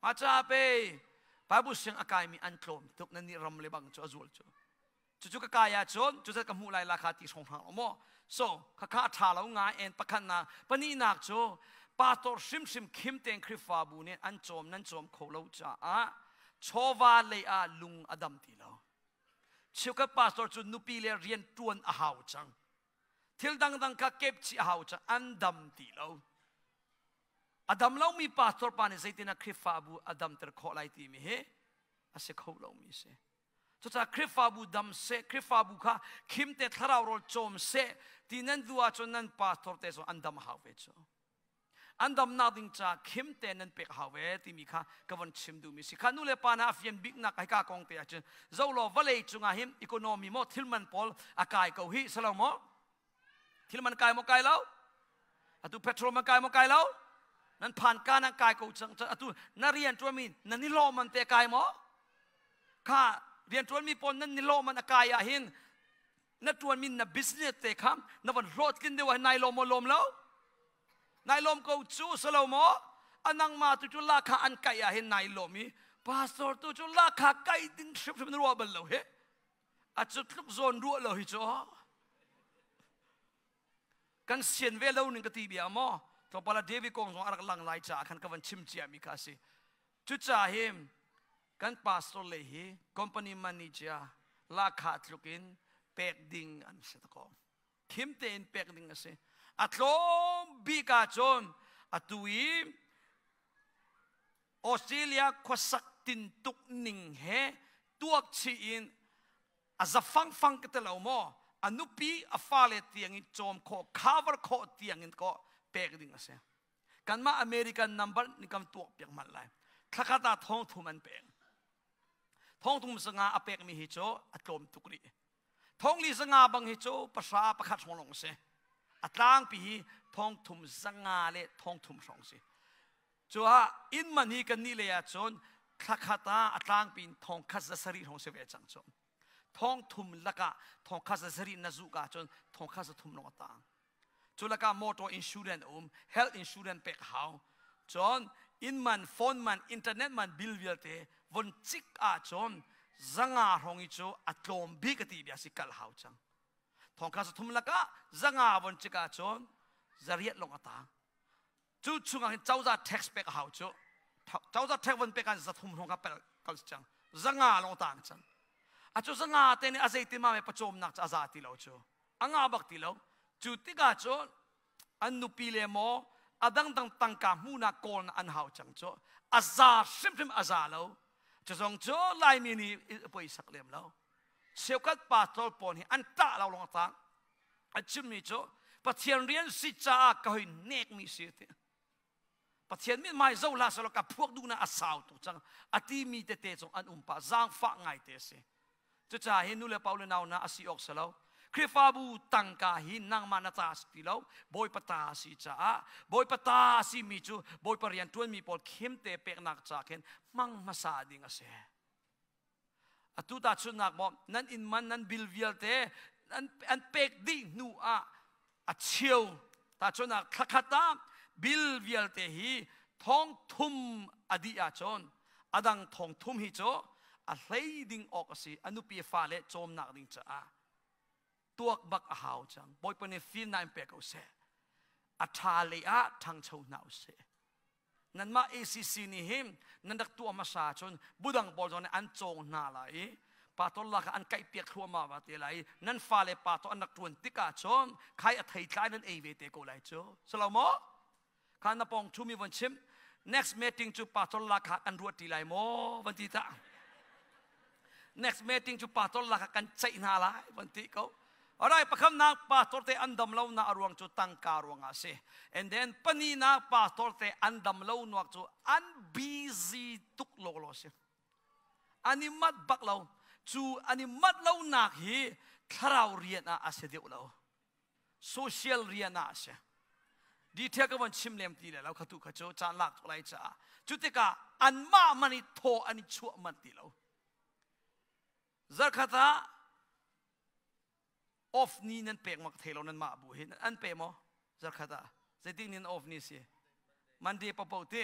Mah caah pei Bible siang a kaimi an tlawm tuk nan nih ram le bang cu a zual cu. Cucu ka kai ahcun cucu ka hmuh lai la kha ti hrawnghrang maw. So khakha a ṭha lo ngai en pakhatnak pahnihnak cu pastor hrimhrim khim tein Khrihfabu nih an cawm nan cawm kho lo caah chawva lei ah lung a dam ti lo. Cheukhat pastor cu nupi le rian ṭuan a hau cang. Thil dangdang kha kep chih a hau cang. An dam ti lo. A dam lomi pastor pa nih zeitin ah Khrihfabu a damter khawh lai timi hi a si kho lomi a si. Cucaah Khrihfabu dam seh, Khrihfabu kha khim te thlarau rawl cawm seh ti nan duh ahcun nan pastor te zong an dam a hau ve cu. An damnak ding ca khim te nan pek hau ve timi kha ka von chim duhmi si. Kha nu le pa hna a fian biknak hika kong te ahcun zo law vawlei cungah hin economy maw thilman pawl a kai ko hi salo maw? Thilman kai maw kai lo? Atu petrol man kai maw kai lo? Nan phan ka nan kai ko cang atu na rian tuanmi na ni hlawh man te kai maw? Kha rian tuanmi pawl nan ni hlawh man a kai ah hin na tuanmi na business te kha na von hlawhtlin deuh ah nai lawm maw lawm lo? Nai lawm ko cu salo maw? A nangmah tu cu lakha an kaih ah hin nai lawm i pastor tu cu lakha kaih ding hrimhrim na ruah bal lo hi. A cu tluk zawn ruah lo hi cu kan sian ve lo ning ka ti bia maw? Tlawmpal ah David kong zong a rak lang lai caah khan ka van chim cia mi kha a si. Cucaah hi kan pastor le hi company manager lakha tluk in pek ding an si ta ko. Khim tein pek ding a si. A tlawm bik ahcun atu i Australia khuasak tintuk ning he tuak chih in a zafangfang ka ti lo maw a nupi a fale tiang in cawm khawh cover khawh tiang in ko pek ding a si. Kanmah American number nih kan tuak piak manh lai. Thlakhat ah thong thum an pek. Thong thum sanga a pekmi hi cu a tlawm tuk rih. Thongli zanga bang hi cu pahra pakhat hrawng lawng a si. A tlangpi hi thong thum zanga le thong thum hrawng si. Cuah inn man hi kan nih lei ahcun thlakhat ah a tlangpi in thong khat za sarih hrawng si ve cang cu. Thong thum lakah thong khat za sarih na zuh ka ahcun thong khat za thum lawng a tang. Cu lakah motor insurance a um, health insurance pek a hau. Cun inn man, phone man, internet man bill vialte von cik ahcun zanga hrawng i cu a tlawm bik a ti bia si kal hau cang. Thongkha sathum lakah zanga von cik ahcun zariat lawng a tang. Cu chungah hin cozah tax pek a hau cu. Cozah tax von pek ah zathum hrawng kha pel kal si cang. Zanga lawng tang cang. A cu zanga te nih a zeitin ma me pawcawmnak cu a za ti lo cu. A ngah bak ti lo. Cu tikah cun an nupi le maw a dangdang tangka hmuhnak kawlnak an hau cang cu. A za hrimhrim a za lo. Cu zong cu Laimi nih poisak lem lo. Cheukhat pastor pawl hi an ṭah lo lawng tang. A chimmi cu Pathian rian si caah ka hoi nekmi si ti. Pathian mithmai zoh hlah selaw ka phuak duhnak a sau tuk cang a timi tete zong an um pah zaangfah ngaite a si. Cucaah hi nu le pa le nau hna a si awk si lo. Khrihfabu tangka hi nangmah na ta a si ti lo Bawipa ta a si caah Bawipa ta a simi cu Bawipa rian ṭuanmi pawl khimte peknak ca khin hmang hmasa ding a si. Atu tahchunhnak maw nan inn man nan bil vialte an, an pek dih hnu ah a cheu tahchunhnak thlakhat ah bil vialte hi thong thum a dih ahcun a dang thong thum hi cu a hlei ding awk a si a nupi fale cawmnak ding caah tuak bak a hau cang bawipa nih fimnak in pe ko seh a ṭha lei ah ṭhangcho hna usih Nanmah ACC nih hin nan rak tuah hmasa ahcun budang pawl zong nih an cawng hna lai i. Pastor la kha an kaih piak thluahmah va te lai. Nan fale pastor an rak ṭuan tikah cun khai a thei tlai nan ei ve te ko lai cu. Silo maw? Kha na pong ṭhumi von chim. Next meeting cu pastor la kha kan ruat ṭi lai maw? Van ti ta. Next meeting cu pastor la kha kan ceih hna lai van ti ko. Alright, pakhamnak pastor te an dam lo na a ruang cu tangka ruangah a si. And then panihnak pastor te an dam lo nuak cu an busy tuk lawlaw si. An i mat bak lo. Cu an i mat lonak hi thlarau rian ah a si deuh lo. Social rian ah a si. Detail ka von chim lem ti le lo kha tu kha cu caan lak tuk lai caah. Cu tikah anmah man i thaw an i chuah manh ti lo. Zarkhat ah off ni nan pek mak thei lo nan mah bu hi an pe maw zarkhat ah zeitik ni off ni si Monday papo te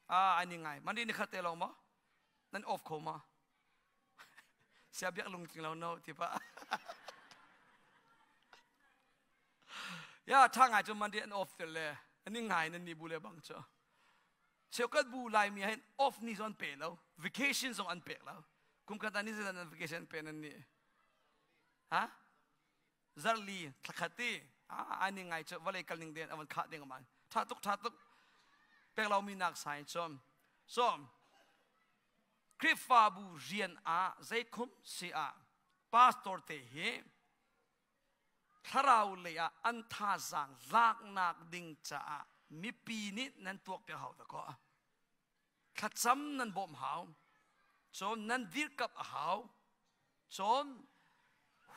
ah ani ngai Monday ni khat te lo maw nan off kho ma sia biak lung tling lo no ti pa ya tha ngai chu Monday an off tel le ani ngai nan ni bu le bang chu cheukhat bu laimi hin off ni zong an pe lo vacation zong an pek lo kum khat ah ni zeidah nan vacation pe nan nih ha zarli thlakhat ti ani ngai chu vawlei kal ning den avan khah ding aman tha tuk tha tuk pek lo mi nak sai chom so Khrihfabu rian ah zeikhum si ah pastor te hi thlarau lei ah an thazaang laknak ding caah mipi nih nan tuak piak hau dakaw thlacam nan bawmh hau cun nan dirkap a hau cun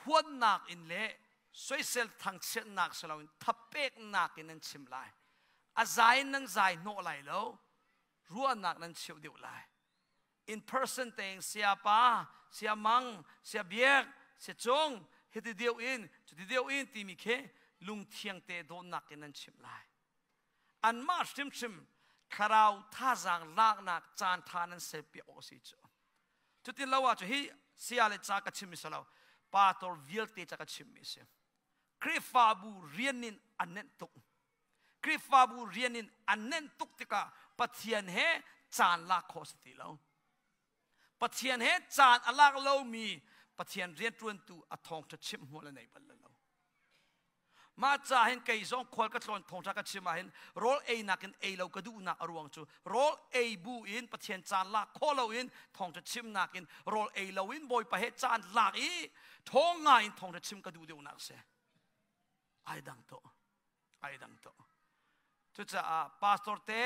huannak in le soisel thangchiatnak si loin thapeknak in nan chim lai a zai in nan zai hnawh lai lo ruahnak nan cheuh deuh lai in person tein siapa siamang siabiak siacung hiti deuh in cuti deuh in timi khi lungthiang te dawtnak in nan chimh lai anmah hrimhrim thlarau thazaang laknak caan tha nan ser piak awk a si cu cutin lo ah cu hi sia le ca ka chimmi si lo pastor vialte ca ka chimmi si Khrihfabu rian in an nenh tuk Khrihfabu rian in an nenh tuk tikah Pathian he caan lak khawh si ti lo. Pathian he caan a lak lomi Pathian rianṭuantu a thawngṭha chimh hmual a nei bal lo. Mah ca hin kei zong khual ka tlawn thawngṭha ka chim ah hin rawl einak in ei lo ka duhnak a ruang cu rawl ei bu in Pathian caan lak khawh lo in thawngṭha chimnak in rawl ei lo in Bawipa he caan lak i thawng ngai in thawngṭha chim ka duh deuhnak a si. Ai dang to. Ai dang to. Cucaah pastor te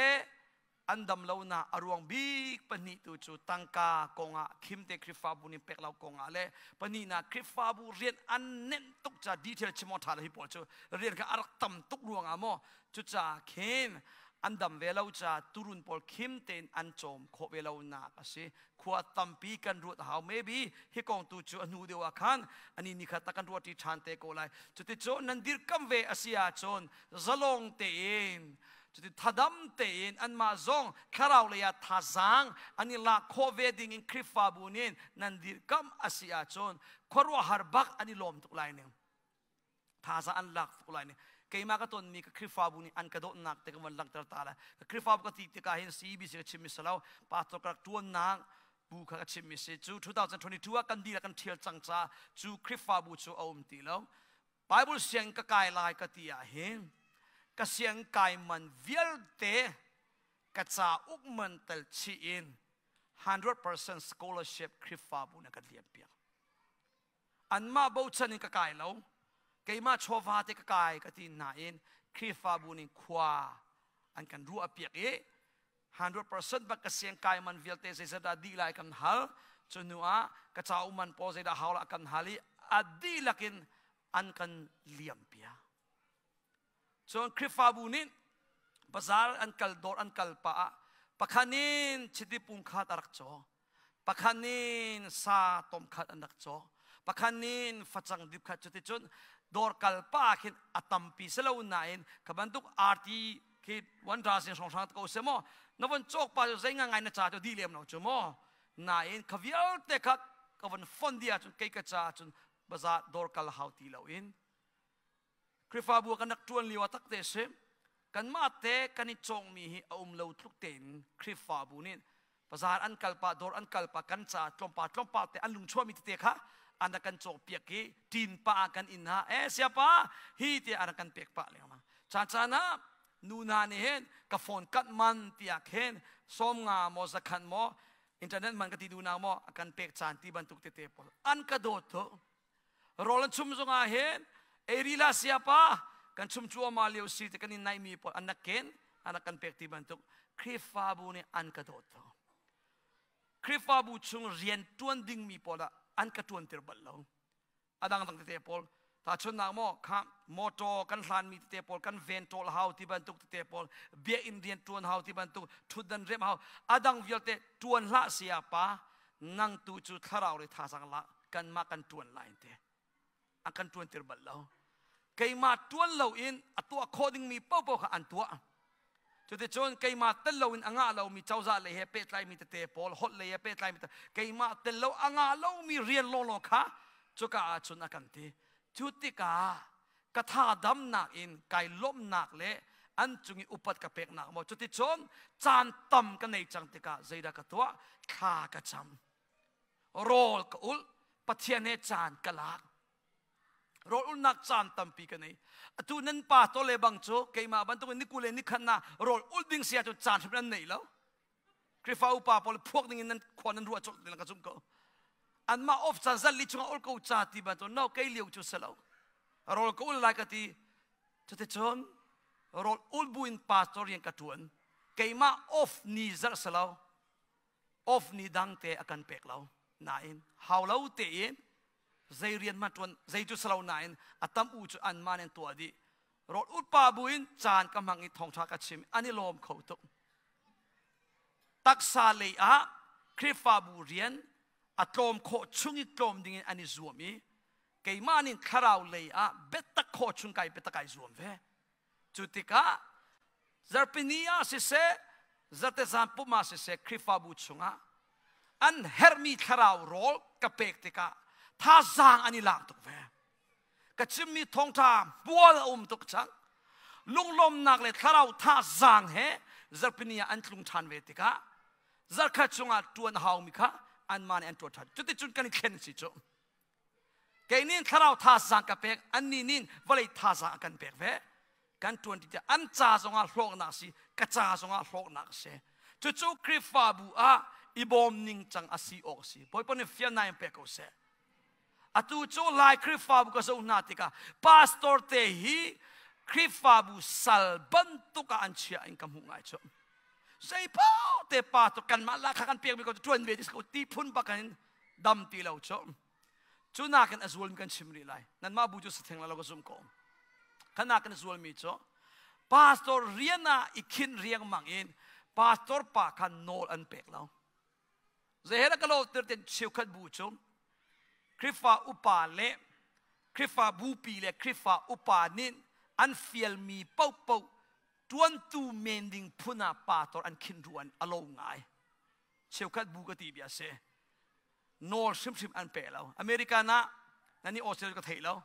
an dam lonak a ruang bik pahnih tu cu tangka kongah khimte Khrihfabu nih pek lo kongah le pahnihnak Khrihfabu rian an nenh tuk ca detail chim awk ṭha lo hi pawl cu rian kha a rak tam tuk ruangah maw cucaah khin an dam ve lo ca turun pawl khim tein an cawm khawh ve lonak a si khua tampi kan ruat a hau maybe hi kong tu cu a hnu deuh ah khan ani ni khat kan ruat ṭi ṭhan te ko lai cuticun nan dirkam ve a si ahcun zalong tein cuti thadam tein anmah zong thlarau lei ah thazaang an i lak khawh ve ding in Khrihfabu nih nan dirkam a si ahcun khuaruahhar bak an i lawm tuk lai ning thazaang an lak tuk lai ning keimah ka tonmi ka Khrihfabu nih an ka dawtnak te ka van langhter ta lai ka Khrihfabu ka ti tikah hin CBC ka chimmi si lo pastor ka rak ṭuannak bu kha ka chimmi si cu 2022 ah kan dihlak kan ṭhial cang ca cu Khrihfabu cu a um ti lo Bible siang ka kai lai ka ti ah hin ka siang kai man vialte ka cauk man tel chih in 100% scholarship Khrihfabu na ka liam piak anmah bochan in ka kai lo keimah chawva te ka kai ka ti nain Khrihfabu nih khua an kan ruah piak i 100% bak ka siang kai man vialte zeizat dah dih lai kan hal cu hnu ah ka cauk man pawl zeidah hau lah kan hal i a dihlak in an kan liam piak Cun Khrihfabu nih bazaar an kal dawr an kal pah ah pakhat in chiti pung khat a rak caw pakhat in sa tom khat an rak caw pakhat in facang dip khat cuticun dawr kal pah ah khin a tampi si lo nain kha bantuk arti khi one dozen hrawnghrang ko se maw na von cawk pa cu zei ngai ngai na ca cu dih lem lo cu maw nain kha vialte kha ka von fon dih ahcun kei ka ca ahcun bazaar dawr kal hau ti lo in Khrihfabu kan rak ṭuan lio ah takte si. Kanmah te kan i cawngmi hi a um lo tluk tein Khrihfabu nih Bazar an kal pah, dawr an kal pah, kan ca tlawmpal tlawmpal te an lung chuahmi tete kha an rak kan cawk piak i ṭin pah ah kan inn ha eh siapa hi tiah an rak kan pek pah lengmang. Caan caan ah nu hna nih hin ka phone kat man tiah khin 50 maw 100 maw internet man ka ti duh nak maw a kan pek caan ti bantuk tete pawl an ka dawt tuk. Rawl an chum zongah hin ei la siapa kan chum cuahmah lio si te kan in naihmi pawl an rak ken an rak kan pek ti bantuk Khrihfabu nih an ka dawt tuk. Khrihfabu chung rian ṭuan dingmi pawl ah an ka ṭuanter bal lo. A dangdang tete pawl tahchunhnak maw kha motor kan hlanmi tete pawl kan ven ṭawl hau ti bantuk tete pawl biakinn rian ṭuan hau ti bantuk ṭhutdan remh hau a dang vialte ṭuan hlah sayapa nang tu cu thlarau le thazang la kanmah kan ṭuan lai te an kan ṭuantir bal lo keimah ṭuan loin a tuah khawh dingmi paohpaoh kha an tuah cuticun keimah tel loin a ngah lomi cozah lei he pehtlaimi tete pawl holh lei he pehtlaimi keimah tel lo a ngah lomi rian lawlaw kha cuka ah cun a kan ti cu tikah ka tha damnak in kai lawmhnak le an cung i upat ka peknak maw cuticun caan tam ka nei cang tikah zeidah ka tuah thla ka cam rawl ka ulh Pathian he caan ka lak rawl ulhnak caan tampi ka nei atu nan pa to le bang cu keimah bantuk in ni kul le nikhat na rawl ulh ding sia cu caan hrim nan nei lo Khrihfa upa pawl phuak ding in nan khua nan ruah colh ti ka zumh ko anmah off caan zalli chungah ul ko ca ti bantuk no kei lio cu si lo rawl ka ul lai ka ti cuticun rawl ul bu in pastor rian ka ṭuan keimah off ni zarh si lo off ni dang te a kan pek lo nain hau lo tein zei rian ma ṭuan zei cu si lo nain a tam u cu anmah nih an tuah dih rawl utpa bu in caan ka hmang i thawngṭha ka chim an i lawm kho tuk taksa lei ah Khrihfabu rian a tlawm khawh chung i tlawm ding in an i zuam i keimah nih thlarau lei ah biatak khawh chung kai biatak ai zuam ve cu tikah zarhpini ah siseh zarhtezan pum ah siseh Khrihfabu chungah an herhmi thlarau rawl ka pek tikah thazaang an i lak tuk ve ka chimmi thawngṭha bual a um tuk cang lunglawmnak le thlarau thazaang he zarhpini ah an tlung ṭhan ve tikah zarkhat chungah ṭuan a haumi kha anmah nih an ṭuan ṭhan cuticun kan i thlen si cu kei nih thlarau thazaang ka pek annih nih vawlei thazaang a kan pek ve kan ṭuan ti an ca zongah hlawknak si ka ca zongah hlawknak si cucu Khrihfabu ah i bawm ning cang a si awk si Bawipa nih fiannak in pek ko seh Atu cu Lai Khrihfabu ka zoh hna tikah pastor te hi Khrihfabu sal bantuk ah an chia in ka hmuh ngai cu. Zeipaoh te pa tu kanmah lakha kan pekmi ko cu ṭuan ve dis ko ti phun bak in dam ti lo cu. Cu nakin a zualmi kan chim rih lai. Nanmah bu cu si theng lo ka zum ko. Kan nakin a zualmi cu pastor rian ah i khinh riangmang in pastor pa kha nawl an pek lo. Zeihela ka lawhter ten cheukhat bu cu Khrihfa upa le Khrihfa bupi le Khrihfa upa nih an fialmi paohpaoh ṭuantu men ding phun ah pastor an khinh ruan a lo ngai. Cheukhat bu ka ti bia si. Nawl hrimhrim an pe lo. American ah nan i Australia ka thei lo.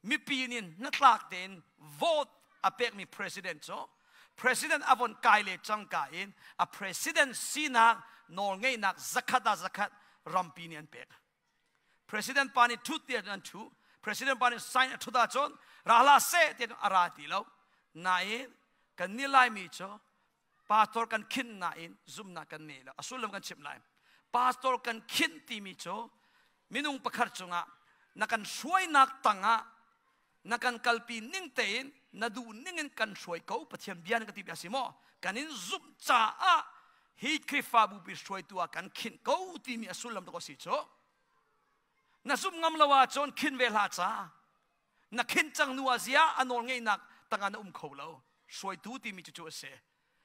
Mipi nih hnatlak tein vote a pekmi president cu president a von kai le cangka in a president sinak nawlngeihnak zakhat ah zakhat rampi nih an pek. President pa nih thut tiah an thu. President pa nih sign a thut ahcun ra hlah seh tiah a ra ti lo. Nain kan nih Laimi cu pastor kan khinh nain zumhnak kan ngei lo. A sullam kan chimh lai. Pastor kan khinh timi cu minung pakhat cungah na kan hruainak tangah na kan kalpi ning tein na duh ning in kan hruai ko Pathian bia na ka ti bia si maw kan in zumh caah hi Khrihfabu pi hruaitu ah kan khinh ko timi a sullam to ko si cu na zumh ngam lo ahcun khin ve hlah ca na khin cang nu ah zia a nawl ngeihnak tangah na um kho lo hruaitu timi cu cu a si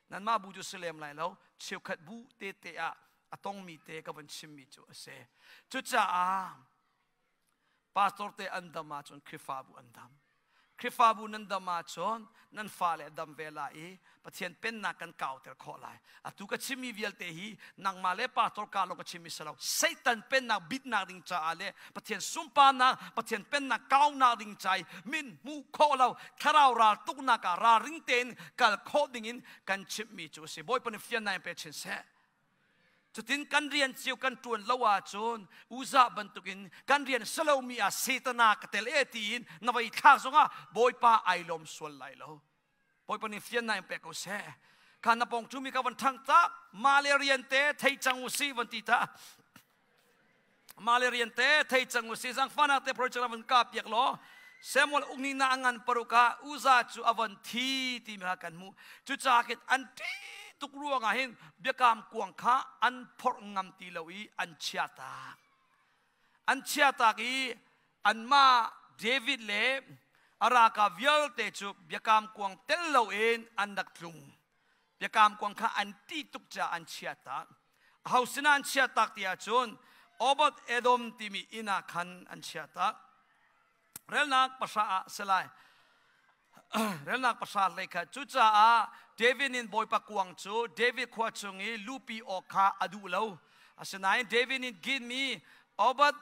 nanmah bu cu si lem lai lo cheukhat bu te te ah a tongmi te ka van chimmi cu a si cucaah pastor te an dam ahcun Khrihfabu an dam Khrihfabu nan dam ahcun nan fale a dam ve lai i Pathian pennak kan kauter khawh lai. Atu ka chimmi vialte hi nangmah le pastor ka lawng ka chimmi si lo. Satan pennak bitnak ding caah le Pathian sunparnak, Pathian pennak kaunak ding ca i min hmuh khawh lo thlarau ral tuknak ah ralring tein kal khawh ding in kan chimhmi cu a si. Bawipa nih fiannak in pe chin seh. Cutin kan rian cio kan ṭuan lo ahcun Uzzah bantukin kan rian si lomi ah Satana ka tel e tiin na vei thlak zongah Bawipa ai lawm sual lai lo. Bawipa nih fiannak in pek ko seh. Kha na pawng cumi ka van ṭhang tak mah le rian te thei cang u si van ti ta. Mah le rian te thei cang u si zangfahnak te project van ka piak law Samuel ukni na ngan paruk ah Uzzah cu a von thi timi kha kan hmuh. Cucaah khin an ṭih tuk ruangah hin biakam kuang kha an phorh ngam ti lo i an chiahtak. An chiahtak i anmah David le a ralkap vialte cu biakam kuang tel loin an rak tlung. Biakam kuang kha an ṭih tuk caah an chiahtak. Aho sinah an chiahtak ti ahcun Obad Edom timi inn ah khan an chiahtak. Relnak pahra ah si lai. Relnak pahra hlei kha cucaah David nih Bawipa kuang cu David khua chung i lupi awk kha a duh lo. Asinain David nih Gitmi Obad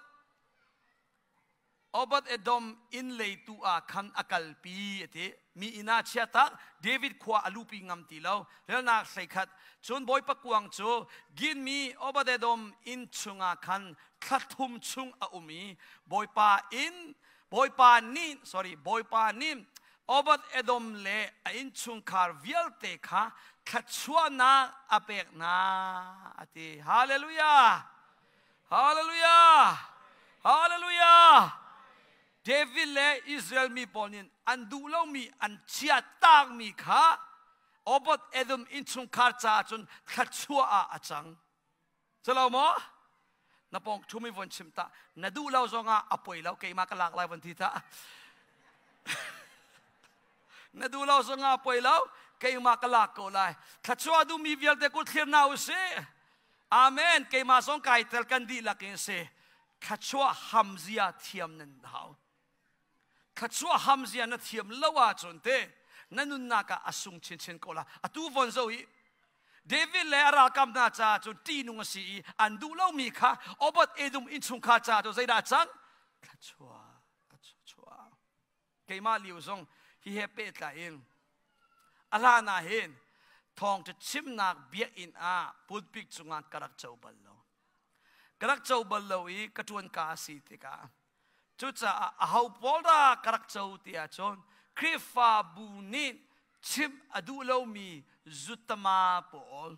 Obad Edom inn lei tu ah khan a kalpi a ti. Mi inn ah chia tak David khua a lupi ngam ti lo. Relnak hleikhat. Cun Bawipa kuang cu Ginmi Obad Edom inn chungah khan thla thum chung a um i Bawipa inn Bawipa nih sorry Bawipa nih Obad Edom le a innchungkhar vialte kha thluachuahnak a pek hna a ti. Hallelujah! Hallelujah! Hallelujah! David le Israel mi pawl nih an duh lomi an chia takmi kha Obot Edom innchungkhar caah cun thluachuah ah a cang. Culo maw? Na pawng ṭhumi von chim ta. Na duh lo zongah a poi lo keimah ka lak lai von ti ta. Na duh lo zongah a poi lo keimah ka lak ko lai. Thluachuah duhmi vialte kut thlir hna usih. Amen. Keimah zong kai tel kan dihlak in si. Thluachuah hamzia thiam nan hau. Thluachuah hamzia na thiam lo ahcun te na nunnak ah a sung chinchin ko la. Atu von zo i David le a ralkap hna caah cun ṭihnung a si i an duh lomi kha Obad Edom innchungkhar caah cun zeidah a cang? Thluachuah, a chuah. Keimah lio zong hi he pehtlai in a hlan ah hin thawngṭha chimnak biakinn ah pulpit cungah ka rak co bal lo. Ka rak co bal lo i ka ṭuan ka a si tikah cucaah aho pawl dah ka rak co ti ahcun Khrihfabu nih chimh a duh lomi zutama pawl,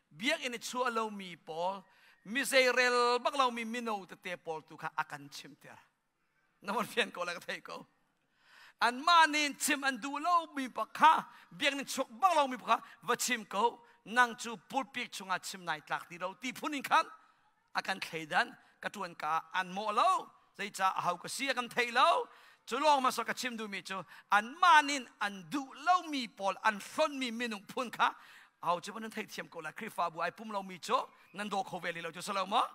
biakinn i chuah lomi pawl, mi zeirel bak lomi mino tete pawl tu kha a kan chimter. Na von fian ko le ka thei ko. Anmah nih chim an duh lomi pa kha biakinn chuak bak lomi pa kha va chim ko nang cu pulpit chungah chim nai tlak ti lo ti phun in khan a kan thleidan ka ṭuan ka an mawh lo zeicah aho ka si a kan thei lo cu lawng ma ka chim duhmi cu anmah nih an duh lomi pawl an hlonmi minung phun kha aho cu nan theithiam ko lai Khrihfabu ai pum lomi cu nan daw kho ve li lo cu si lo maw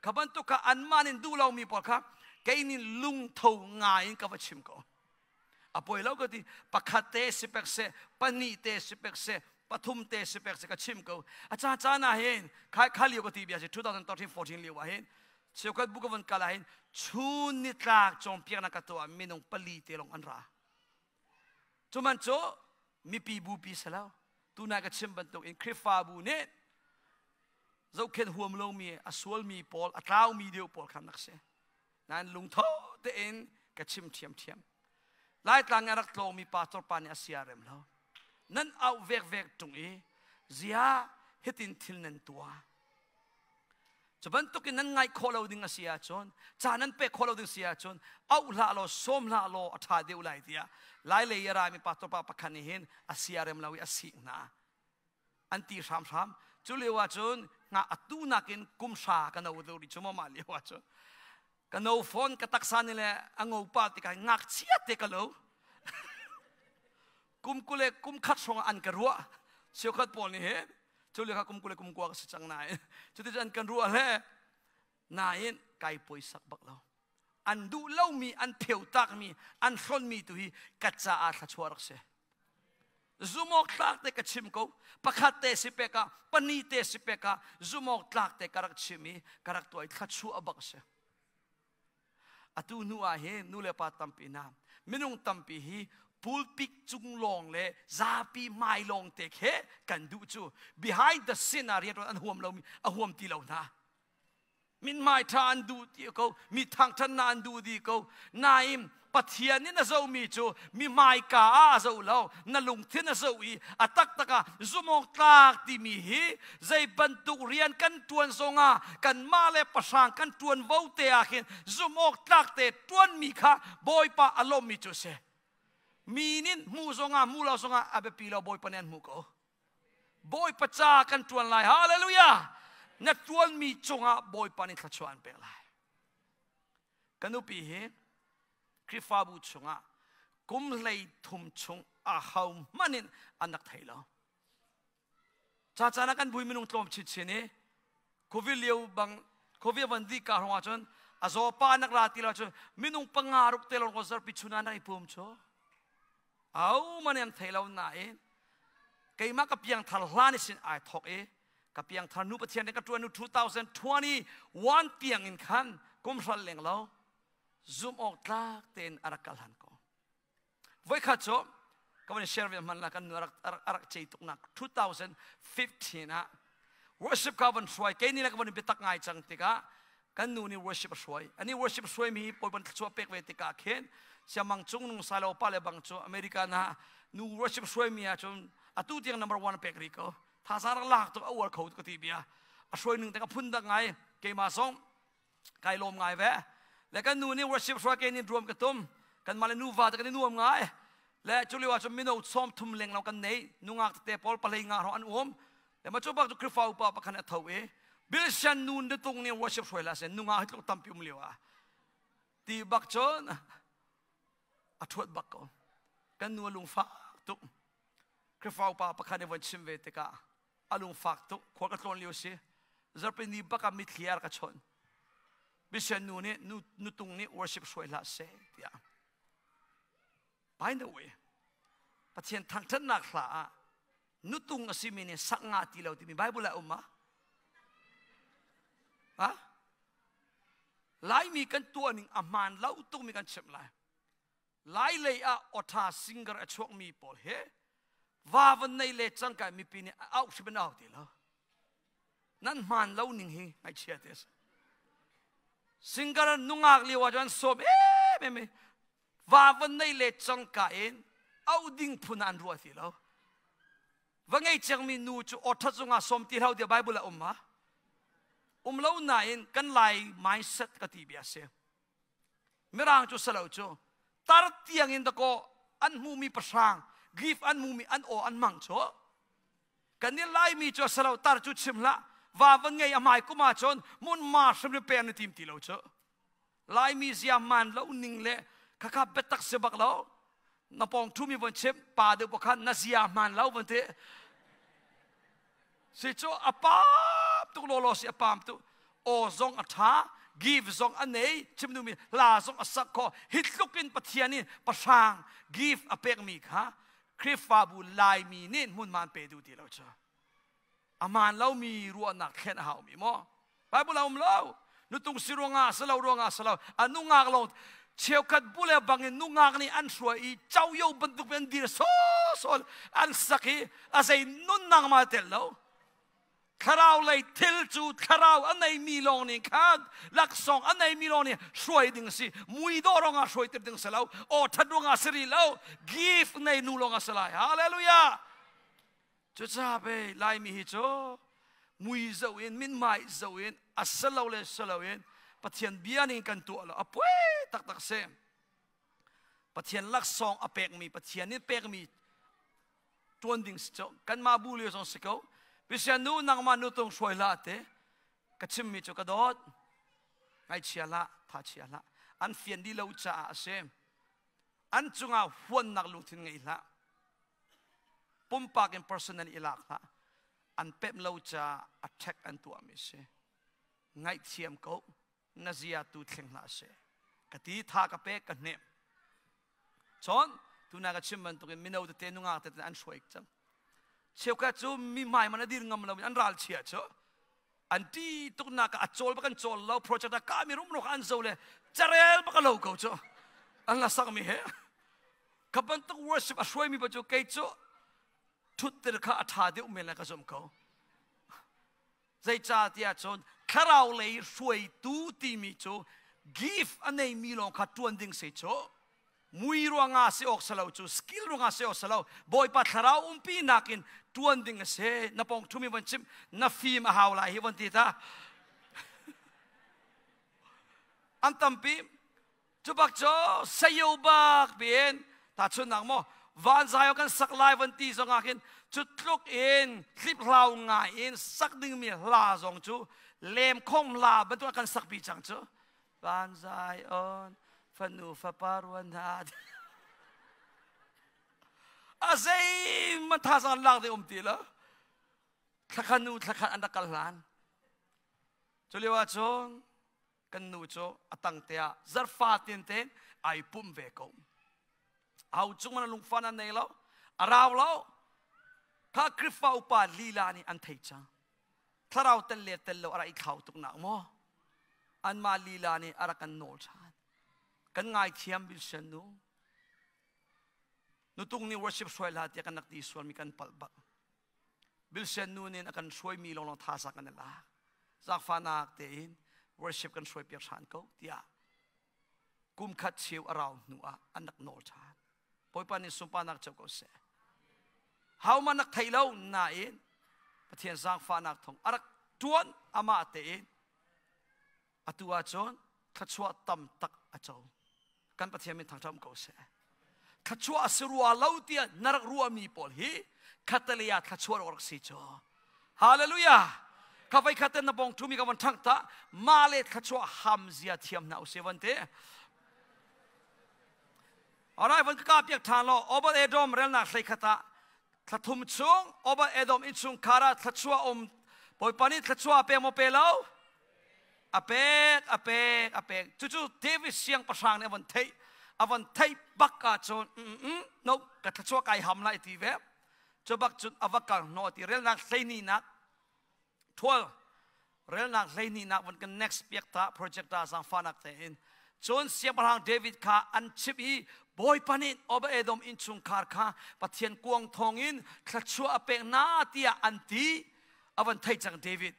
kha bantuk kha anmah nih duh lomi pawl kha kei nih lungtho ngai in ka va chim ko a poi lo ka ti pakhat te si pek se pahnih te si pek se pathum te si pek se ka chim ko a ca caan ah hin kha kha lio ka ti bia si 2013 14 lio ah hin cheukhat bu ka von kal ah hin chun nitlak cawnpiaknak ka tuah minung pali te lawng an ra cuman cu mipi bupi si lo tunai ka chim bantuk in Khrihfabu nih zohkhenh huam lomi a sualmi pawl a tlaumi deuh pawl kha nak si nain lungtho tein ka chim ṭhiamṭhiam Laitlang i a rak tlawngmi pastor pa nih a sia rem lo nan auh vekvek ṭung i zia hitin thil nan tuah cu bantukin nan ngaih khawh lo ding a si ahcun ca nan pek khawh lo ding si ahcun auh hlah law sawm hlah law a ṭha deuh lai tiah lai lei i a rami pastor pa pakhat nih hin a sia rem lo i a sik hna an ti hramhram cu lio ahcun nga atu nakin kum hra ka no deuh rih cu maw mah lio ahcun ka no phone ka taksa nih le a ngo pa tikah ngakchia te ka lo kum kule kum khat hrawng an ka ruah cheukhat pawl nih hin cu lio kha kum kule kum kua ka si cang nain cuti an kan ruah le nain kai poisak bak lo an duh lomi an pheu takmi an hlonmi tu hi ka caah thluachuah rak si zumawk tlak te ka chim ko pakhat te si pek ah pahnih te si pek ah zumawk tlak te ka rak chim i ka rak tuah i thluachuah bak si atu hnu ah hin nu le pa tampi hna minung tampi hi Pulpit cung lawng le zapi hmai lawng te khe kan duh cu. Behind the scene ah rian an huam lo a huam ti lo hna. Mithmai ṭha an duh ti ko, mi thangṭhatnak an duh dih ko. Nain Pathian nih na zohmi cu mi hmaika ah a zoh lo, na lungthin a zoh i a taktak ah zumhawk tlak timi hi zei bantuk rian kan ṭuan zongah kanmah le pahrang kan ṭuanvo te ah khin zumhawk tlak te ṭuanmi kha Bawipa a lawmmi cu a si. Mi nih hmuh zongah hmuh lo zongah a biapi lo Bawipa nih an hmuh ko. Bawipa ca kan ṭuan lai. Hallelujah! Na ṭuanmi cungah Bawipa nih thluachuah an pek lai. Ka nupi hi Khrihfabu chungah kum 13 chung a ho hmanh in an rak thei lo. Ca caan ah kan bui minung tlawm chinchin i Covid lio bang Covid van dih ka hrawng ahcun a zaw pa nak ra ti lo cun minung panga ruk te lawng ko zarpi chun ah na i pum chu. Au man an thei lo nain keimah ka piangthar hlan i sin ai thok i ka piangthar nu Pathian nih ka tuan nu 2021 tiang in khan kum hral leng lo zumh awk tlak tein a rak kal han ko. Voikhat cu ka van share ve hman la kan nu arak arak cei tuk nak 2015 ah worship ka van hruai kei ni le ka van biatak ngai cang tikah kan nu nih worship a hruai ani worship hruai mi pawl thluachuah pek ve tikah khin siamang cung nung salo pa le bang cu America na nu worship hruai mi ahcun atu tiang number one pek ri ko thazaang rak lak tuk a uar kho ka ti bia a hruai ning te ka phun dak ngai keimah zong kai lawm ngai ve le kan nu nih worship hruai ke nin ruam ka tum kan mah le nuva te kan i nuam ngai le cu lio ahcun mino 30 leng lo kan nei nungak tete pawl palei nga hrawng an um le ma cu bak cu Khrihfa upa pakhat a tho i Bilsian nu na tung nih worship hruai la sen nungak hi tluk tampi um lio ah ti bak cun a thuat bak ko kan nu a lungfak tuk Khrihfa upa pakhat nih von chim ve tikah a lungfak tuk khua ka tlawn lio si zarpini bak ah mithli ar ka chawnh Bilsian nu nih nu tung nih worship hruai hlah seh tiah By the way, Pathian thangṭhatnak hla ah nutung a simi nih sak nga ti lo timi Bible ah um ma? Ha? Laimi kan tuah ning a hmaan lo tukmi kan chimh lai. Lai lei ah awṭha singer a chuakmi pawl he va van nei le cangka mipi nih a auh hrim an au ti lo. Nan hmaan lo ning hi ngaihchia te a si. Singer nungak lio ah cun sawm em em i va van nei le cangka in auh ding phun ah an ruah ti lo. Va ngei cangmi nu cu awṭhat zungah sawm ti hlah tiah Bible ah um ma? Um lo nain kan Lai mindset ka ti bia si. Mirang cu salo cu tar tiang in dakaw an hmumi pahrang gift an hmumi an aw an mang cu kan i Laimi cu salo tar cu chim hlah va van ngei a hmai kum ahcun mun ma hrim pek na tim ti lo cu Laimi zia man lo ning le khakha biatak si bak lo na pawng ṭhumi von chim pa deuh bak khan na zia hmaan lo von ti si cu a pam tuk lawlaw si a pam tuk aw zong a ṭha give zong a nei chim duhmi la zong a sak kho hi tluk in Pathian in pahrang give a pekmi kha Khrihfabu Laimi nih hmunhma an pe duh ti lo cu a hmaan lomi ruahnak thlen a haumi maw Bible a um lo nutung si ruangah si lo ruangah si lo a nungak lawng cheukhat bu le bang in nungak nih an hruai i choyo bantuk an dir sawsol an sak i a zei nunnak ma tel lo thlarau lei thil cu thlarau a neimi lawng nih khan laksawng a neimi lawng nih hruai ding si mui dawh ruangah hruai tir ding si lo aw ṭhat ruangah si rih lo gift nei nu lawng a si lai hallelujah Cucaah pei Laimi hi cu mui zoh in mithmai zoh in a silo le silo in Pathian bia ning kan tuah lo a puai taktak si. Pathian laksawng a pekmi Pathian nih pekmi tuan ding si cu kanmah bu lio zong si ko. Bisia nu nangmah nu tung hruai hlah te ka chimmi cu ka dawt ngaihchia hlah tha chia hlah an fian dih lo caah a si an cungah huannak lungthin ngei hlah pumpak in personal i lak hlah an pemh lo caah attack an tuahmi si ngaihthiam ko na zia tu thleng hlah seh ka ti tha ka pek ka hnem cun tuna ka chim bantukin mino tete nungak tete an hruai cang cheukhat cu mi hmai man a dir ngam lo in an ral chia cu an ti tuk nak a cawl bak an cawl lo project a ka mi rum ro an zo le carel bak a lo ko cu an la sak mi he. Ka bantuk worship a hruaimi pa cu kei cu ṭhutter kha a ṭha deuh men lai ka zumh ko. Zeicah tiah cun thlarau lei hruaitu timi cu gift a neimi lawng kha ṭuan ding si cu mui ruangah si awk si lo cu skill ruangah si awk si lo Bawipa thlarau umpi nakin ṭuan ding a si na pong ṭhumi von chim na fim a hau lai hi von ti ta an tampi Cu bak cu sayo bak bien tahchunnak maw vanzai kan sak lai van ti zong ah khin cu tluk in hlip hlau ngai in sak dingmi hla zong cu lem khong hla bantuk kan sak pi cang cu vanzai on fanu fapa ruan hna a zei man thazaang lak de um ti lo thlakhat nu thlakhat an rak kal hlan cu lio ah cun Kan nu cu a tang te ah zarfa tin te ai pum ve ko. Au cung man lungfan an nei lo, a rau lo. Kha Krifa upa lila nih an thei cang. Thlarau tel le tel lo a ra i thlau tuk nak maw? Anmah lila nih a rak kan nawl ṭhan. Kan ngaithiam bilsian nu. Nutung nih worship hruai hlah tiah kan rak ti sualmi kan palh bak. Bilsian nu nih a kan hruaimi lawnglawng thazaang kan i lak. Zaangfahnak tein worship kan hruai piak hran ko tiah kum khat cheu a rau hnu ah an rak nawl ṭhan. Bawipa nih sunparnak co ko seh. Hauman nak thei lo nain Pathian zaangfahnak thawng a rak ṭuan amah tein atu ahcun thluachuah tam tak a co. Kan Pathian min thangṭhat ko seh. Thluachuah a si rua lo tiah na rak ruahmi pawl hi khatalei ah thluachuah rak si cu. Hallelujah! Ka voi khat na bong ṭhumi ka von ṭhangh ta mah le thluachuah ham zia thiam hna usih von ti. Alright, von ka ka piak ṭhan law Obed Edom relnak hlei khat ah thlathum chung Obed Edom innchungkhar ah thluachuah um Bawipa nih thluachuah a pek maw pe lo? A pek, a pek, a pek. Cucu David siangpahrang nih a von theih. A von theih bak ahcun, mm, mm, no, ka thluachuah kai ham lai ti ve. Cu bak cun a va kal hnawh ti relnak hleihnih 12 relnak hleihnih von kan next piak ta project ta zaangfahnak tein cun siangpahrang David kha an chimh i Bawipa nih Obed-Edom innchungkhar kha Pathian kuang thawngin thluachuah a pek hna tiah an ti a van theih cang David.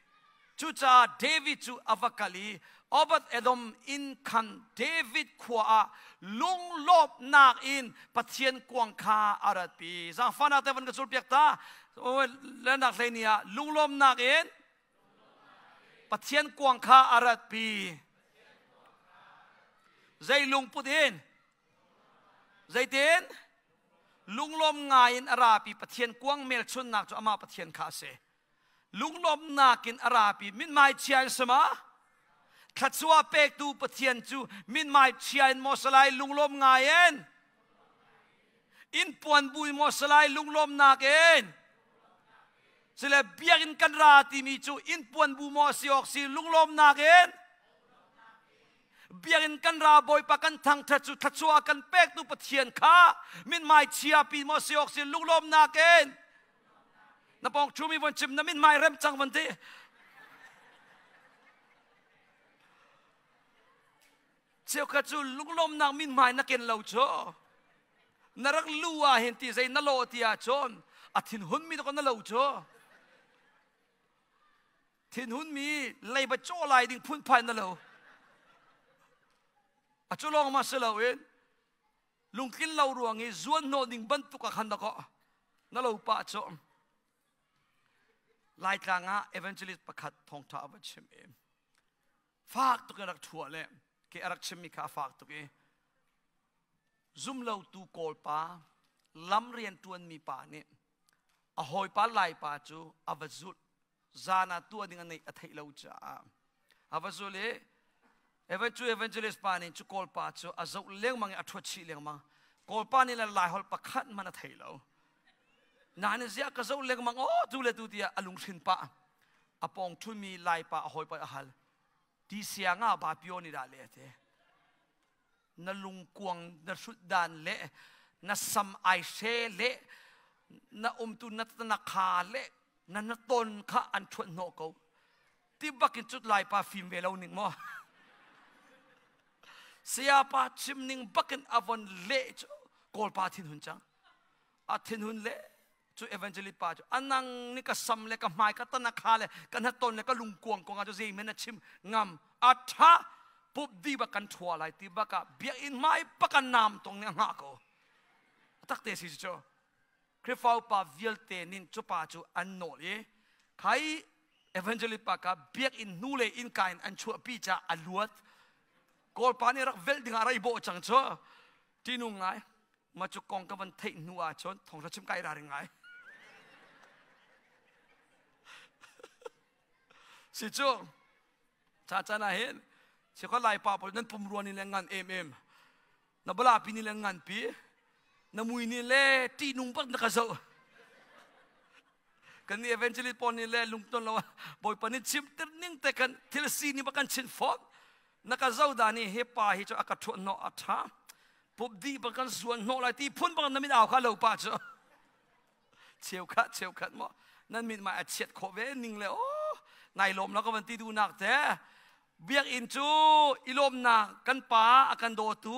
Cucaah David cu a va kal i Obed-Edom inn khan David khua ah lunglawmhnak in Pathian kuang kha a ratpi. Zaangfahnak te van ka zulpiak ta. Lenak hlei ni ah lunglawmhnak in Pathian kuang kha a ratpi. Zei lungput in? Zeitin? Lunglawm ngai in a rapi Pathian kuang melchunnak cu amah Pathian kha a si. Lunglawmnak in a rapi mithmai chia in sama thluachuah pektu Pathian cu mithmai chia in maw salai lunglawm ngai in in puan bu in maw salai lunglawmnak in sile biakinn kan ra timi cu in puan bu maw si awk si lunglawmnak in Biakinn kan ra Bawipa kan thangṭhat cu thluachuah kan pektu Pathian kha mithmai chia pi maw si awk si lunglawmnak in na pawng ṭhumi von chim na mithmai rem cang von ti cheukhat cu lunglawmnak mithmai na ken lo cu na rak lu ah hin ti zei na lawh ti ahcun a thinhun mi na lo cu Thinhunmi leiba cawh lai ding phunphai na lo. A cu lawng ma si loin lungtlin lo ruang i zuan hnawh ding bantuk ah khan dakaw na lo pah cu Laitlang ah evangelist pakhat thawngṭha a va chim i fak tuk in rak ṭhua le ke a rak chimmi kha a fak tuk i zumlotu Kawlpa lam rian ṭuanmi pa nih a hawipa Laipa cu a va zulh zan ah tuah ding a neih a theih lo caah a va zul i cu evangelist pa nih cu kawlpa cu a zoh lengmang i a ṭhuat chih lengmang kawlpa nih le laiholh pakhat hmanh a thei lo nain ziah ka zoh lengmang aw tu le tu tiah a lunghrin pah a pawng ṭhumi laipa a hawipa a hal ti siang ah ba pio ni dah le te na lungkuang na hrut dan le na sam ai hre le na umtu na na kha le na na ton kha an ṭhuat hnawh ko ti bakin cut lai pa fim ve lo ning maw sayapa chim ning bakin a von leh cu Kawlpa thinhun cang. A thinhun le cu evangelist pa cu anang ni ka sam le ka hmai ka tan a kha le ka hnaton le ka lungkuang kong ah cu zeimen a chim ngam a tha pup di bak kan thua lai ti bak ah biakinn hmai bak an nam tong nih a hngah ko tak te si cu Khrihfa upa vialte nin cu pa cu an nawl i khai evangelist pa ka biakinn hnu le innka in an chuahpi ca a luat Kawlpa nih rak velh dingah rei bawh cang cu ṭihnung ngai ma cu kong ka van theih hnu ah cun thawngṭha chim kai raring ngai si cu cha chan ah hin chikhua lai pa pawl nan pumrua ni le ngan em em na bala pi ni le ngan pi na mui ni le ṭihnung bak na ka zoh kan ni evangelist pawl nih le lungton lo bawipa nih chim tir ning te kan thil si ni ba kan chin fawt na ka zo da ni he pa hi chu aka thuat no a tha pup di ba kan zuan hnawh lai ti phun bang na min au kha lo pa chu cheu khat cheu khat mo nan mit mai a chiat khawh ve ning le o nai lawm la ka van ti du nak te biakinn cu i lawmnak kan pa a kan dawtu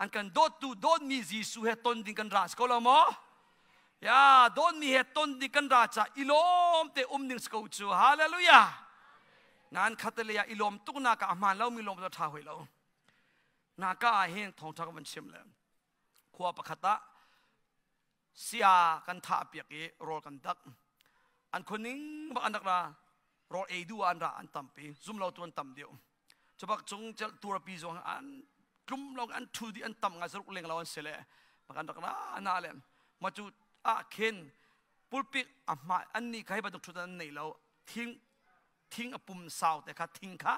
an kan dawttu dawtmi Jesuh he ton ding kan ra si ko lo maw ya dawtmi he ton ding kan ra ca i lawm te um ding si ko cu hallelujah nan khatale ah i lawm tuk nak ah a hmaan lo mi lawm cu tha hoi lo na ka ah hin thawngtha ka van chim le khua pakhat ah sia kan thah piak i rawl kan dak an khuaning bak an rak ra rawl ei duh ah an ra an tampi zum lo tu an tam deuh cubak cung turpi zong an tlum lo an thu di an tam ngai zaruk leng lo an si le bak an rak ra na le ma cu ah khin pulpit a hma an ni kha hi bantuk thut an nei lo thing thing a pum sau te kha thing kha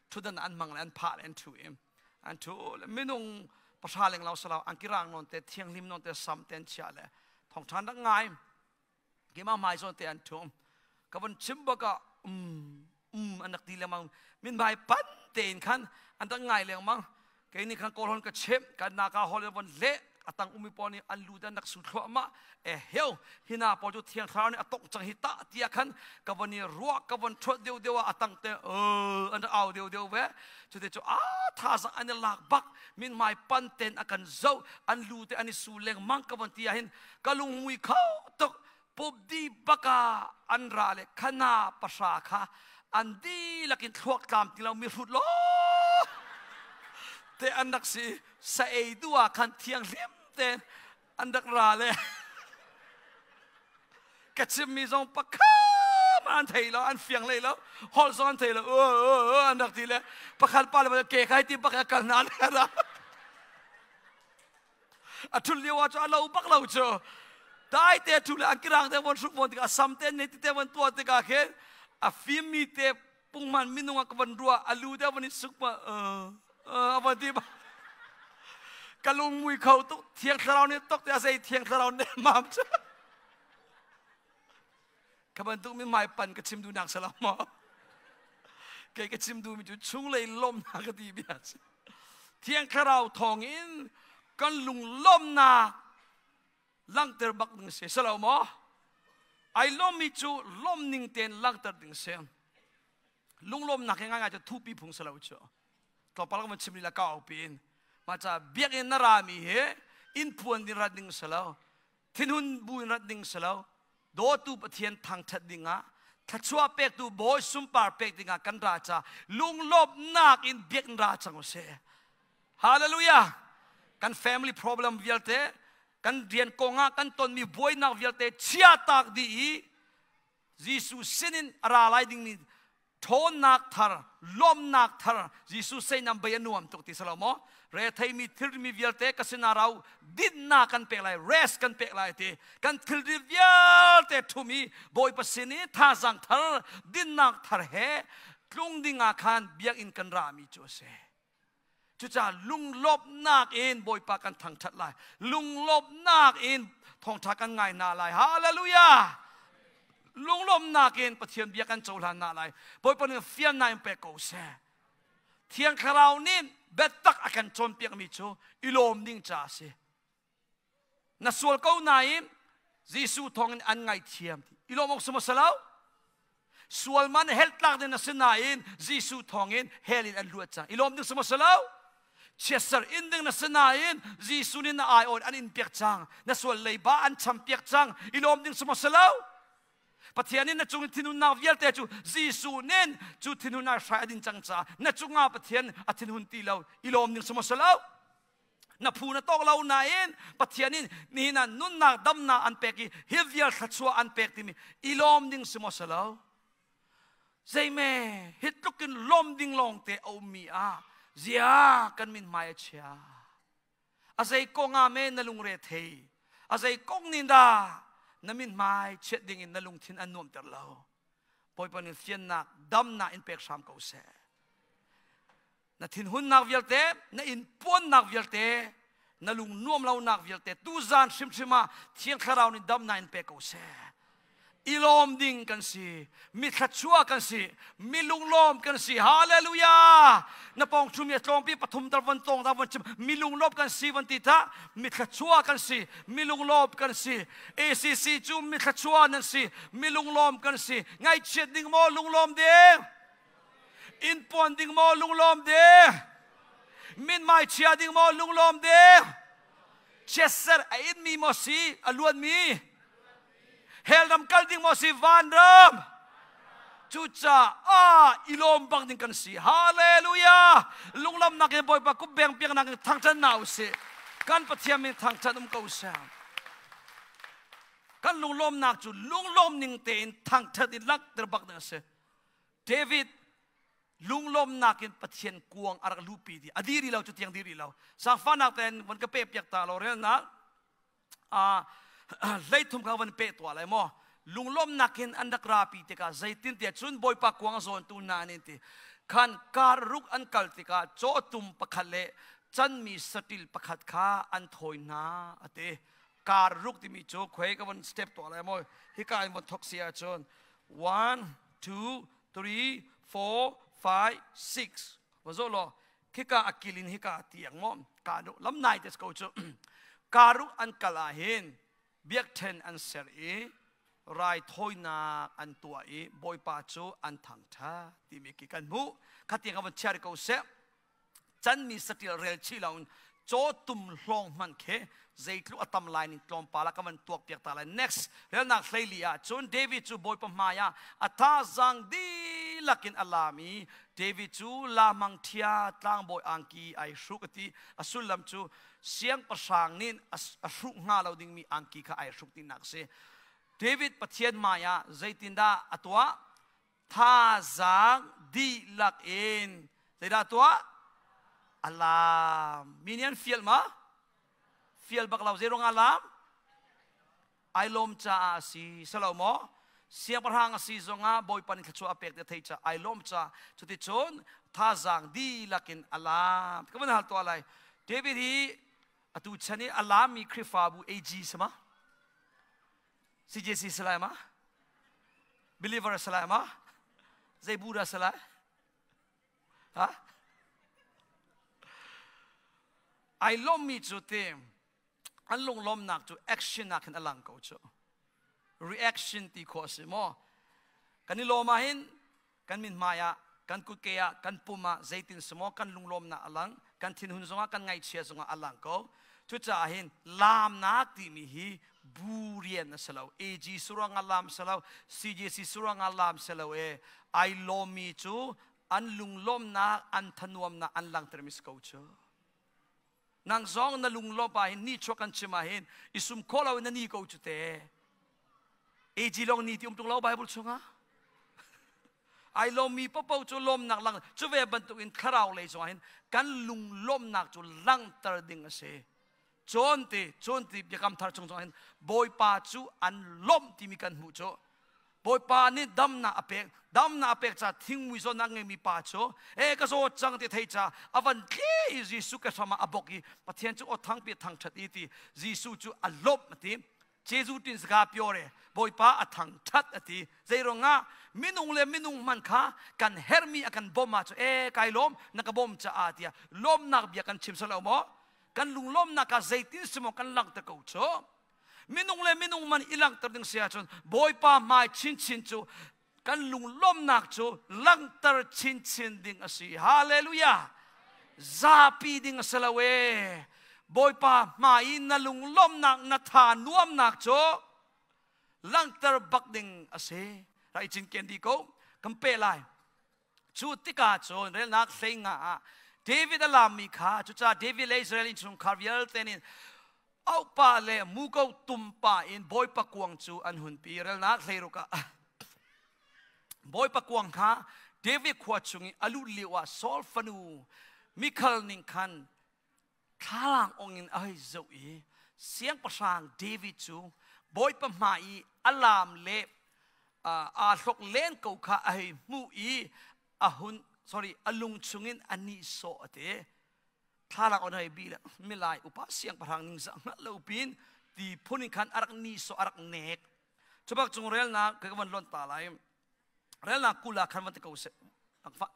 thudan an mang le an phah le an thu i an thu le minung pahra leng lo salo an kirang non te thianghlim non te sam te an chia le thong than rak ngai kima mai zawn te an thu ka von chim baka um um an rak ti lengmang min mai pan tein khan an rak ngai lengmang Kei nih khan kawlhawn ka chimh kan naka hol in von leh atang umi pawl nih an lu dan rak su thluahmah e heu hina pawl cu thiang thlarau nih a tongh cang hi ta tiah khan ka von i ruah ka von thuat deuh deuh ah atang te an au deuh deuh ve cute cu a thazang an i lak bak min mai pan ten a kan zo an lu te an i su lengmang ka von ti ah hin ka lungmui kho tuk pupdi baka an ra le khana pahra kha an dihlak in thluak tlam ti lo mi hrut lo te an rak si sa ei du ah khan thianghlim te an rak ra le ka chimmi zong pakhat an thei lo an fiang lei lo holh zong an thei lo an rak ti le pakhat pa le ke kai ti bak kal na le ra a thul lio ah cu a lo bak lo cu dai te thu le an kirang te von hruk von tikah sam te ne te von tua tikah khin a fim mi te pungman minung a ka von rua a lu te von i suk ma a von ti ba ka lung mui kho tuk thiang thlarau nih tok te a zei thiang thlarau ne mam cu ka bantuk mi mai pan ka chim duh nak salam maw kei ka chim duh mi cu chunglei lawmnak ka ti bia si thiang thlarau thawng in kan lung lawmnak langhter bak ding si salo maw ai lawmmi cu lawm ning tein langhter ding si lunglawmnak he ngai ngai cu thupi phung salo cu tlawmpal ka van chim lila ka au piin mah ca biakinn na rami he inn phuan din rat ding salo thinhun bu in rat ding si lo dawtu Pathian thangṭhat dingah thluachuah pektu bawi sunpar pek dingah kan ra ca lunglawmhnak in biakinn ra cang usih hallelujah kan family problem vialte kan rian kongah kan tonmi buainak vialte chia tak dih i Jesuh sinin a ra lai dingmi ṭhawnnak thar lawmnak thar Jesuh seinam bei a nuam tuk ti salo maw retheimi thilrimi vialte ka sinah rau dinnak kan pek lai rest kan pek lai ti kan thilri vialte ṭhum i Bawipa sin i thazaang thar dinnak thar he tlung ding ah khan biakinn kan rami cu a si Cucaah lunglawmhnak in Bawipa kan thangṭhat lai. Lunglawmhnak in thawngṭha kan ngai hna lai. Hallelujah! Lunglawmhnak in Pathian bia kan cohlan hna lai. Bawipa nih fiannak in pek ko seh. Thiang Thlarau nih biatak a kan cawnpiakmi cu i lawm ding ca a si. Na sual ko nain Jesuh thawngin an ngaihthiam ti. I lawm awk si maw si lo? Sual man hell tlak ding na si nain Jesuh thawngin hell in an luat cang. I lawm ding si maw si lo? Chiatser in ding na si nain Jesuh nih na aiawt an in piak cang. Na sual leiba an cham piak cang. I lawm ding si maw si lo? Pathian nih na cung i thinhunnak vialte cu Jesuh nin cu thinhunnak hrai a din cang caah na cungah Pathian a thinhun ti lo. I lawm ding si maw si lo? Na phu na tawk lo nain Pathian in nihin ah nunnak damnak an pek i hi vial thluachuah an pek timi i lawm ding si maw si lo? Zeime hi tluk in lawm ding lawng te a ummi ah zia kan min hmai a chia. A zei kong ah me na lungre thei. A zei kong nih dah na min hmai chiat ding in na lungthin an nuamter lo. Bawipa nih fiannak damnak in pek hram ko seh. Na thinhunnak vialte, na inpuannak vialte, na lung nuam lonak vialte tuzan hrimhrim ah Thiang Thlarau nih damnak in pe ko seh. I lawm ding kan si, mi thluachuah kan si, mi lunglawm kan si. Hallelujah! Na pawng thumi a tlawmpi pathum tar von tawng ta von chim mi lunglawm kan si von ti ta mi thluachuah kan si, mi lunglawm kan si. ACC cu mi thluachuah nan si, mi lunglawm kan si. Ngaihchiat ding maw lunglawm ding? Inn puan ding maw lunglawm ding? Minmai chia ding maw lunglawm ding? Chiatser a in mi maw si a luan mi? Hell ram kal ding maw si van ram? Cucaah i lawm bak ding kan si. Hallelujah! Lunglamnak in Bawipa kup beng piaknak in thangṭhat na usih. Kan Pathian min thangṭhat um ko seh. Kan lunglawmnak cu lunglawm ning tein thangṭhat in langhter bak ding a si. David lunglawmnak in Pathian kuang a rak luhpi di a di rih lo cu tiang di rih lo sangfanak ten von ka pe piak ta lo relnak a hleithum kha von pe tuah lai maw lunglawmnak in an rak rapi tikah zeitin tiah cun Bawipa kuang a zawntu hna nih ti khan kar ruk an kal tikah cawtum pakhat le canmi saṭil pakhat kha an thawi hna a ti kar ruk timi cu khuai ka von step tuah lai maw hika in von thok si ahcun 1 2 3 4 5 6 va zo law khika a kilin hika tiang maw ka nu lam nai te ko cu karuk an kal ah hin biakṭhen an ser i raithawinak an tuah i bawipa cu an thangṭhat timi khi kan hmuh khatiang ka von chiar ko seh canmi saṭil rel chih loin cawtum hlawng hmanh khi zeitluk a tam lai ning tlawmpal ah ka van tuak piak ta lai next relnak hleili ah cun David cu Bawipa hmai ah a thazaang dihlak in a lam i David cu lamang ṭhia tlangbawi angki ai hruk a ti a sullam cu siangpahrang nih a hruk hnga lo dingmi angki kha ai hruk tinak a si David Pathian hmai ah zeitindah a tuah Thazaang dihlak in zeidah tuah? A laam. Mi nih an fial ma? Fial bak lo. Zei ruangah laam? Ai lawm caah a si. Salo maw? Siangpahrang a si zongah Bawipa nih thluachuah a pek ti a theih caah ai lawm caah cuticun thazaang dihlak in a laam. Ka van hal tuah lai. David hi atu chan i a laammi Khrihfabu AG si ma? CJC si lai ma? Believer si lai ma? Zei bu dah si lai? Ha? Ai lawmmi cu ti an lunglawmnak cu action ah khin a lang ko cu. Reaction ti khawh a si maw? Kan i lawm ahhin kan mithmai ah kan kutke ah kan pum ah zeitin si maw kan lunglawmnak a lang kan thinhun zongah kan ngaihchia zongah a lang ko cucaah hin laamnak timi hi bu rian a si lo AG surang ah laam si lo CJC surang ah laam si lo e ai lawmmi cu an lunglawmnak an thanuamnak an langhtermi si ko cu nang zong na lunglawmh ah hin nihchuak kan chim ah hin i sum khawh lo in na ni ko cu te AG lawng ni ti um tung lo Bible chungah ai lawmmi popo cu lawmnak lang cu ve bantuk in thlarau lei zongah hin kan lunglawmnak cu langhter ding a si cawn ti cawn ti biakam thar chung zongah hin Bawipa cu an lawmh timi kan hmuh cu Bawipa nih damnak a pek damnak a pek ca thingmui zawnnak ngeimi pa cu e ka zaw cang ti thei ca a van tli i Jesuh ke hram ah a bok i Pathian cu aw thangpi thangṭhat i ti Jesuh cu a lawmh a ti Jesuh tin saka piore Bawipa a thangṭhat a ti zeiruangah minung le minung hman kha kan hermi a kan bawm ah cu e kai lawm na ka bawm caah tiah lawmnak bia kan chim salo maw kan lunglawmnak ah zeitin si maw kan langhter ko cu minung le minung man i langhter ding si ahcun Bawipa hmai chinchin cu kan lunglawmnak cu langhter chinchin ding a si. Hallelujah! Zapi ding a si lo ee. Bawipa hmai i na lunglawmhnak na tha nuamnak cu langhter bak ding a si. Rai cinken dih ko. Kan peh lai. Cu tikah cun relnak hleinga ah David a lammi kha, cucaah David le Israel innchungkhar vialte nih auhpa le muko tumpa in Bawipa kuang cu an hunpi. Relnak 16 ah Bawipa kuang kha David khua chung i a lut lio ah Saul fanu Mikhal ning khan thlalang ong in a hei zoh i siangpahrang David cu Bawipa hmai i a laam le aa hlok len ko kha a hei hmuh i a hun sorry a lung chungin a nihsawh a ti. Thlalang on hei bi le milai upa siangpahrang ningzah hngalh lo pin ti phun in khan a rak nihsawh, a rak nek. Cubak cung relnak ka van lon ta lai. Relnak 20 ah khan van ti ko seh.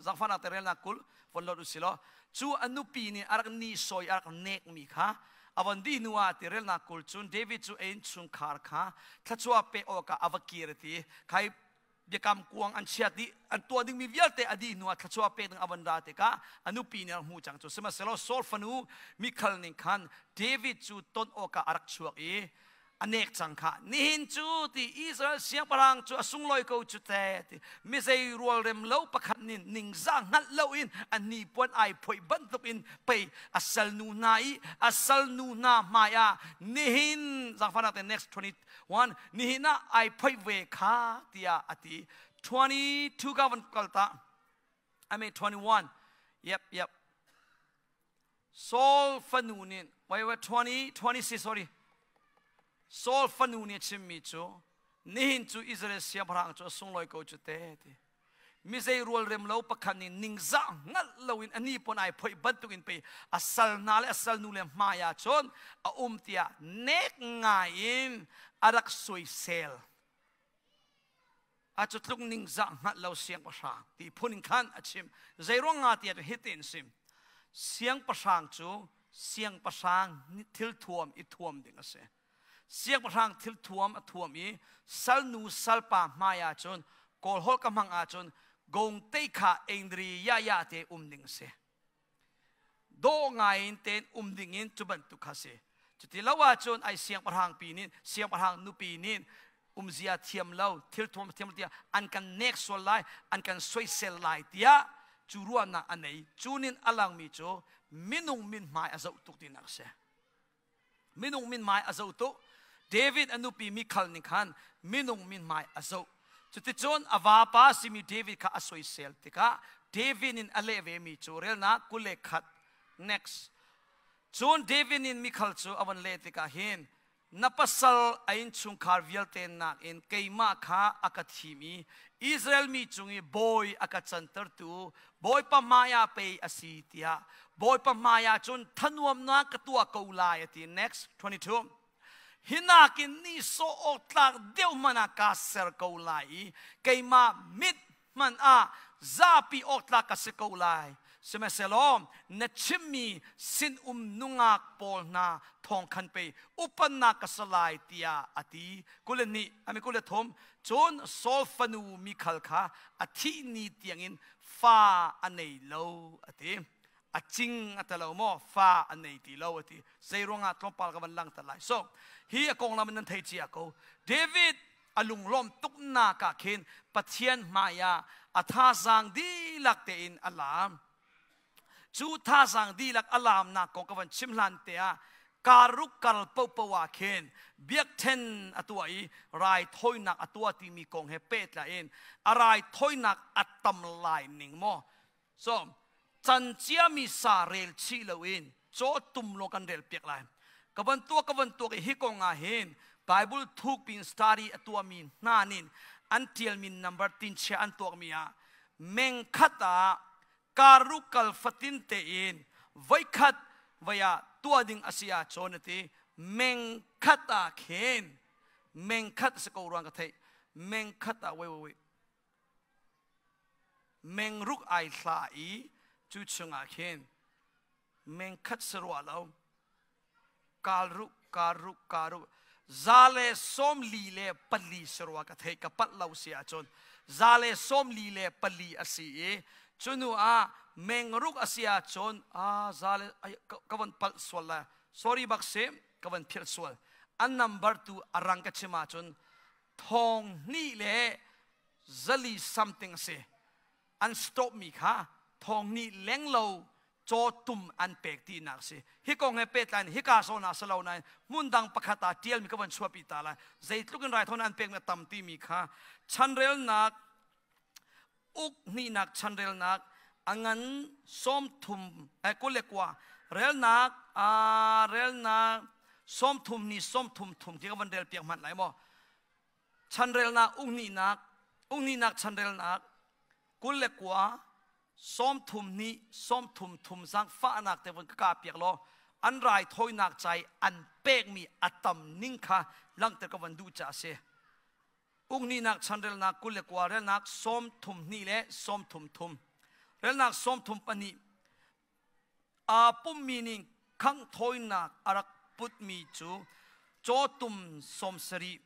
Zangfahnak te relnak 20 von lot usi law cu a nupi nih a rak nihsawi, a rak nekmi kha a von dih hnu ah ti relnak 20 cun David cu a innchungkhar kha thluachuah pek awkah a va kir ti khai biakam kuang an chiat dih, an tuah dingmi vialte a dih hnu ah thluachuah pek ding a von ra tikah a nupi nih a hmu cang cu. Sihmanhsehlaw Saul fanu Mikhal ning khan David cu ton awkah a rak chuak i a nek cang kha. Nihin cu ti Israel siangpahrang cu a sunglawi ko cu te ti mizei rualrem lo pakhat nih ningzah hngalh loin a hnipuan ai phoih bantuk in pei a salnu hna i a salnu hna hmai ah nihin zangfahnak te next 21 nihin ah ai phoih ve kha tiah a ti. 22 ka van kal ta, I mean 21, yep. Saul fanu nih, wait wait, 20 26, sorry. Saul fanu nih a chimmi cu nihin cu Israel siangpahrang cu a sunglawi ko cu te ti mizei rualrem lo pakhat nih ningzah hngalh loin a hnipuan ai phoih bantuk in pei a sal hna le a sal nu le hmai ah cun a um tiah nek ngai in a rak soisel. A cu tluk ningzah hngalh lo siangpahrang ti phun in khan a chim. Zeiruang nga tiah hitin sim, siangpahrang cu siangpahrang thil thuam i thuam ding a si. Siangpahrang thil thuam a thuam i salnu salpa hmai ah cun kawlhawl ka hmang ahcun gong te kha engdri ya ya te um ding a si. Dawh ngai in ten um ding in cu bantuk kha si. Cuti lo ahcun ai siangpahrang pi nih, siangpahrang nupi nih umzia thiam lo, thil thuam thiam lo tiah an kan nek sual lai, an kan soisel lai tiah cu ruahnak a nei. Cu nin a langmi cu minung min hmai a zoh tuk tinak a si. Minung min hmai a zoh tuk. David a nupi Mikhal nih khan minung min hmai a zoh. Cuticun a vapa simi David kha a soisel tikah David in a leh vemi cu relnak 21 next. Cun David in Mikhal cu a von leh tikah hin na pasal a innchungkhar vialte nakin keimah kha a ka thim i Israel mi cung i bawi a ka cantertu Bawipa hmaiah pei a si tiah Bawipa hmaiah cun thanuamnak ka tuah ko lai a ti. Next 22. Hi nakin ni sawh awk tlak deuh hmanh ah kaa ser ko lai i keimah mit hmanh ah zapi awk tlak ka si ko lai. Sihmanhsehlaw na chimmi sinum nungak pawl hna thawng khan pei upannak ka si lai tiah a ti. 22 ami 23. Cun Saul fanu Mikhal kha a thih ni tiangin fa a nei lo a ti. A cing a talo maw, fa a nei ti lo a ti. Zei ruangah tlawmpal ka van langter lai. So hi a konglam in nan thei cia ko. David a lunglawm tuknak ah khin Pathian hmai ah a thazaang dihlak tein a laam. Cu thazaang dihlak a laamnak kong ka van chim hlan te ah karuk kal popo ah khin biakṭhen a tuah i raithawinak a tuah timi kong he pehtlai in a raithawinak a tam lai ning maw. So can ciami sa rel chih loin caw tum lawng kan rel piak lai. Ka van tuak i hi kong ah hin Bible thuk pin study a tuahmi hna nih an ṭialmi number tinchia an tuakmi ah meng khat ah karuk kal fatin tein voikhat voi ah tuah ding a si ahcun a ti. Meng khat ah khin, meng khat si ko ruang ka theih, meng khat ah, wait wait wait, meng ruk ai hla i cu chungah khin meng khat si rua lo, kalruk karuk karuk 144 si rua ka theih. Ka palh lo si ahcun 144 a si i. Cunu ah mengruk a si ahcun a za le ka von palh sual la. Sorry bak si, ka von philh sual. An number tu a rang ka chim ahcun thong hnih le zali something a si. An stop mi kha thong hnih leng lo caw tum an pek tinak si. Hi kong he pehtlai in hika zawn ah si lo nain hmun dang pakhat ah tialmi ka von chuahpi ta lai. Zeitluk in raithawn an pekmi a tam timi kha chanrelnak uk hnihnak chanrelnak a ngan 30 21 relnak a relnak 30 ni 30 thum khi ka van rel piak hmanh lai maw? Chanrelnak uk hnihnak uk hnihnak chanrelnak 21 30 ni 30 thum zaangfahnak te vun ka kah piak law an raithawinak ca i an pekmi a tam ning kha langhter ka van duh caah a si. Uknihnak chanrelnak 29 relnak 32 le 33 relnak 34 aa pummi nih khangh thawinak a rak putmi cu cawtum 70,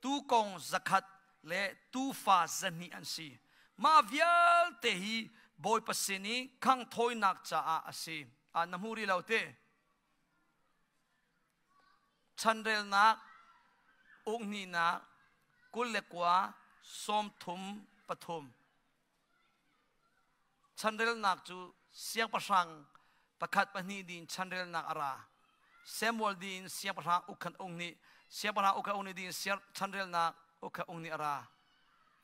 tuukawng 100 le tuufa 200 an si. Mah vialte hi Bawipa sin i khangh thawinak caah a si. Ah, na hmu rih lo te. Chanrelnak ukhnihnak 29 33. Chanrelnak cu siangpahrang pakhat pahnih din chanrelnak a ra. Samuel din siangpahrang ukhan ung nih siangpahrang ukhan ung nih din chanrelnak ukhan ung nih a ra.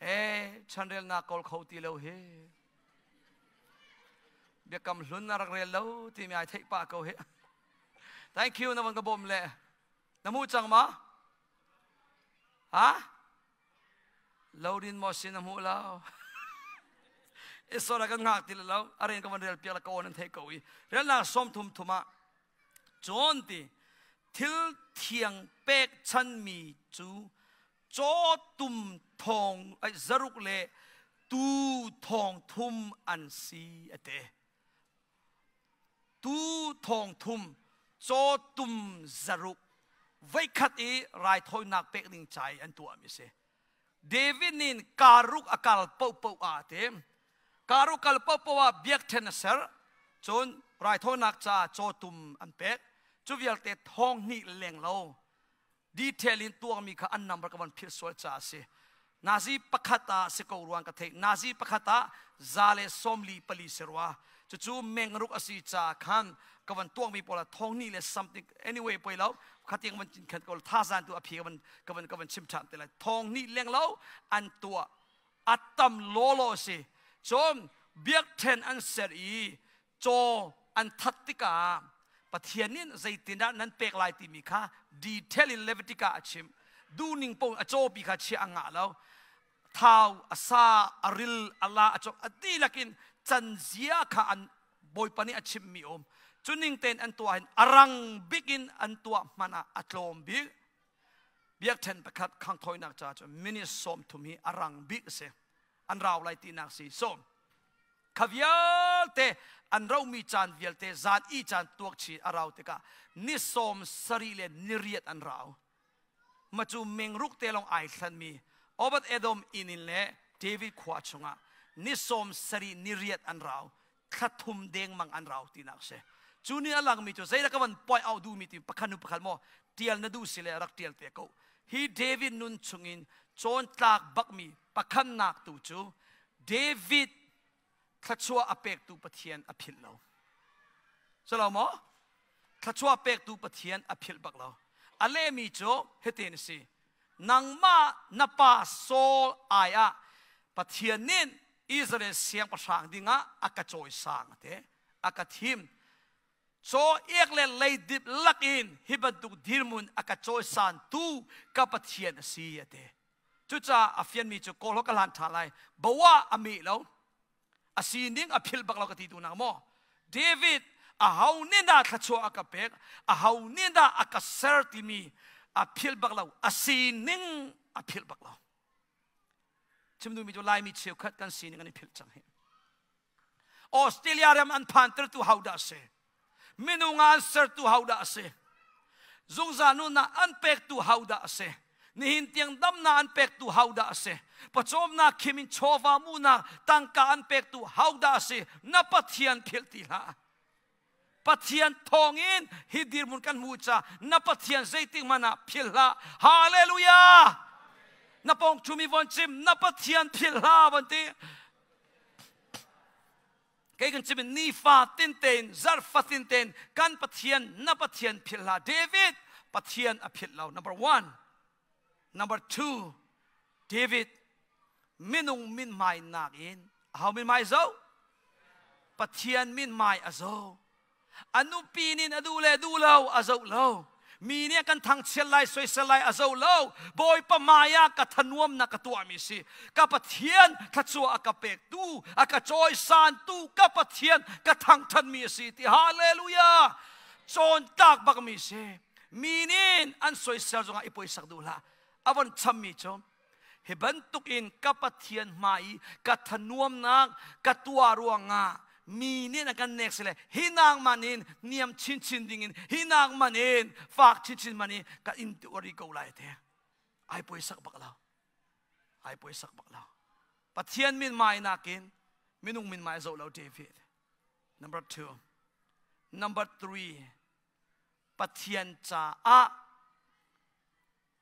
E chanrelnak kawl kho ti lo hi. Biakam hlun na rak rel lo timi ai theih pah ko hi. Thank you na van ka bawm le. Na mu cang ma? Ha? Lo din maw si na hmuh lo? Isora kan ngak ti lo. A ren ka van rel piak la ka on an theih ko i. Relnak 30 thum ah cun ti thil thiang pek chanmi cu cawtum thong ai zaruk le tu thong thum an si a te. Tu thong thum cawtum zaruk voikhat i raithawinak pek ding ca i an tuahmi si. David nih karuk a kal paohpaoh ah te karuk kal paohpaoh ah biakṭhen a ser cun raithawinak caah cawtum an pek cu vialte thong hnih leng lo detail in tuakmi kha an number ka van philh sual caah a si. Nazi pakhat ah si ko ruang ka theih. Nazi pakhat ah 144 si rua. Cucu mengruk a si caah khan ka van tuakmi pawl ah thong ni le something anyway poi lo khatiang van cin khan ko thazan tu a phi ka van ka van ka van chim ṭhan te lai. Thong ni leng lo an tuah a tam lawlaw si. Cun biakṭhen an ser i caw an that tikah Pathian nih zeitindah nan pek lai timi kha detail in Leviticus a chim. Duhning paoh a cawpi kha chiah a ngah lo. Thau, a sa, a ril, a la, a cawk, a dihlak in canzia kha an Bawipa nih a chimmi um. Cuning tein an tuah hin a rang bik in an tuah hmanh ah a tlawm bik. Biakṭhen pakhat khangthawinak ca cu minute 30 hi a rang bik a si. An rau lai tinak si. So, Kha vialte an romi caan vialte zan i caan tuak chin a rau tikah ni 78 le ni riat an rau. Ma cu mengruk te lawng ai thlanmi Obed Edom inn in le David khua chungah ni 78 ni riat an rau. Thla thum dengmang an rau tinak si. Cu ni a langmi cu zeidah ka van point out duhmi ti pakhat nu pakhat maw tial na duh si le rak tial te ko. Hi David nun chungin cawntlak bakmi pakhatnak tu cu David thluachuah a pektu Pathian a philh lo. Silo maw? Thluachuah pektu Pathian a philh bak lo. A lehmi cu hitin a si. Nangmah na pa Saul ai ah Pathian nih Israel siangpahrang dingah a ka cawisang a ti. A ka thim. Caw ek le leidip lakin hi bantuk dirhmun a ka cawisantu ka Pathian a si a ti. Cucaah a fianmi cu kawl ka hlan ṭha lai. Boah a meh lo. A sining a philh bak lo ka ti tu nak maw? David a ho nih dah thluachuah a ka pek, a ho nih dah a ka ser timi a philh bak lo. A sining a philh bak lo. Chim duhmi cu Laimi cheukhat kan sining an i philh cang hi. Australia ram an phantertu ho dah a si? Minung ah an sertu ho dah a si? Zungzal nunnak an pektu ho dah a si? Nihin tiang damnak an pektu hodah a si? Pawcawmnak khim in chawva munak tangka an pektu hodah a si? Na Pathian philh ti hlah. Pathian thawngin hi dirhmun kan hmu ca na Pathian zeitik hmanh ah philh hlah. Hallelujah! Na pawng thumi von chim na Pathian philh hlah von ti. Kei kan chim in nifa tin tein zarh fatin tein kan Pathian na Pathian philh hlah. David Pathian a philh lo. Number one. Number two. David minung mithmai nakin aho mithmai zo? Pathian mithmai a zo. A nupi nin a duh le duh lo a zoh lo. Mi nih kan thangchiat lai soisel lai a zo lo. Bawipa hmai ah ka thanuamnak ka tuahmi si. Ka Pathian thluachuah a ka pektu, a ka cawisantu ka Pathian ka thangṭhatmi a si ti hallelujah. Cawntak bakmi si. Mi nih an soisel zongah i poisak duh hlah. A von chammi cu hi bantukin ka Pathian hmai i ka thanuamnak ka tuah ruangah mi nih an kan nek sile hi nak man in niam chinchin dingin hi nak man in fak chinchin man in ka in tuari ko lai te. Ai poisak bak lo, ai poisak bak lo. Pathian min mai nakin minung min mai zo lo David. Number two. Number three, Pathian caah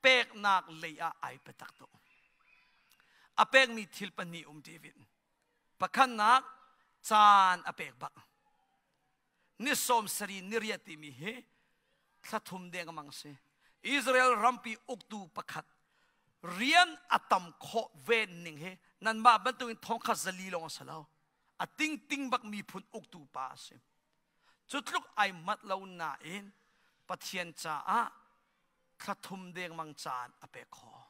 peknak lei ah ai biatak tuk. A pekmi thil pahnih um David. Pakhatnak, caan a pek bak. Ni 70 ni riat timi hi thla thum deng amang si. Israel rampi uktu pakhat rian a tam khawh ve ning hi nanmah bantukin thongkhat zali lawng a si lo. A tingting bak miphun uktu pa a si. Cu tluk ai mat lo nain Pathian caah thla thum dengmang caan a pek khawh.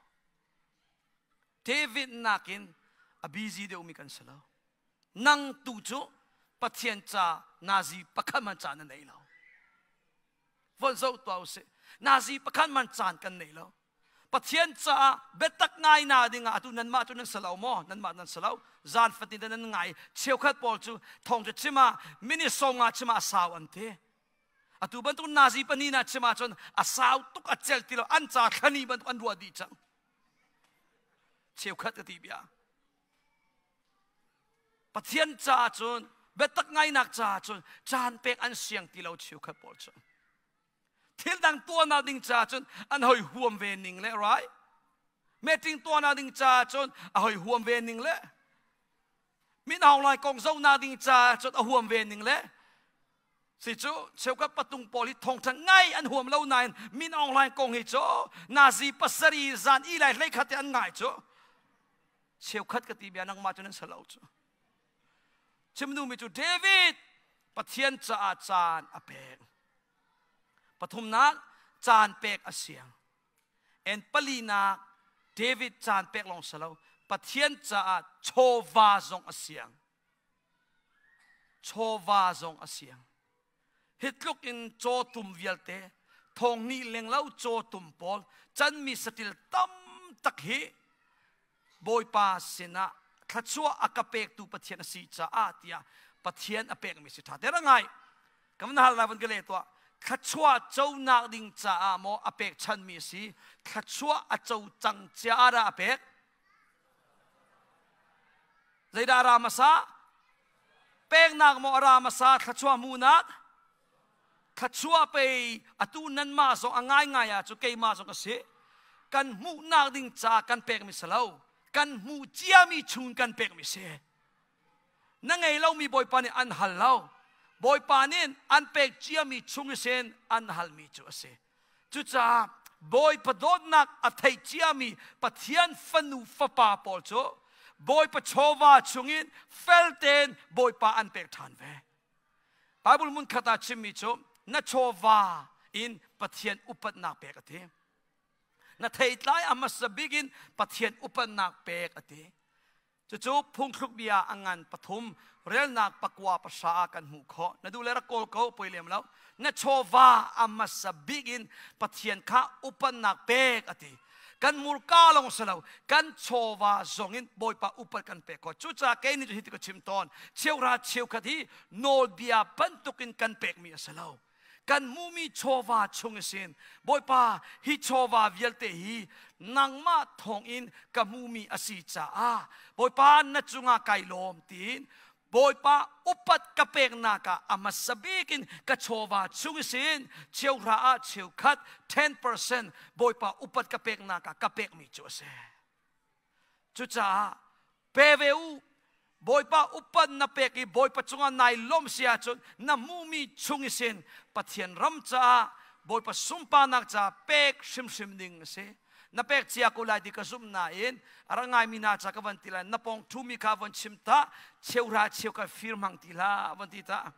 David nakin a busy deuhmi kan si lo. Nang tu cu Pathian ca nazi pakhat man caan na nei lo. Von zoh tuah usih. Nazi pakhat man caan kan nei lo. Pathian caah biatak ngai na ding ah atu nanmah cu nan si lo maw? Nanmah nan si lo. Zan fatin te nan ngai. Cheukhat pawl cu thawng cu chim ah minute 50 chim ah a sau an ti. Atu bantuk nazi pahnih na chim ahcun a sau tuk a cel ti lo an ca thlani bantuk an ruah dih cang. Cheukhat ka ti bia. Pathian caah cun biatak ngainak caah cun caan pek an siang ti lo cheukhat pawl cu. Thil dang tuahnak ding caah cun an hoi huam ve ning le right? Meeting tuahnak ding caah cun a hoi huam ve ning le Min Aung Hlaing kong zohnak ding caah cun a huam ve ning le si cu cheukhat patung pawl hi thawngṭha ngai an huam lo nain Min Aung Hlaing kong hi cu nazi pasarih zan i lai 11 te an ngai cu cheukhat ka ti bia nangmah cu nan si lo cu. Chim duhmi cu David Pathian caah caan a pek. Pathumnak, caan pek a siang. And palinak, David caan pek lawng si lo, Pathian caah chawva zong a siang. Chawva zong a siang. Hi tluk in cawtum vialte, thong hnih lenglo cawtum pawl, canmi satil tam tak hi Bawipa sinah thluachuah a ka pektu Pathian a si caah tiah Pathian a pekmi si ṭha te ra ngai. Ka van hal lai van ka leh tuah. Thluachuah conak ding caah maw a pekchanmi a si? Thluachuah a co cang cia ah dah a pek? Zeidah a ra hmasa? Peknak maw a ra hmasa? Thluachuah hmuhnak? Thluachuah pei atu nanmah zong a ngaingai ah cu keimah zong ka si. Kan hmuhnak ding caah kan pekmi si lo. Kan hmuh ciami chung kan pekmi si. Na ngei lomi Bawipa nih an hal lo. Bawipa nih an pek ciami chung sin an halmi cu a si. Cucaah Bawipa dawtnak a thei ciami Pathian fanu fapa pawl cu Bawipa chawva chungin fel tein Bawipa an pek ṭhan ve. Bible hmun khat ah chimmi cu na chawva in Pathian upatnak pek a ti. Na theitlai a hmasa bik in Pathian upatnak pek a ti. Cucu phungthluk bia a ngan pathum relnak pakua pahra ah kan hmuh khawh. Na duh le rak kawl ko poi lem lo. Na chawva a hmasa bik in Pathian kha upatnak pek a ti. Kan murka lawng si lo, kan chawva zong in Bawipa upat kan pek khawh. Cucaah kei nih cu hi ti ka chim tawn. Cheuhra cheukhat hi nawlbia bantukin kan pekmi a si lo. Kan hmuhmi chawva chung isin Bawipa, hi chawva vialte hi nangmah thawngin ka hmuhmi a si caah Bawipa na cungah kai lawm tiin Bawipa upat ka peknak ah a hmasa bik in ka chawva chung isin cheuhra ah cheukhat 10% Bawipa upat ka peknak ah ka pekmi cu a si. Cucaah pe ve u. Bawipa upat na pek i Bawipa cungah nai lawmh si ahcun na hmuhmi chung isin Pathian ram caah Bawipa sunparnak caah pek hrimhrim ding a si. Na pek cia ko lai ti ka zumh nain a rak ngaimi hna ca ka van ti lai. Na pawng ṭhumi kha von chim ta, cheuhra cheukhat fir hmang ti hlah von ti ta.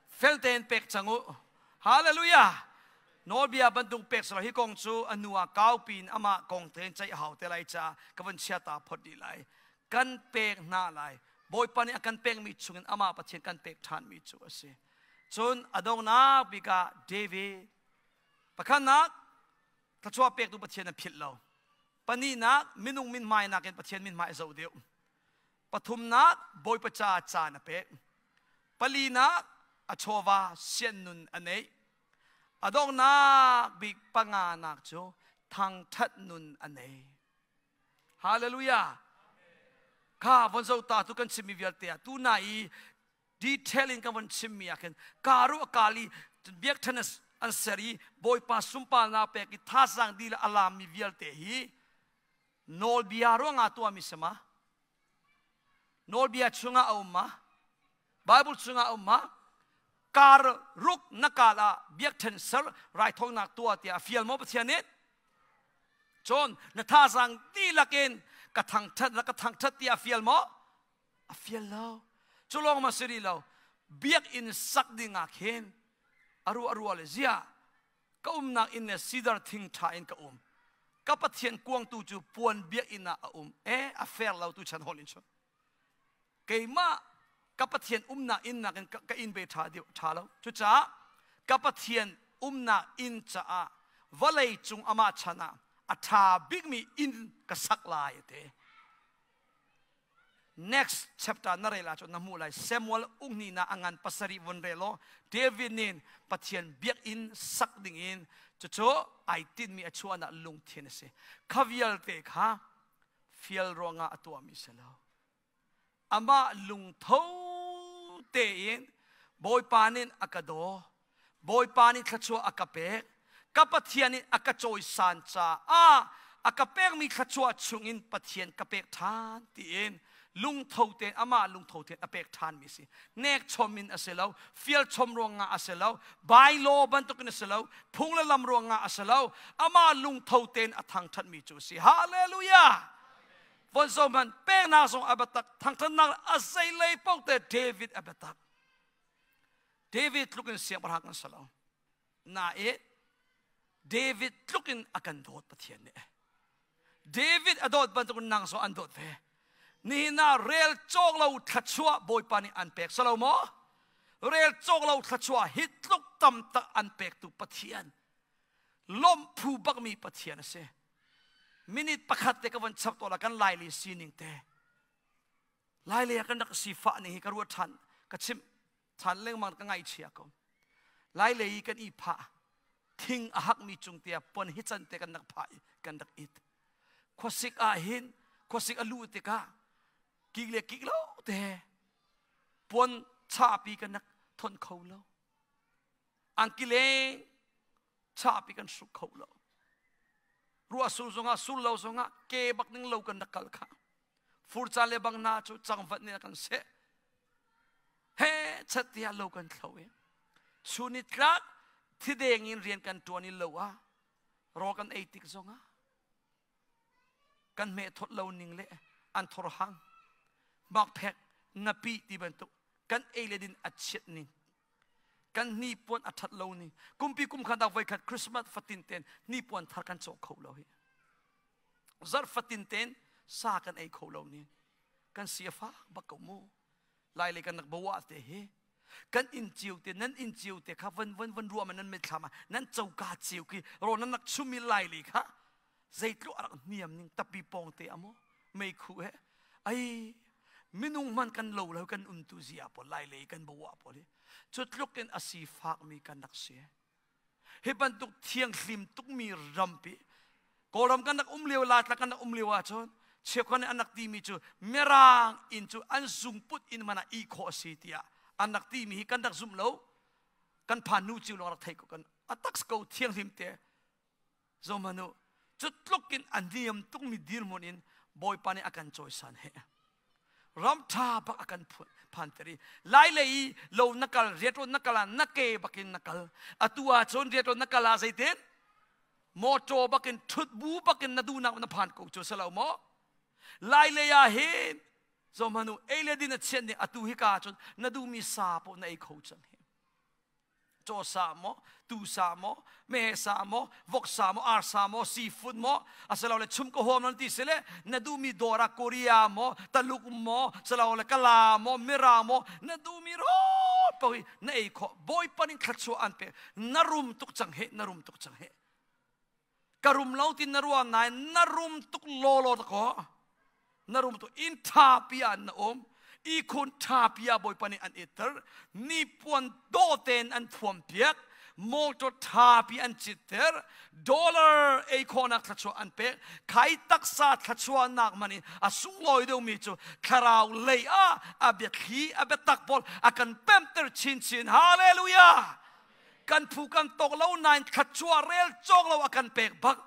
Fel tein pek cang u. Hallelujah! Nawlbia bantuk pek selaw hi kong cu a nu ah kaupi in amah kong tein ceih a hau te lai caah ka van chia ta phot dih lai. Kan pek hna lai. Bawipa nih a kan pekmi chungin amah Pathian kan pek ṭhanmi cu a si. Cun a donghnak bik ah David pakhatnak thluachuah pektu Pathian a philh lo. Pahnihnak minung mithmai nakin Pathian mithmai a zoh deuh. Pathumnak Bawipa caah caan a pek. Palinak a chawva sian nun a neih. A donghnak bik panganak cu thangṭhat nun a nei. Hallelujah. Kha von zo ta tu kan chimmi vialte ah tu na i detail in kan von chimmi ah khin karu akali biakṭhen an ser i Bawipa sunparnak pek i thazaang dih le a laammi vialte hi nawlbia ruangah tuahmi si ma? Nawlbia chungah a um ma? Bible chungah a um ma? Kar ruk na kaal ah biakṭhen ser raithawinak tuah tiah a fial maw Pathian nih? Cun na thazaang dihlak in ka thangṭhat la ka thangṭhat tiah a fial maw? A fial lo. Cu lawng ma si rih lo. Biakinn sak ding ah khin a ruah ruah le ziah ka umnak inn le sidar thing ṭha in ka um. Ka Pathian kuangtu cu puan biakinn ah a um. Eh, a fair lo tu chan hol in chun. Keimah ka Pathian umnak inn nakin ka inn ve ṭha deuh ṭha lo. Cucaah ka Pathian umnak inn caah vawlei cung amah chan ah a ṭha bikmi inn ka sak lai a ti. Next chapter na rel ahcun na hmuh lai. Samuel ukhnihnak a ngan pasarih vun rel law David nih Pathian biakinn sak dingin cucu ai tinhmi a chuahnak lungthin a si. Kha vialte kha fial ruangah a tuahmi si lo. Amah lungtho tein Bawipa nih a ka daw. Bawipa nih thluachuah a ka pek. Ka Pathian nih a ka cawisan caah a ka pekmi thluachuah chungin Pathian ka pek ṭhan tiin lungtho tein amah lungtho tein a pek ṭhanmi a si. Nek chom in a si lo, fial chom ruangah a si lo, bylaw bantukin a si lo, phung le lam ruangah a si lo, amah lungtho tein a thangṭhatmi cu a si. Hallelujah! Von zo hmanh peknak zong a biatak, thangṭhatnak a zeilei paoh te David a biatak. David tluk in siangpahrang kan si lo. Nain David tluk in a kan dawt Pathian nih. David a dawt bantuk in nang zong an dawt ve. Nihin ah rel cawk lo thluachuah Bawipa nih an pek salo maw? Rel cawk lo thluachuah hi tluk tam tak an pektu Pathian. Lawmh phu bakmi Pathian a si. Minute pakhat te ka von chap to la kan laili sining te. Lailei ah kan rak sifah ning hi ka ruat ṭhan ka chimh ṭhan lengmang ka ngaihchia ko. Lailei i kan i phah thing a hakmi cung te ah puan hi can te kan rak phah i kan rak it. Khuasik ah hin khuasik a luh tikah kik le kik lo te puan chahpi kan rak thon kho lo. Angki leng chahpi kan hruk kho lo. Ruah sur zongah sur lo zongah ke bak ning lo kan rak kal kha. Furca le bang na cu cangvat nih a kan seh. He chat tiah lo kan thlo i chun i tlak thideng in rian kan ṭuan i lo ah rawl kan ei tik zongah kan hmeh thot lo ning le an thor hang makphek ngapi ti bantuk kan ei le din a chiat ning kan hnipuan a ṭhat lo ning kumpi kum khat ah voikhat Christmas fatin ten hnipuan thar kan cawk kho lo hi Zarh fatin ten sa kan ei kho lo ni. Kan si a fak bak ko mu. Lai le kan rak bawa te hi. Kan inn cio te nan inn cio te kha van van van ruah ma nan mitthlam ah nan coka cio khi ro nan rak chumi lai le kha zeitluk a rak niam ning tapi pong te amo meikhu he ai minung man kan lo lo kan um tu zia pawl lai le kan bawa pawl hi. Cu tluk in a sifakmi kan rak si. Hi bantuk thianghlim tukmi rampi Kawlram kan rak um lio Laitlang kan rak um lio ahcun cheukhat nih an rak timi cu Mirang inn cu an zungput in man ah ih khawh a si tiah an rak timi hi kan rak zumh lo. Kan phan nu cio lawng rak theih ko kan a tak ko thianghlim te zohmanh u cu tluk in a niam tukmi dirhmun in Bawipa nih a kan cawisan he ram ṭha bak a kan phanter i lai lei i lo na kal riaṭuan na kal ah na ke bakin na kal atu ah cun riaṭuan na kal ah zeitin motor bakin ṭhutbu bakin na duhnak na phan ko cu si lo maw lai lei ah hin zohmanh u ei le din a chiat nih atu hika ah cun na duhmi sa paoh na ei kho cang hi caw sa maw tu sa maw meheh sa maw vok sa maw ar sa maw seafood maw asilole chum ka huam nan ti sile na duhmi dawr ah Korea maw Taluk maw silole Kala maw Mirang maw na duhmi rawl paoh hi na ei khawh Bawipa nih thluachuah an pek na rum tuk cang he na rum tuk cang he ka rum lo ti na ruang nain na rum tuk lawlaw ta kaw na rum tuk inn ṭha pi ah na um ihkhun ṭha pi ah Bawipa nih an itter nipuan dawh tein an thuam piak motor ṭha pi an citter dollar ei khawhnak thluachuah an pek khai taksa thluachuahnak man in a sunglawi deuhmi cu thlarau lei ah a biathli a biatak pawl a kan pemter chinchin hallelujah kan phu kan tawk lo nain thluachuah rel cawk lo a kan pek bak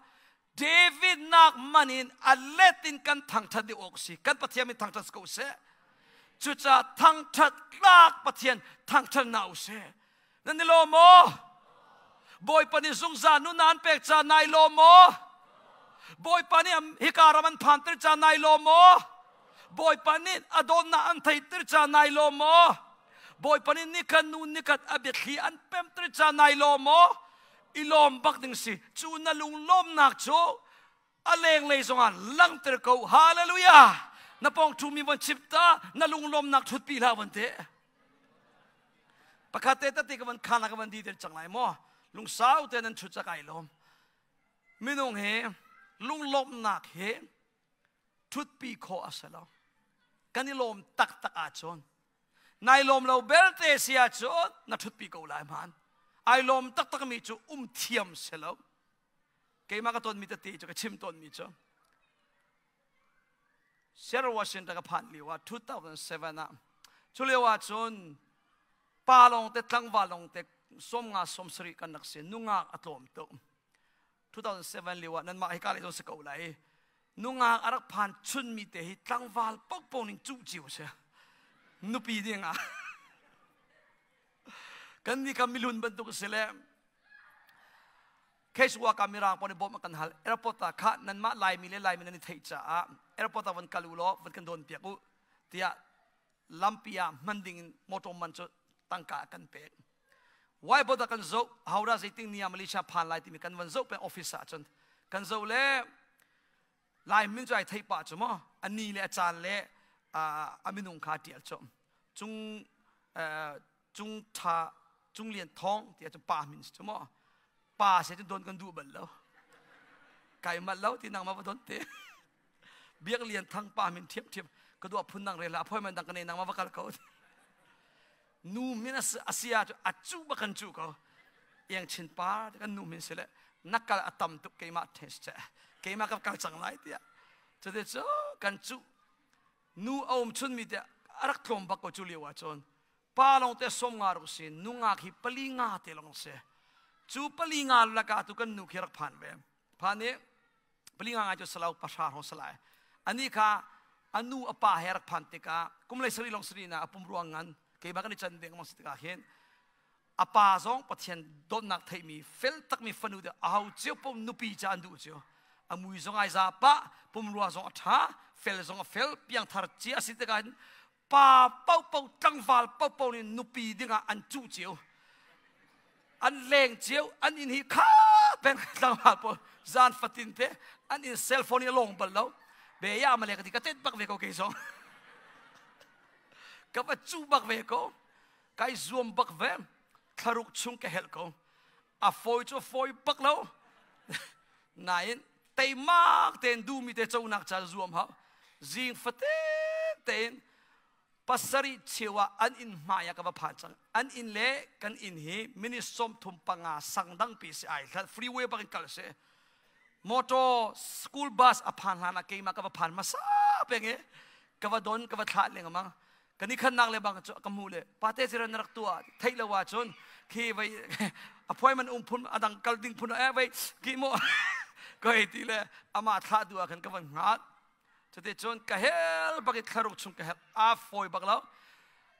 David nak man in a let in kan thangthat deuh awk si kan Pathian min thangthat ko seh cucaah thangthat tlak Pathian thangthat na u seh nan i lawm maw Bawipa nih zungzal nun an pek ca nai lawm maw Bawipa nih hika ram an phanter ca nai lawm maw Bawipa nih a dawtnak an theihter ca nai lawm maw Bawipa nih nikhat nu nikhat a biathli an pemter ca nai lawm maw i lawm bak ding si cu na lung lawmnak cu a lenglei zongah langhter ko hallelujah na pawng ṭhumi von chip ta na lung lawmnak ṭhutpi hlah von te pakhat te tate ka van khana ka van di ter cang lai maw lungsau te nan ṭhut cak ai lawm minung he lunglawmhnak he ṭhutpi khawh a si lo kan i lawm taktak ahcun nai lawm lo belte si ahcun na ṭhutpi ko lai hmaan ai lawm taktakmi cu um thiam si lo keimah ka tonmi tete cu ka chim tawnmi cu Seattle Washington ka phanh lio ah 2007 ah cu lio ah cun pa lawng te tlangval lawng te 50 70 kan rak si nungak a tlawm tuk 2007 lio ah nanmah hika lei zong si ko lai nungak a rak phan chunmi te hi tlangval paohpaoh ning cuh cio si nupi ding ah kan nih kha milun bantuk si le case wa ka mirang pawl nih bawmh a kan hal airport ah kha nanmah laimi le laimi nan i theih caah airport ah van kal u law van kan dawn piak u tiah lampi ah hman ding in motor man cu tangka a kan pek whiteboard ah kan zoh hodah zeiting ni ah Malaysia phan lai timi kan van zoh peng office ah cun kan zoh le lai min cu ai theih pah cu maw a ni le a caan le a minung kha tial cu cung cung tha cung lian thong tiah cu pa min si cu maw pa se cun don kan duh bal lo kai mat lo ti nang ma va don te Biak Lian Thang pa min thiam thiam ka duah phun dang rel appointment dang ka nei nang ma va kal ko nu min asia cu a cu ba kan cu ko iang chin pa kan nu min sile na kal a tam tuk keimah test che keimah ka kal cang lai tiah cuti cu kan cu nu a um chun mi te a rak tlawm bak ko cu lio ah cun pa lawng te som nga ruk si nungak hi pali nga te lawng si cu pali nga laka tu kan nu khi rak phan ve phan i pali nga ngai cu salau pahra hrawng salai ani kha anu a pa he rak phan tikah kum lei sari long sari na a pum ruang ngan keimah kan i can deng mang si tikah hin a pa zong Pathian dawtnak theimi fel takmi fanu te aho cio pum nupi ca an duh cio a mui zong ai za pa pumrua zong a tha fel zong a fel piangthar cia si tikah hin pa paohpaoh tlangval paohpaoh nih nupi dingah an cuh cio an leng cio an inn hi kha peng tlangval pawl zan fatin te an inn cell phone i a lawng bal lo be ya male ka ti ka tet bak ve ko kei zong ka va cu bak ve ko kai zuam bak ve thlaruk chung ka helh ko a fawi cu fawi bak lo nain teimak tein duhmi te conak ca zuam hau zing fatin tein. Pasarih cheu ah an inn hmai ah ka va phan cang. An inn le kan inn hi minute 35 sang dangpi si ai hlat freeway bak in kal si. Motor school bus a phan hlan ah keimah ka va phan hmasa peng i ka va don ka va thlah lengmang. Kan i khannak le bang cu ka hmu le pate ziran na rak tuah theih lo ahcun khi vai appointment um phun adang kal ding phun eh vai ki mo ka hei ti le amah thlah du ah khan ka van hngat. Cuticun ka hel bak i thlaruk chung ka hel a fawi bak lo.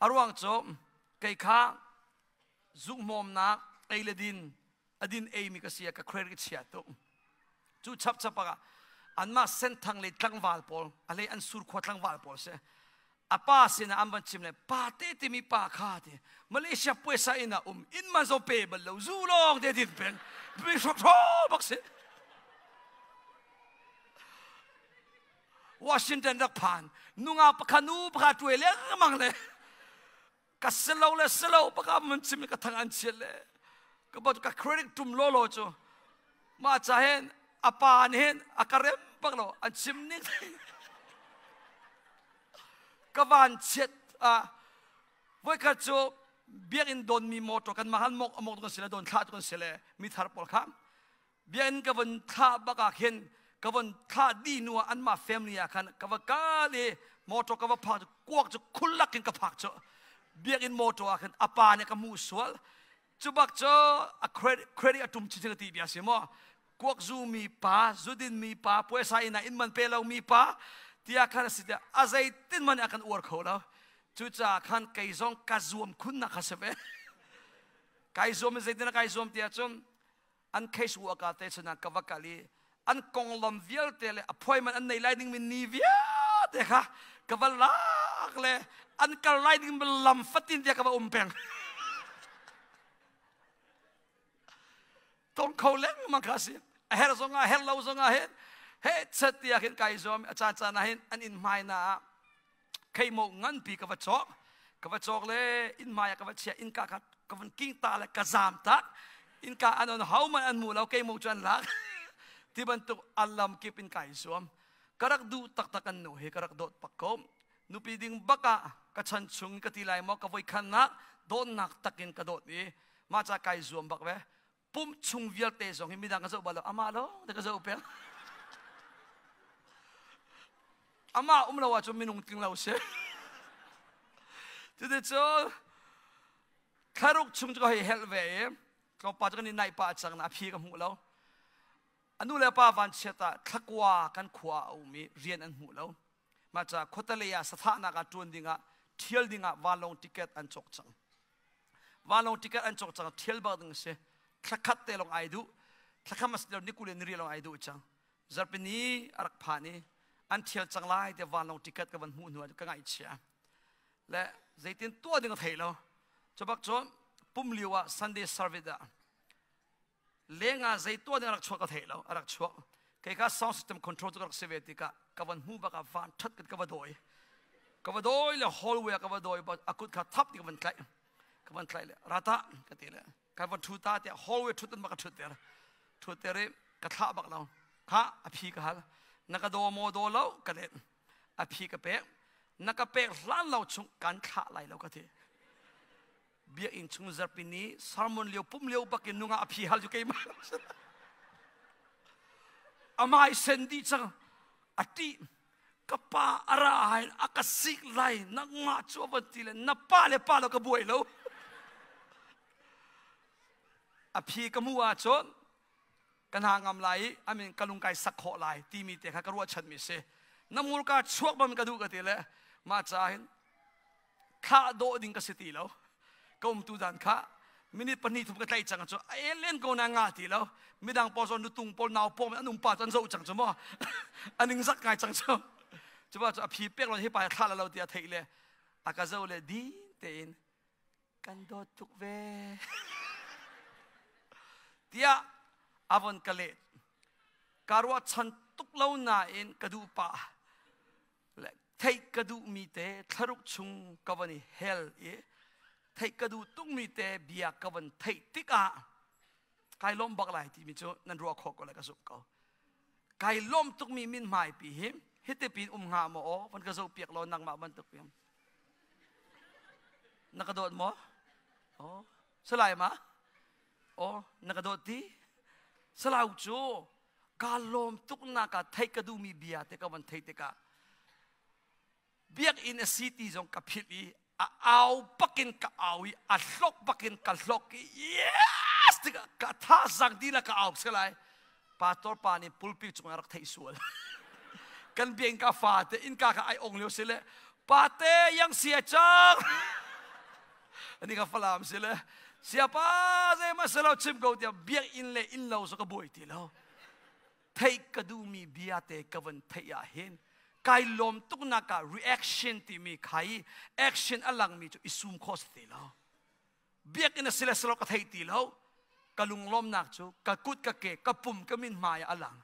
A ruang cu kei kha zuhmawmnak ei le din a din ei mi ka si ka credit chia tuk. Cu chap chap ah anmah senthang le tlangval pawl a hlei an sur khua tlangval pawl si a pa sinah an van chim le pa te timi pa kha ti Malaysia puaisa in ah um inn man zo pe bal lo zu lawng te din peng mi hrok bak si Washington rak phan nungak pakhat nu pakhat tuai lengmang le ka selo le selo paka mun chim ka thang an chiat le ka bot ka credit tum lo lo cu ma cha hen apa nih hin a ka rem bak lo an chim ning ka van chiat a voikhat cu biakinn don mi motor kan mahan mok amok kan sile don thla kan sile mi thar pawl kha Biakinn ka von thlah bak ah khin ka von thlah dih hnu ah anmah family ah khan ka va kal i motor ka va phak cu kuak cu khulak in ka phak cu biakinn motor ah khan a pa nih ka hmuh sual cu bak cu a credit credit a tum chinchin ka ti bia si maw kuak zu mi pa zudin mi pa puaisa inn ah inn man pe lo mi pa tiah khan a si tiah a zeitin man a kan uar kho lo cucaah khan kei zong ka zuam khun nak kha si ve kai zuam zeitin a kai zuam tiah cun An case worker te sinah ka va kal i an konglam vialte le appointment an nei lai dingmi ni vialte kha ka va lak le an kal lai dingmi lam fatin tiah ka va um peng. Tong kho lengmang kha si. A her zong ah her lo zong ah hin he chat tiah khin kai zuam a caan caan ah hin an inn hmai na ah kheimo nganpi ka va cawk ka va cawk le inn hmai ah ka va chiah innka kha ka van king ta le ka zaam tak innka an on ho man an mu lo keimo cu an lak ti bantuk alam kip in kai zuam ka rak duh taktak an nu hi ka rak dawt pak ko nupi ding bak ah ka chan chung ka ti lai maw ka voi khan nak dawtnak takin ka dawt i mah ca kai zuam bak ve pum chung vialte zong hi midang ka zoh bal lo amah lo te ka zoh peng amah um lo ahcun minung tling lo si cuticun thlaruk chung cu ka hei helh ve i tlawmpa cu kan i naih pah cang na a phi ka hmuh lo a nu le pa vanchiat ah thlakua kan khua a um i rian an hmuh lo mah ca khuatale ah sathahnak ah ṭuan dingah ṭhial dingah vanlawng ticket an cawk cang Vanlawng ticket an cawk cang thial bak ding si. Thlakhat te lawng ai duh. Thlakham a si lo ni kul le ni lawng ai duh cang. Zarhpini a rak phan i an thial cang lai te vanlawng ticket ka van hmuh hnu ah ka ngaihchia. Le zeitin tuah ding a thei lo. Cubak cun pum lio ah Sunday service ah lengah zei tuah ding a rak chuak ka thei lo a rak chuak kei kha sound system control cu ka rak si ve tikah ka van hmu bak ah van that ka va dawi ka va dawi le hallway ah ka va dawi a kut kha thap ti ka van tlaih ka van tlaih le rata ka ti le ka van thu ta tiah hallway thut in ma ka thut ter thut ter i ka thlah bak lo kha a phi ka hal na ka daw maw daw lo ka let a phi ka pek na ka pek hlan lo chung kan thlah lai lo ka ti Biakinn chung zarhpi ni sermon lio pum lio bakin nungah a phi hal cu keimah amai sen dih cang a ṭih ka pa a ra hain a ka sik lai nangmah cu a van ti le na pa le pa lo ka buai lo a phi ka mu ahcun ka hna ngam lai i amin ka lung kai sak khawh lai timi te kha ka ruahchanmi si na murka chuak bam ka duh ka ti le mah ca hin thlah dawh ding ka si ti lo ka umtu dan kha minute pahnih thum ka tlaih cang cu a el len ko na nga ti lo midang pawl zawn nutung pawl nau pawm an um pa cu an zoh cang cu maw an ing zak ngai cang cu cuba cu a phi pek lo hi pa thla lo ti a theih le a ka zo le din tein kan dawt tuk ve tiah a von ka leh ka ruahchan tuk lo nain ka duh pah le theih ka duhmi te thlaruk chung ka van i hel i theih ka duh tukmi te bia ka van theih tikah kai lawm bak lai timi cu nan ruah khawh ko le ka zumh ko kai lawm tukmi min hmaipi hi hiti pin um hnga maw aw van ka zoh piak law nangmah bantuk piam. Na ka dawt maw? Oh, salai ma? Oh, na ka dawt ti? Salau cu ka lawm tuk na ka theih ka duhmi bia te ka van theih tikah biakinn a si ti zong ka philh i a au bakin ka au i a hlok bakin ka hlok i yes tikah ka thazang dihlak ka au salai pastor pa nih pulpit cung ah rak theih sual kan biakinn ka fa te innka kha ai ong lio si le pate yang sia cang ani ka falam si le siapa zei ma selo chim ko tiah biakinn le inn lo so ka buai ti lo theih ka duhmi bia te ka van theih ah hin kai lawm tuknak ah reaction timi khai action a langmi cu i sum kho si ti lo biakinn a si le silo ka thei ti lo ka lunglawmnak cu ka kut ka ke ka pum ka min hmai ah a lang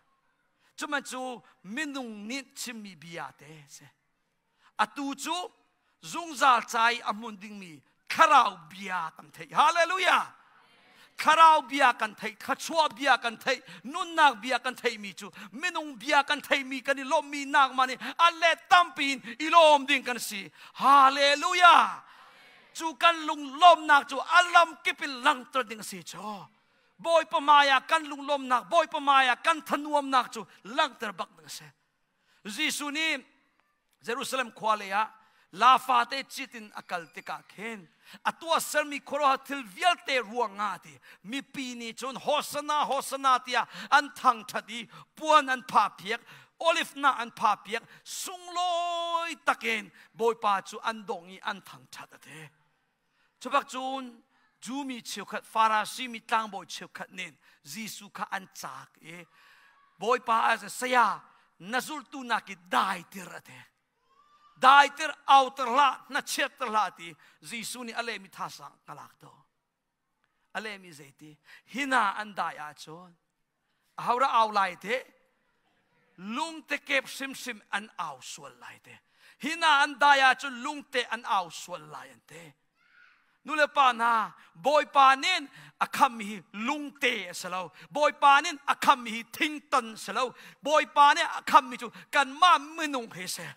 cuman cu minung nih chimmi bia te si atu cu zungzal ca i a hmun dingmi thlarau bia kan theih hallelujah thlarau bia kan theih thluachuah bia kan theih nunnak bia kan theihmi cu minung bia kan theihmi kan i lawmhmi nak ma nih a let tampi in i lawm ding kan si hallelujah cu kan lunglawmnak cu a lam kip in langhter ding a si cu Bawipa hmai ah kan lunglawmnak Bawipa hmai ah kan thanuamnak cu langhter bak ding a si Jesuh nih Jerusalem khua lei ah la fate cit in a kal tikah khin a tuahsermi khuaruahhar thil vialte ruangah ti mipi nih cun Hosana Hosana tiah an thangṭhat i puan an phah piak olive hnah an phah piak sunglawi takin Bawipa cu an dong i an thangṭhat a ti. Cubak cun Jew mi cheukhat Farasi mi tlangbawi cheukhat nih Jesuh kha an caak i Bawipa a saya na zultu nak i daitir a ti. Daitir auter hlah na chiatter hlah ti Jesuh nih a lehmi thasang ka lak to. A lehmi zeiti hina an dai ahcun ahora au lai te lungte kep hrimhrim an au sual lai te hina an dai ahcun lungte an au sual lai an te nu le pa hna bawipa nih a khammi hi lungte a si lo bawipa nih a khammi hi thington si lo bawipa nih a khammi cu kanmah minung he si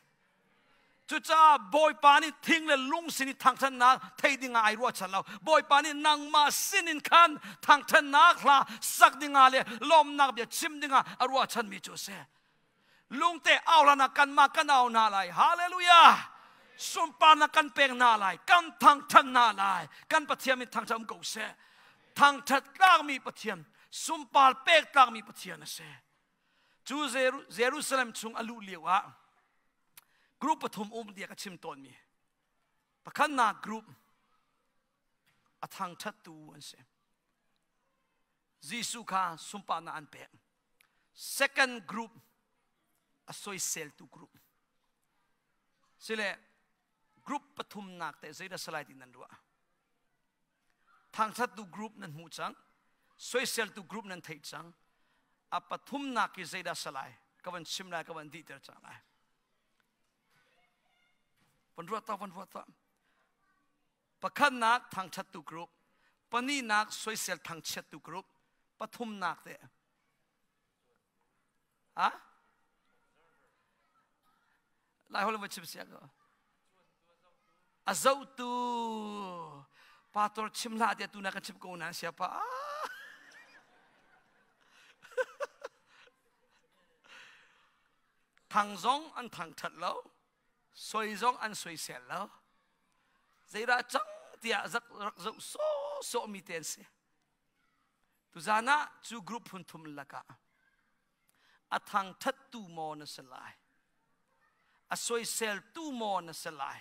Cucaah Bawipa nih thing le lung sin i thangṭhatnak thei dingah ai ruahchan lo. Bawipa nih nangmah sinin khan thangṭhatnak hla sak dingah le lawmnak bia chim dingah a ruahchanmi cu a si. Lungte au hlan ah kanmah kan au hna lai. Hallelujah! Sunparnak kan pek hna lai. Kan thangṭhat hna lai. Kan Pathian min thangṭhat um ko seh. Thangṭhat tlakmi Pathian, sunpar pek tlakmi Pathian a si. Cu Jerusalem chung a luh lio ah group pathum um tiah ka chim tawnmi pakhatnak group a thangṭhattu an si. Jesuh kha sunparnak an pek. Second group a soiseltu group. Sile group pathumnak te zeidah salai ti nan ruah? Thangṭhattu group nan hmuh cang, soiseltu group nan theih cang. A pathumnak hi zeidah salai? Ka van chim lai, ka van dihter cang lai. Van ruat ta, van ruat ta. Pakhatnak thangṭhattu group, pahnihnak soisel thangchiattu group, pathumnak te. Ha? Lai holh va chim siak ko. A zohtu pastor chim hlah tiah tu na kan chim ko nan siapa. Thang zong an thang that lo, soi zong an soisel lo. Zeidah cang tiah rak zoh sawh sawh mi te an si. Tuzan ah cu group phun thum lakah a thangṭhattu maw na si lai? A soiseltu maw na si lai?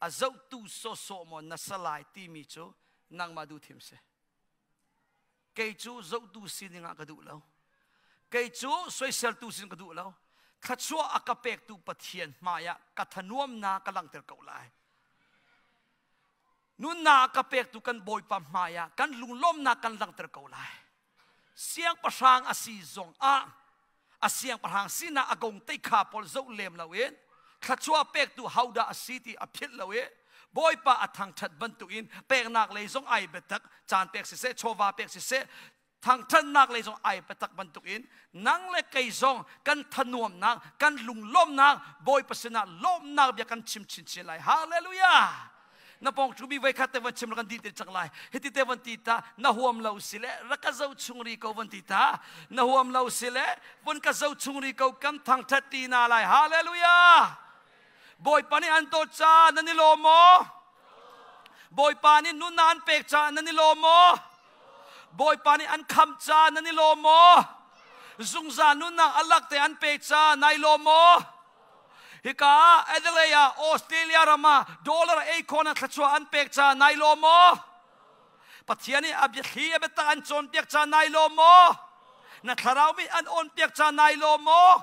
A zohtu sawsawh maw na si lai timi cu nangmah duh thim si. Kei cu zohtu sining ah ka duh lo. Kei cu soiseltu sin ka duh lo. Thluachuah a ka pektu Pathian hmai ah ka thanuamnak ka langhter ko lai. Nunnak ka pektu kan Bawipa hmai ah kan lunglawmnak kan langhter ko lai. Siangpahrang a si zong ah a siangpahrang sinak a gong te kha pawl zoh lem loin thluachuah pektu hodah a si ti a philh lo i Bawipa a thangṭhat bantukin peknak lei zong ai biatak caan pek siseh chawva pek siseh thangṭhatnak lei zong ai biatak bantukin nang le kei zong kan thanuamnak kan lunglawmnak Bawipa sinah lawmnak bia kan chim chinchin lai hallelujah. Na pong thu mi voi khat te van chim kan di te chak lai. Hiti te van ti ta na huam lo si le rak ka zo chung ri ko van ti ta. Na huam lo si le vun ka zo chung ri ko kan thangthat ti na lai. Hallelujah. Bawipa nih an dawt ca nan i lawm maw? Bawipa nih nun an pek ca nan i lawm maw? Bawipa nih an khamh ca nan i lawm maw? Zungzal nunnak alak te an pek ca nai lawm maw? Hika ah Adelaide ah Australia ram ah dollar ei khawhnak thluachuah an pek ca nai lawm maw? Pathian nih a biathli a biatak an cawnpiak ca nai lawm maw? Na thlarau mit an awnpiak ca nai lawm maw?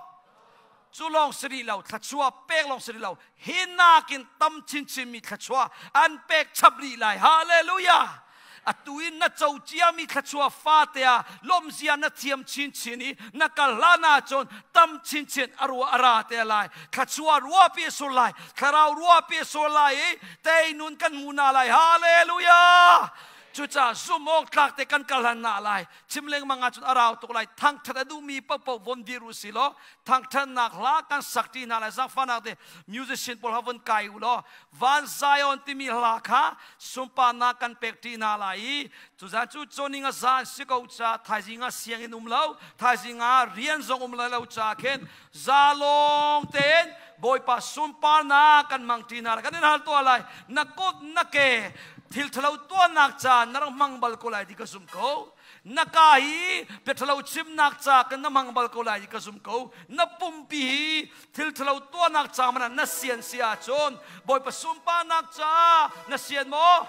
Cu lawng si rih lo, thluachuah pek lawng si rih lo, hi nakin tam chinchin mi thluachuah an pek chap rih lai. Hallelujah! Atu in na co ciami thluachuah fate ah lawmzia na thiam chinchin i na kal hlan ahcun tam chinchin a rua a ra te lai. Thluachuah ruahpi a sur lai, thlarau ruahpi a sur lai i teinun kan hmu na lai. Hallelujah! Cucaah zumh awk tlak te kan kal hlan na lai. Chim lengmang ahcun a rau tuk lai. Thangṭhat a duhmi paohpaoh von dir u si law thangṭhatnak hla kan sak ṭi hna lai. Zaangfahnak te musician pawl ha von kai u law Van Zion timi hla kha sunparnak kan pek ṭi hna lai i cuzan cu cawning a zan si ko ca thaizing ah sianginn um lo thaizing ah rian zong um lai lo ca khin zalong tein Bawipa sunparnak kan hmang ṭi hna lai. Kan in hal tuah lai. Na kut na ke thil ṭhalo tuahnak ca na rak hmang bal ko lai ti ka zum ko. Na ka hi bia ṭhalo chimnak ca kan na hmang bal ko lai ti ka zum ko. Na pumpi hi thil ṭhalo tuahnak ca man na sian si ahcun Bawipa sunparnak ca na sian maw?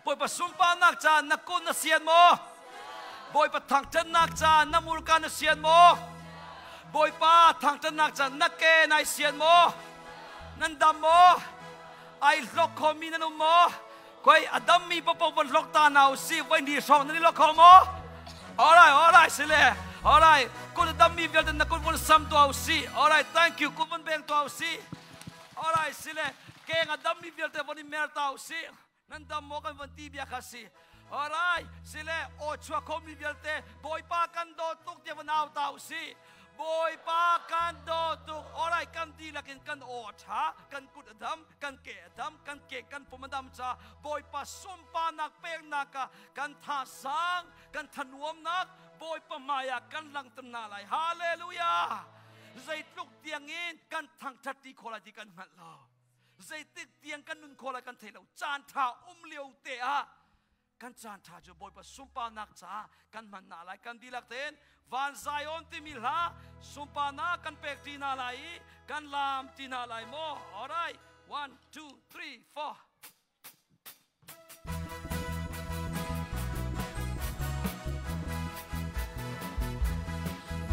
Bawipa sunparnak ca na kut na sian maw? Bawipa thangṭhatnak ca na murka na sian maw? Bawipa thangṭhatnak ca na ke nai sian maw? Nan dam maw? Ai hlok khomi nan um maw? Koi a dammi paohpaoh von hlok ta na usih voi ni hrawng nan i lok kho maw? Alright, alright, sile. Alright, kut a dammi vialte na kut von sam tuah usih. Alright, thank you. Kut von beng tuah usih. Alright, sile. Keng a dammi vialte von i mer ta usih. Nan dam maw kan von ti bia kha si. Alright, sile aw chuak khomi vialte Bawipa kan dawt tuk tiah von au ta usih. Bawipa kan dawt tuk. Alright, kan dihlak in kan aw a ṭha, kan kut a dam, kan ke a dam, kan ke kan pum a dam ca Bawipa sunparnak peknak ah kan thazaang, kan thanuamnak Bawipa hmai ah kan langhter hna lai. Hallelujah! Zeitluk tiangin kan thangṭhat ti khawh lai ti kan hngalh lo. Zeitik tiang kan nun khawh lai kan thei lo. Caan ṭha um lio te ah kan caan ṭha cu Bawipa sunparnak caah kan hman hna lai. Kan dihlak tein Van Zion timi hla sunparnak kan pek ṭi hna lai i kan laam ṭi hna lai maw? Alright, one, two, three, four.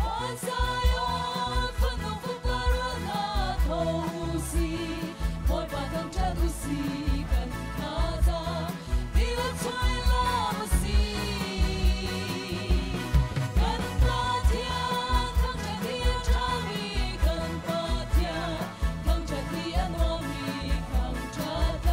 Van Zion fanu fapa rual hna tho u si, Bawipa thangṭhat u si, kan thazaang ti chuai lam a si. Kan Pathian thangṭhat hi a ṭhami kan Pathian thangṭhat hi a nuammi thangṭhat.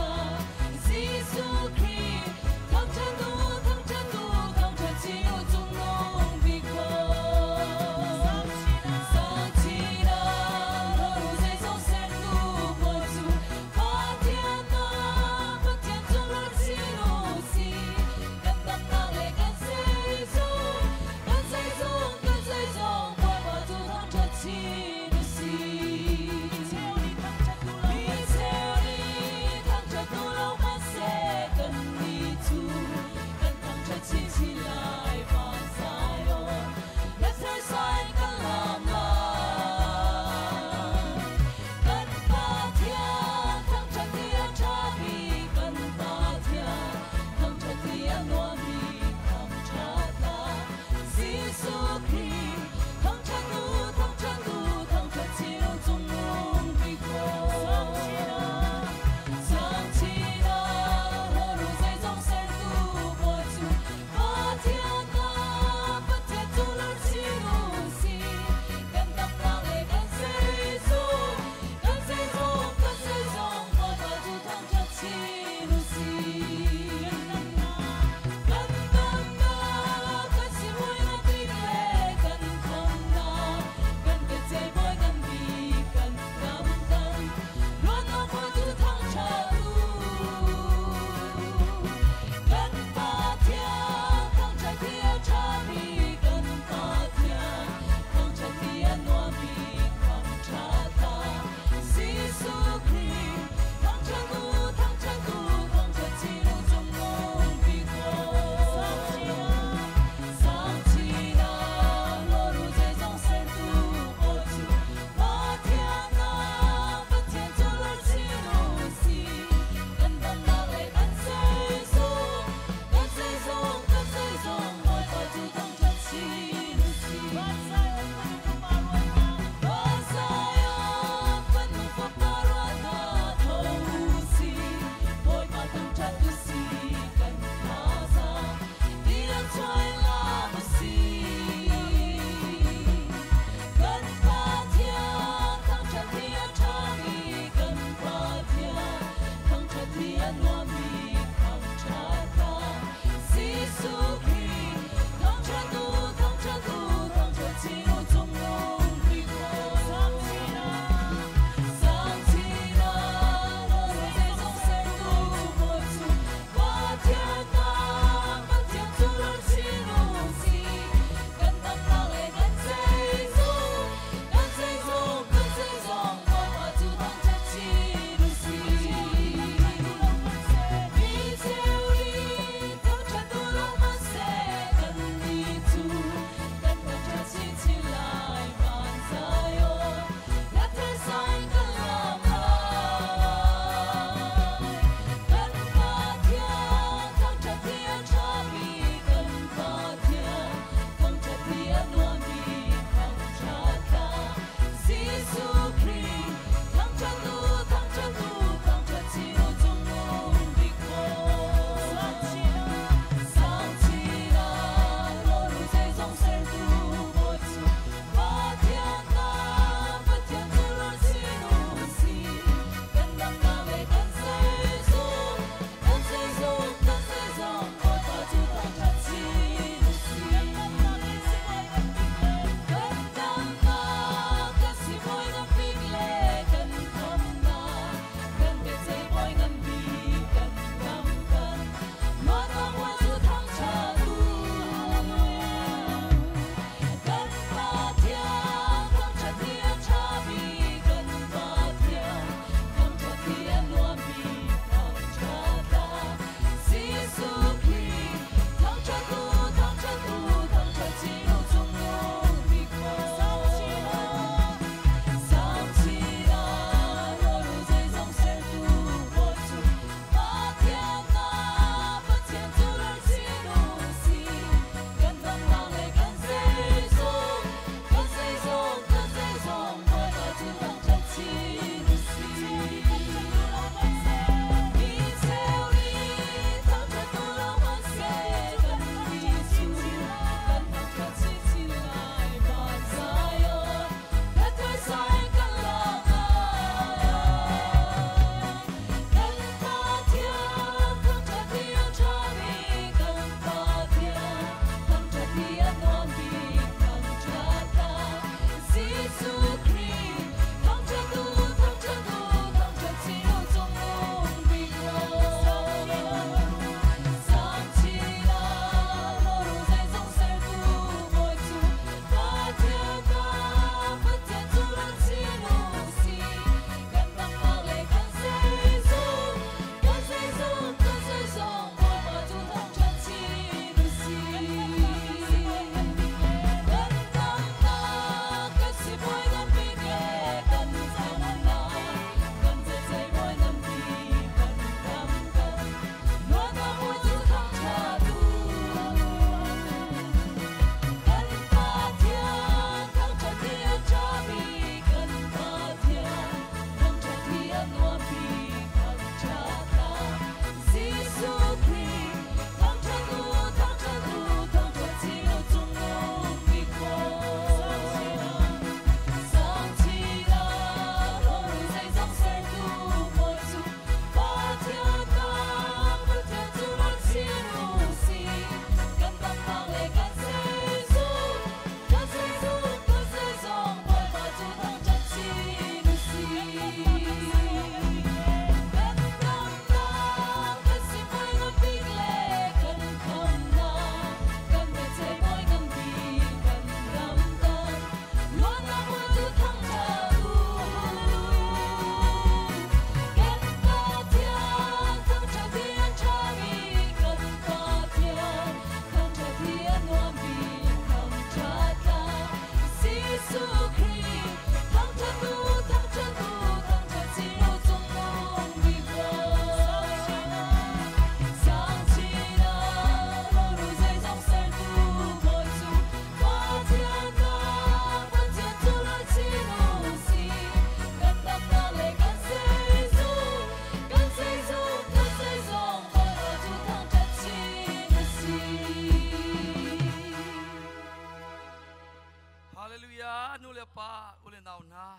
Bawipa u le nau hna,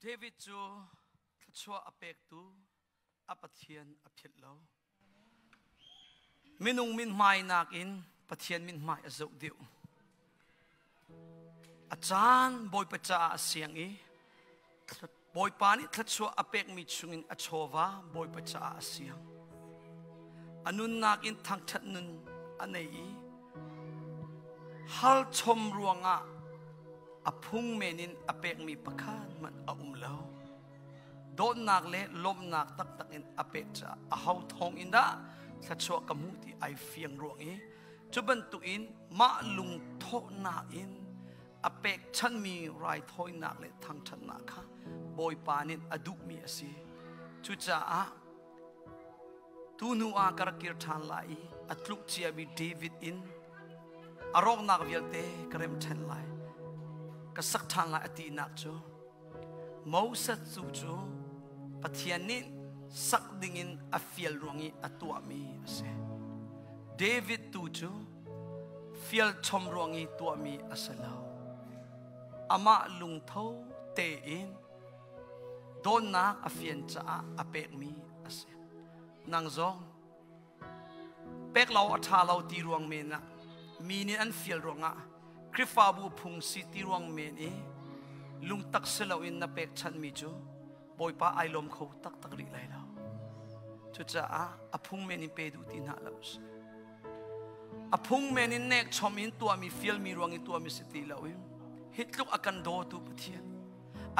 David cu thluachuah a pektu a Pathian a philh lo. Minung mithmai nakin Pathian mithmai a zoh deuh. A caan Bawipa caah a siang i Bawipa nih thluachuah a pekmi chungin a chawva Bawipa caah a siang. A nunnak in thangṭhat nun a nei i hal chom ruangah a phung men in a pekmi pakhat hmanh a um lo. Dawtnak le lawmhnak taktak in a pek caah a ho thawng in dah thluachuah ka hmuh ti ai fiang ruang i cu bantukin mah lungthawhnak in a pekchanhmi raithawinak le thangṭhatnak kha Bawipa nih a duhmi a si. Cucaah tu hnu ah ka rak kir ṭhan lai i a tluk ciami David in a rawknak vialte ka rem ṭhan lai, ka sak ṭhan lai a tinak cu Moses cu cu Pathian nih sak dingin a fial ruang i a tuahmi a si. David tu cu fial chom ruang i tuahmi a si lo. Amah lungtho tein dawtnak a fian caah a pekmi a si. Nang zong pek lo a ṭha lo ti ruang men ah mi nih an fial ruangah Khrihfabu phung si ti ruang men i lungtak si loin na pekchanhmi cu Bawipa ai lawm kho taktak rih lai lo. Cucaah a phung men in pe duh ti hna lo sih. A phung men in nek chom in tuahmi fialmi ruang i tuahmi si ti lo in hi tluk a kan dawtu Pathian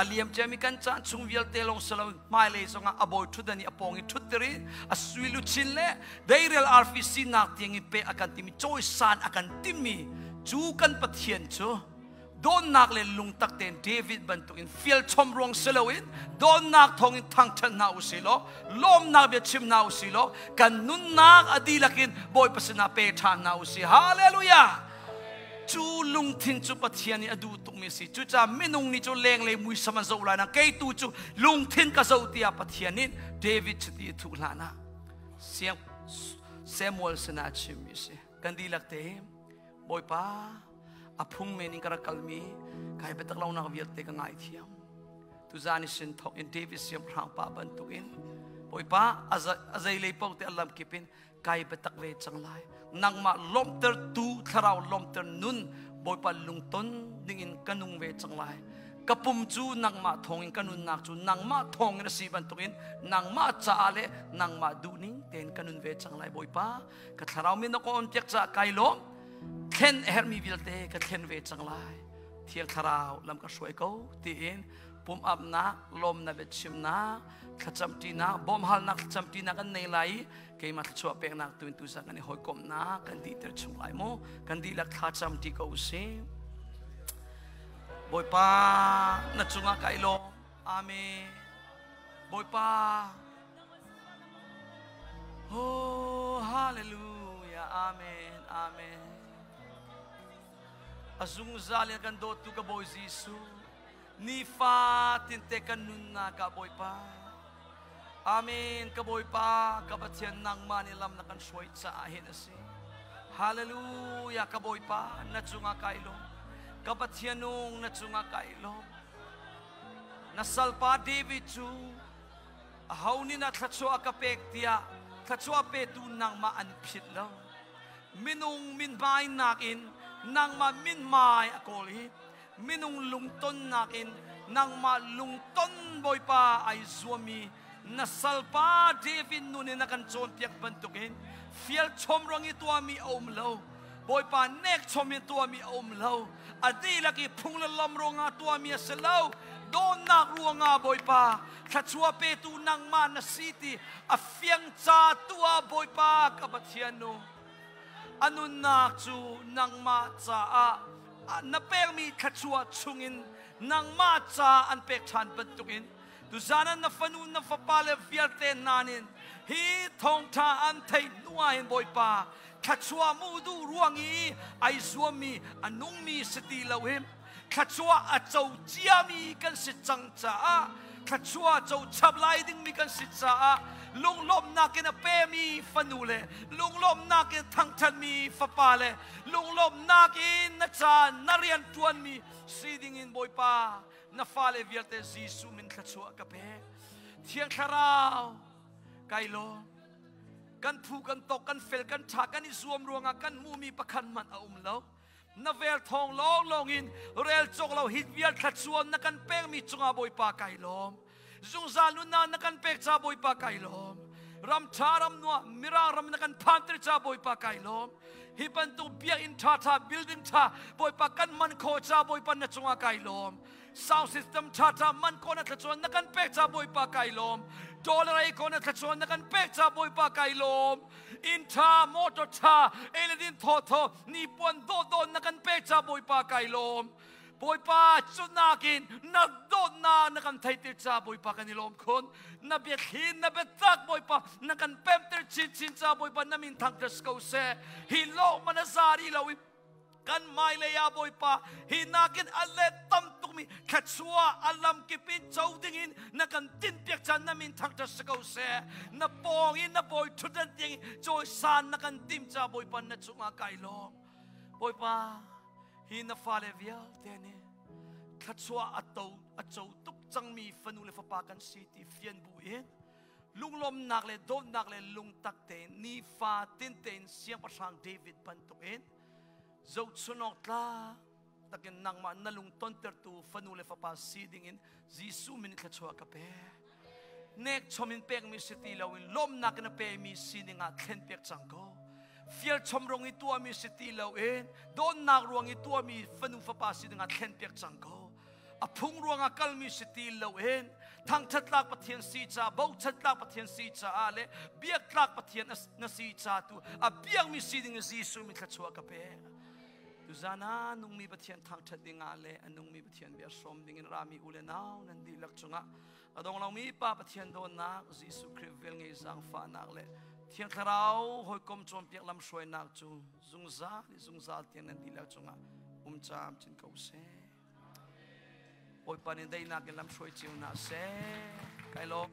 a liam ciami kan caan chung vialte lawng si lo hmailei zongah a bawi ṭhutdan i a pawng i ṭhutter i a sui luchin le deirel arfi sinak tiang in pe a kan timi cawisan a kan timmi cu kan Pathian cu dawtnak le lungtak tein David bantukin fial chom ruang si loin dawtnak thawngin thangṭhat hna u si law lawmnak bia chim hna u si law kan nunnak a dihlak in Bawipa sinah pe ṭhan hna u si. Hallelujah! Cu lungthin cu Pathian nih a duh tukmi a si. Cucaah minung nih cu lenglei muisam an zoh lai na kei tu cu lungthin ka zoh tiah Pathian nih David chiti a thuh hlan ah Samuel sinah a chimmi a si. Kan dihlak te Bawipa a phung men in ka rak kalmi kai biatak lonak vialte ka ngaithiam tuzan i sin thawk in David siangpahrang pa bantukin Bawipa a zeilei paoh te a lamkip in kai biatak ve cang lai nangmah lawmhtertu thlarau lawmhter nun Bawipa lungton dingin ka nung ve cang lai ka pum cu nangmah thawngin ka nunnak cu nangmah thawngin a si bantukin nangmah caah le nangmah duhning tein ka nun ve cang lai Bawipa ka thlarau min na ka on piak caah kai lawm thlen a herhmi vialte ka thlen ve cang lai thiang thlarau lam ka hruai ko tiin pum apnak lawmnak biachimnak thlacamṭinak bawmhalnak thlacamṭinak kan nei lai i keimah thluachuah peknak tu in tuzan kan i hawikomhnak kan dihter chung lai mu kan dihlak thlacamṭi ko usih Bawipa na cungah kai lawm amen Bawipa Oh, hallelujah. Amen. Amen. A zungzal in kan dawtu ka Bawi Jesuh. Nifa tinte kan nunnak ah Bawipa. Amen. Ka Bawipa, ka Pathian nangmah nih lam na kan hruai caah hin a si. Hallelujah. Ka Bawipa, na cungah kai lawm. Ka Pathian nung na cungah kai lawm. Na salpa David cu aho nih na thluachuah ka pek tiah thluachuah petu nangmah an phit lo. Minung mithmai nakin nangmah mithmai a kawl i minung lungtonnak in nangmah lungton Bawipa ai zuami na salpa David nun in na kan cawnpiak bantukin fial chom ruang i tuahmi a um lo. Bawipa nek chom in tuahmi a um lo. A dihlak i phung le lam ruangah tuahmi a si lo. Dawtnak ruangah Bawipa thluachuah petu nangmah na si ti a fiang ca tu ah Bawipa ka Pathian nu a nunnak cu nangmah caah na pekmi thluachuah chungin nangmah ca an pek ṭhan bantukin tuzan ah na fanu na fapa le vialte hna nih hi thawngṭha an theih hnu ah hin Bawipa thluachuah mu duh ruang i ai zuammi a nungmi si ti lo hi thluachuah a co ciami kan si cang caah thluachuah co chap lai dingmi kan si caah Lunglawmhnak in a pemi fanu le lunglawmhnak in thangṭhatmi fapa le lunglawmhnak in na caan na rian ṭuanmi si dingin Bawipa na fale vialte Jesuh min thluachuah ka pek. Thiang Thlarau kai lawm. Kan phu kan tok kan fel kan ṭha kan i zuam ruangah kan hmuhmi pakhat hmanh a um lo. Na vel thawng lawnglawng in rel cawk lo hi vial thluachuah na kan pekmi cungah Bawipa kai lawm. Zungzal nunnak na kan pek ca Bawipa kai lawm. Ram ṭha ram nuam mirang ram na kan phanter ca Bawipa kai lawm. Hi bantuk biakinn ṭha ṭha building ṭha Bawipa kan man khawh ca Bawipa na cungah kai lawm. Sound system ṭha ṭha man ko na thluachuah na kan pek ca Bawipa kai lawm. Dollar ei ko na thluachuah na kan pek ca Bawipa kai lawm. Inn ṭha motor ṭha ei le din thaw thaw ni puan dawh dawh na kan pek ca Bawipa kai lawm. Bawipa cu nakin na dawtnak na kan theihter ca Bawipa kan i lawm khun. Na biathli na biatak Bawipa na kan pemter chinchin ca Bawipa na min thangṭhat ko seh. Hi lawng man a za rih lo i kan hmailei ah Bawipa hi nakin a let tam tukmi thluachuah a lamkip in co dingin na kan tinhpiak caan na min thangṭhat si ko seh. Na pawng in na bawi ṭhutdan tiang in cawisan na kan timh ca Bawipa na cungah kai lawm. Bawipa hi na fale vialte nih thluachuah a to a co tuk cangmi fanu le fapa kan si ti fian bu in lunglawmnak le dawtnak le lungtak tein nifa tin tein siangpahrang David bantukin zohchunawk tlak takin nangmah na lung tontertu fanu le fapa si dingin Jesuh min thluachuah ka pe. Nek chom in pekmi si ti loin lawmnak in a pemi sining ah thlen pek cang ko. Fial chom rong i tuahmi si ti loin dawtnak ruang i tuahmi fanu fapa si dingah thlen piak cang ko. A phung ruangah kalmi si ti loin thangṭhatlak Pathian si ca, bochantlak Pathian si caah le biaktlak Pathian na si ca tu a biakmi si ding Jesuh min thluachuah ka pek. Tuzan ah nungmi Pathian thangṭhat dingah le a nungmi Pathian bia hrawm dingin rami u le nau nan dihlak cungah a dong lomi Pa Pathian dawtnak, Jesuh Khrih velngeih zaangfahnak le Thiang Thlarau hawikom cawnpiak lamhruainak cu zungzal i zungzal tiang nan dihlak cungah um camcin ko seh. Bawipa nih daihnak in lamhruai cio hna seh. Kai lawm.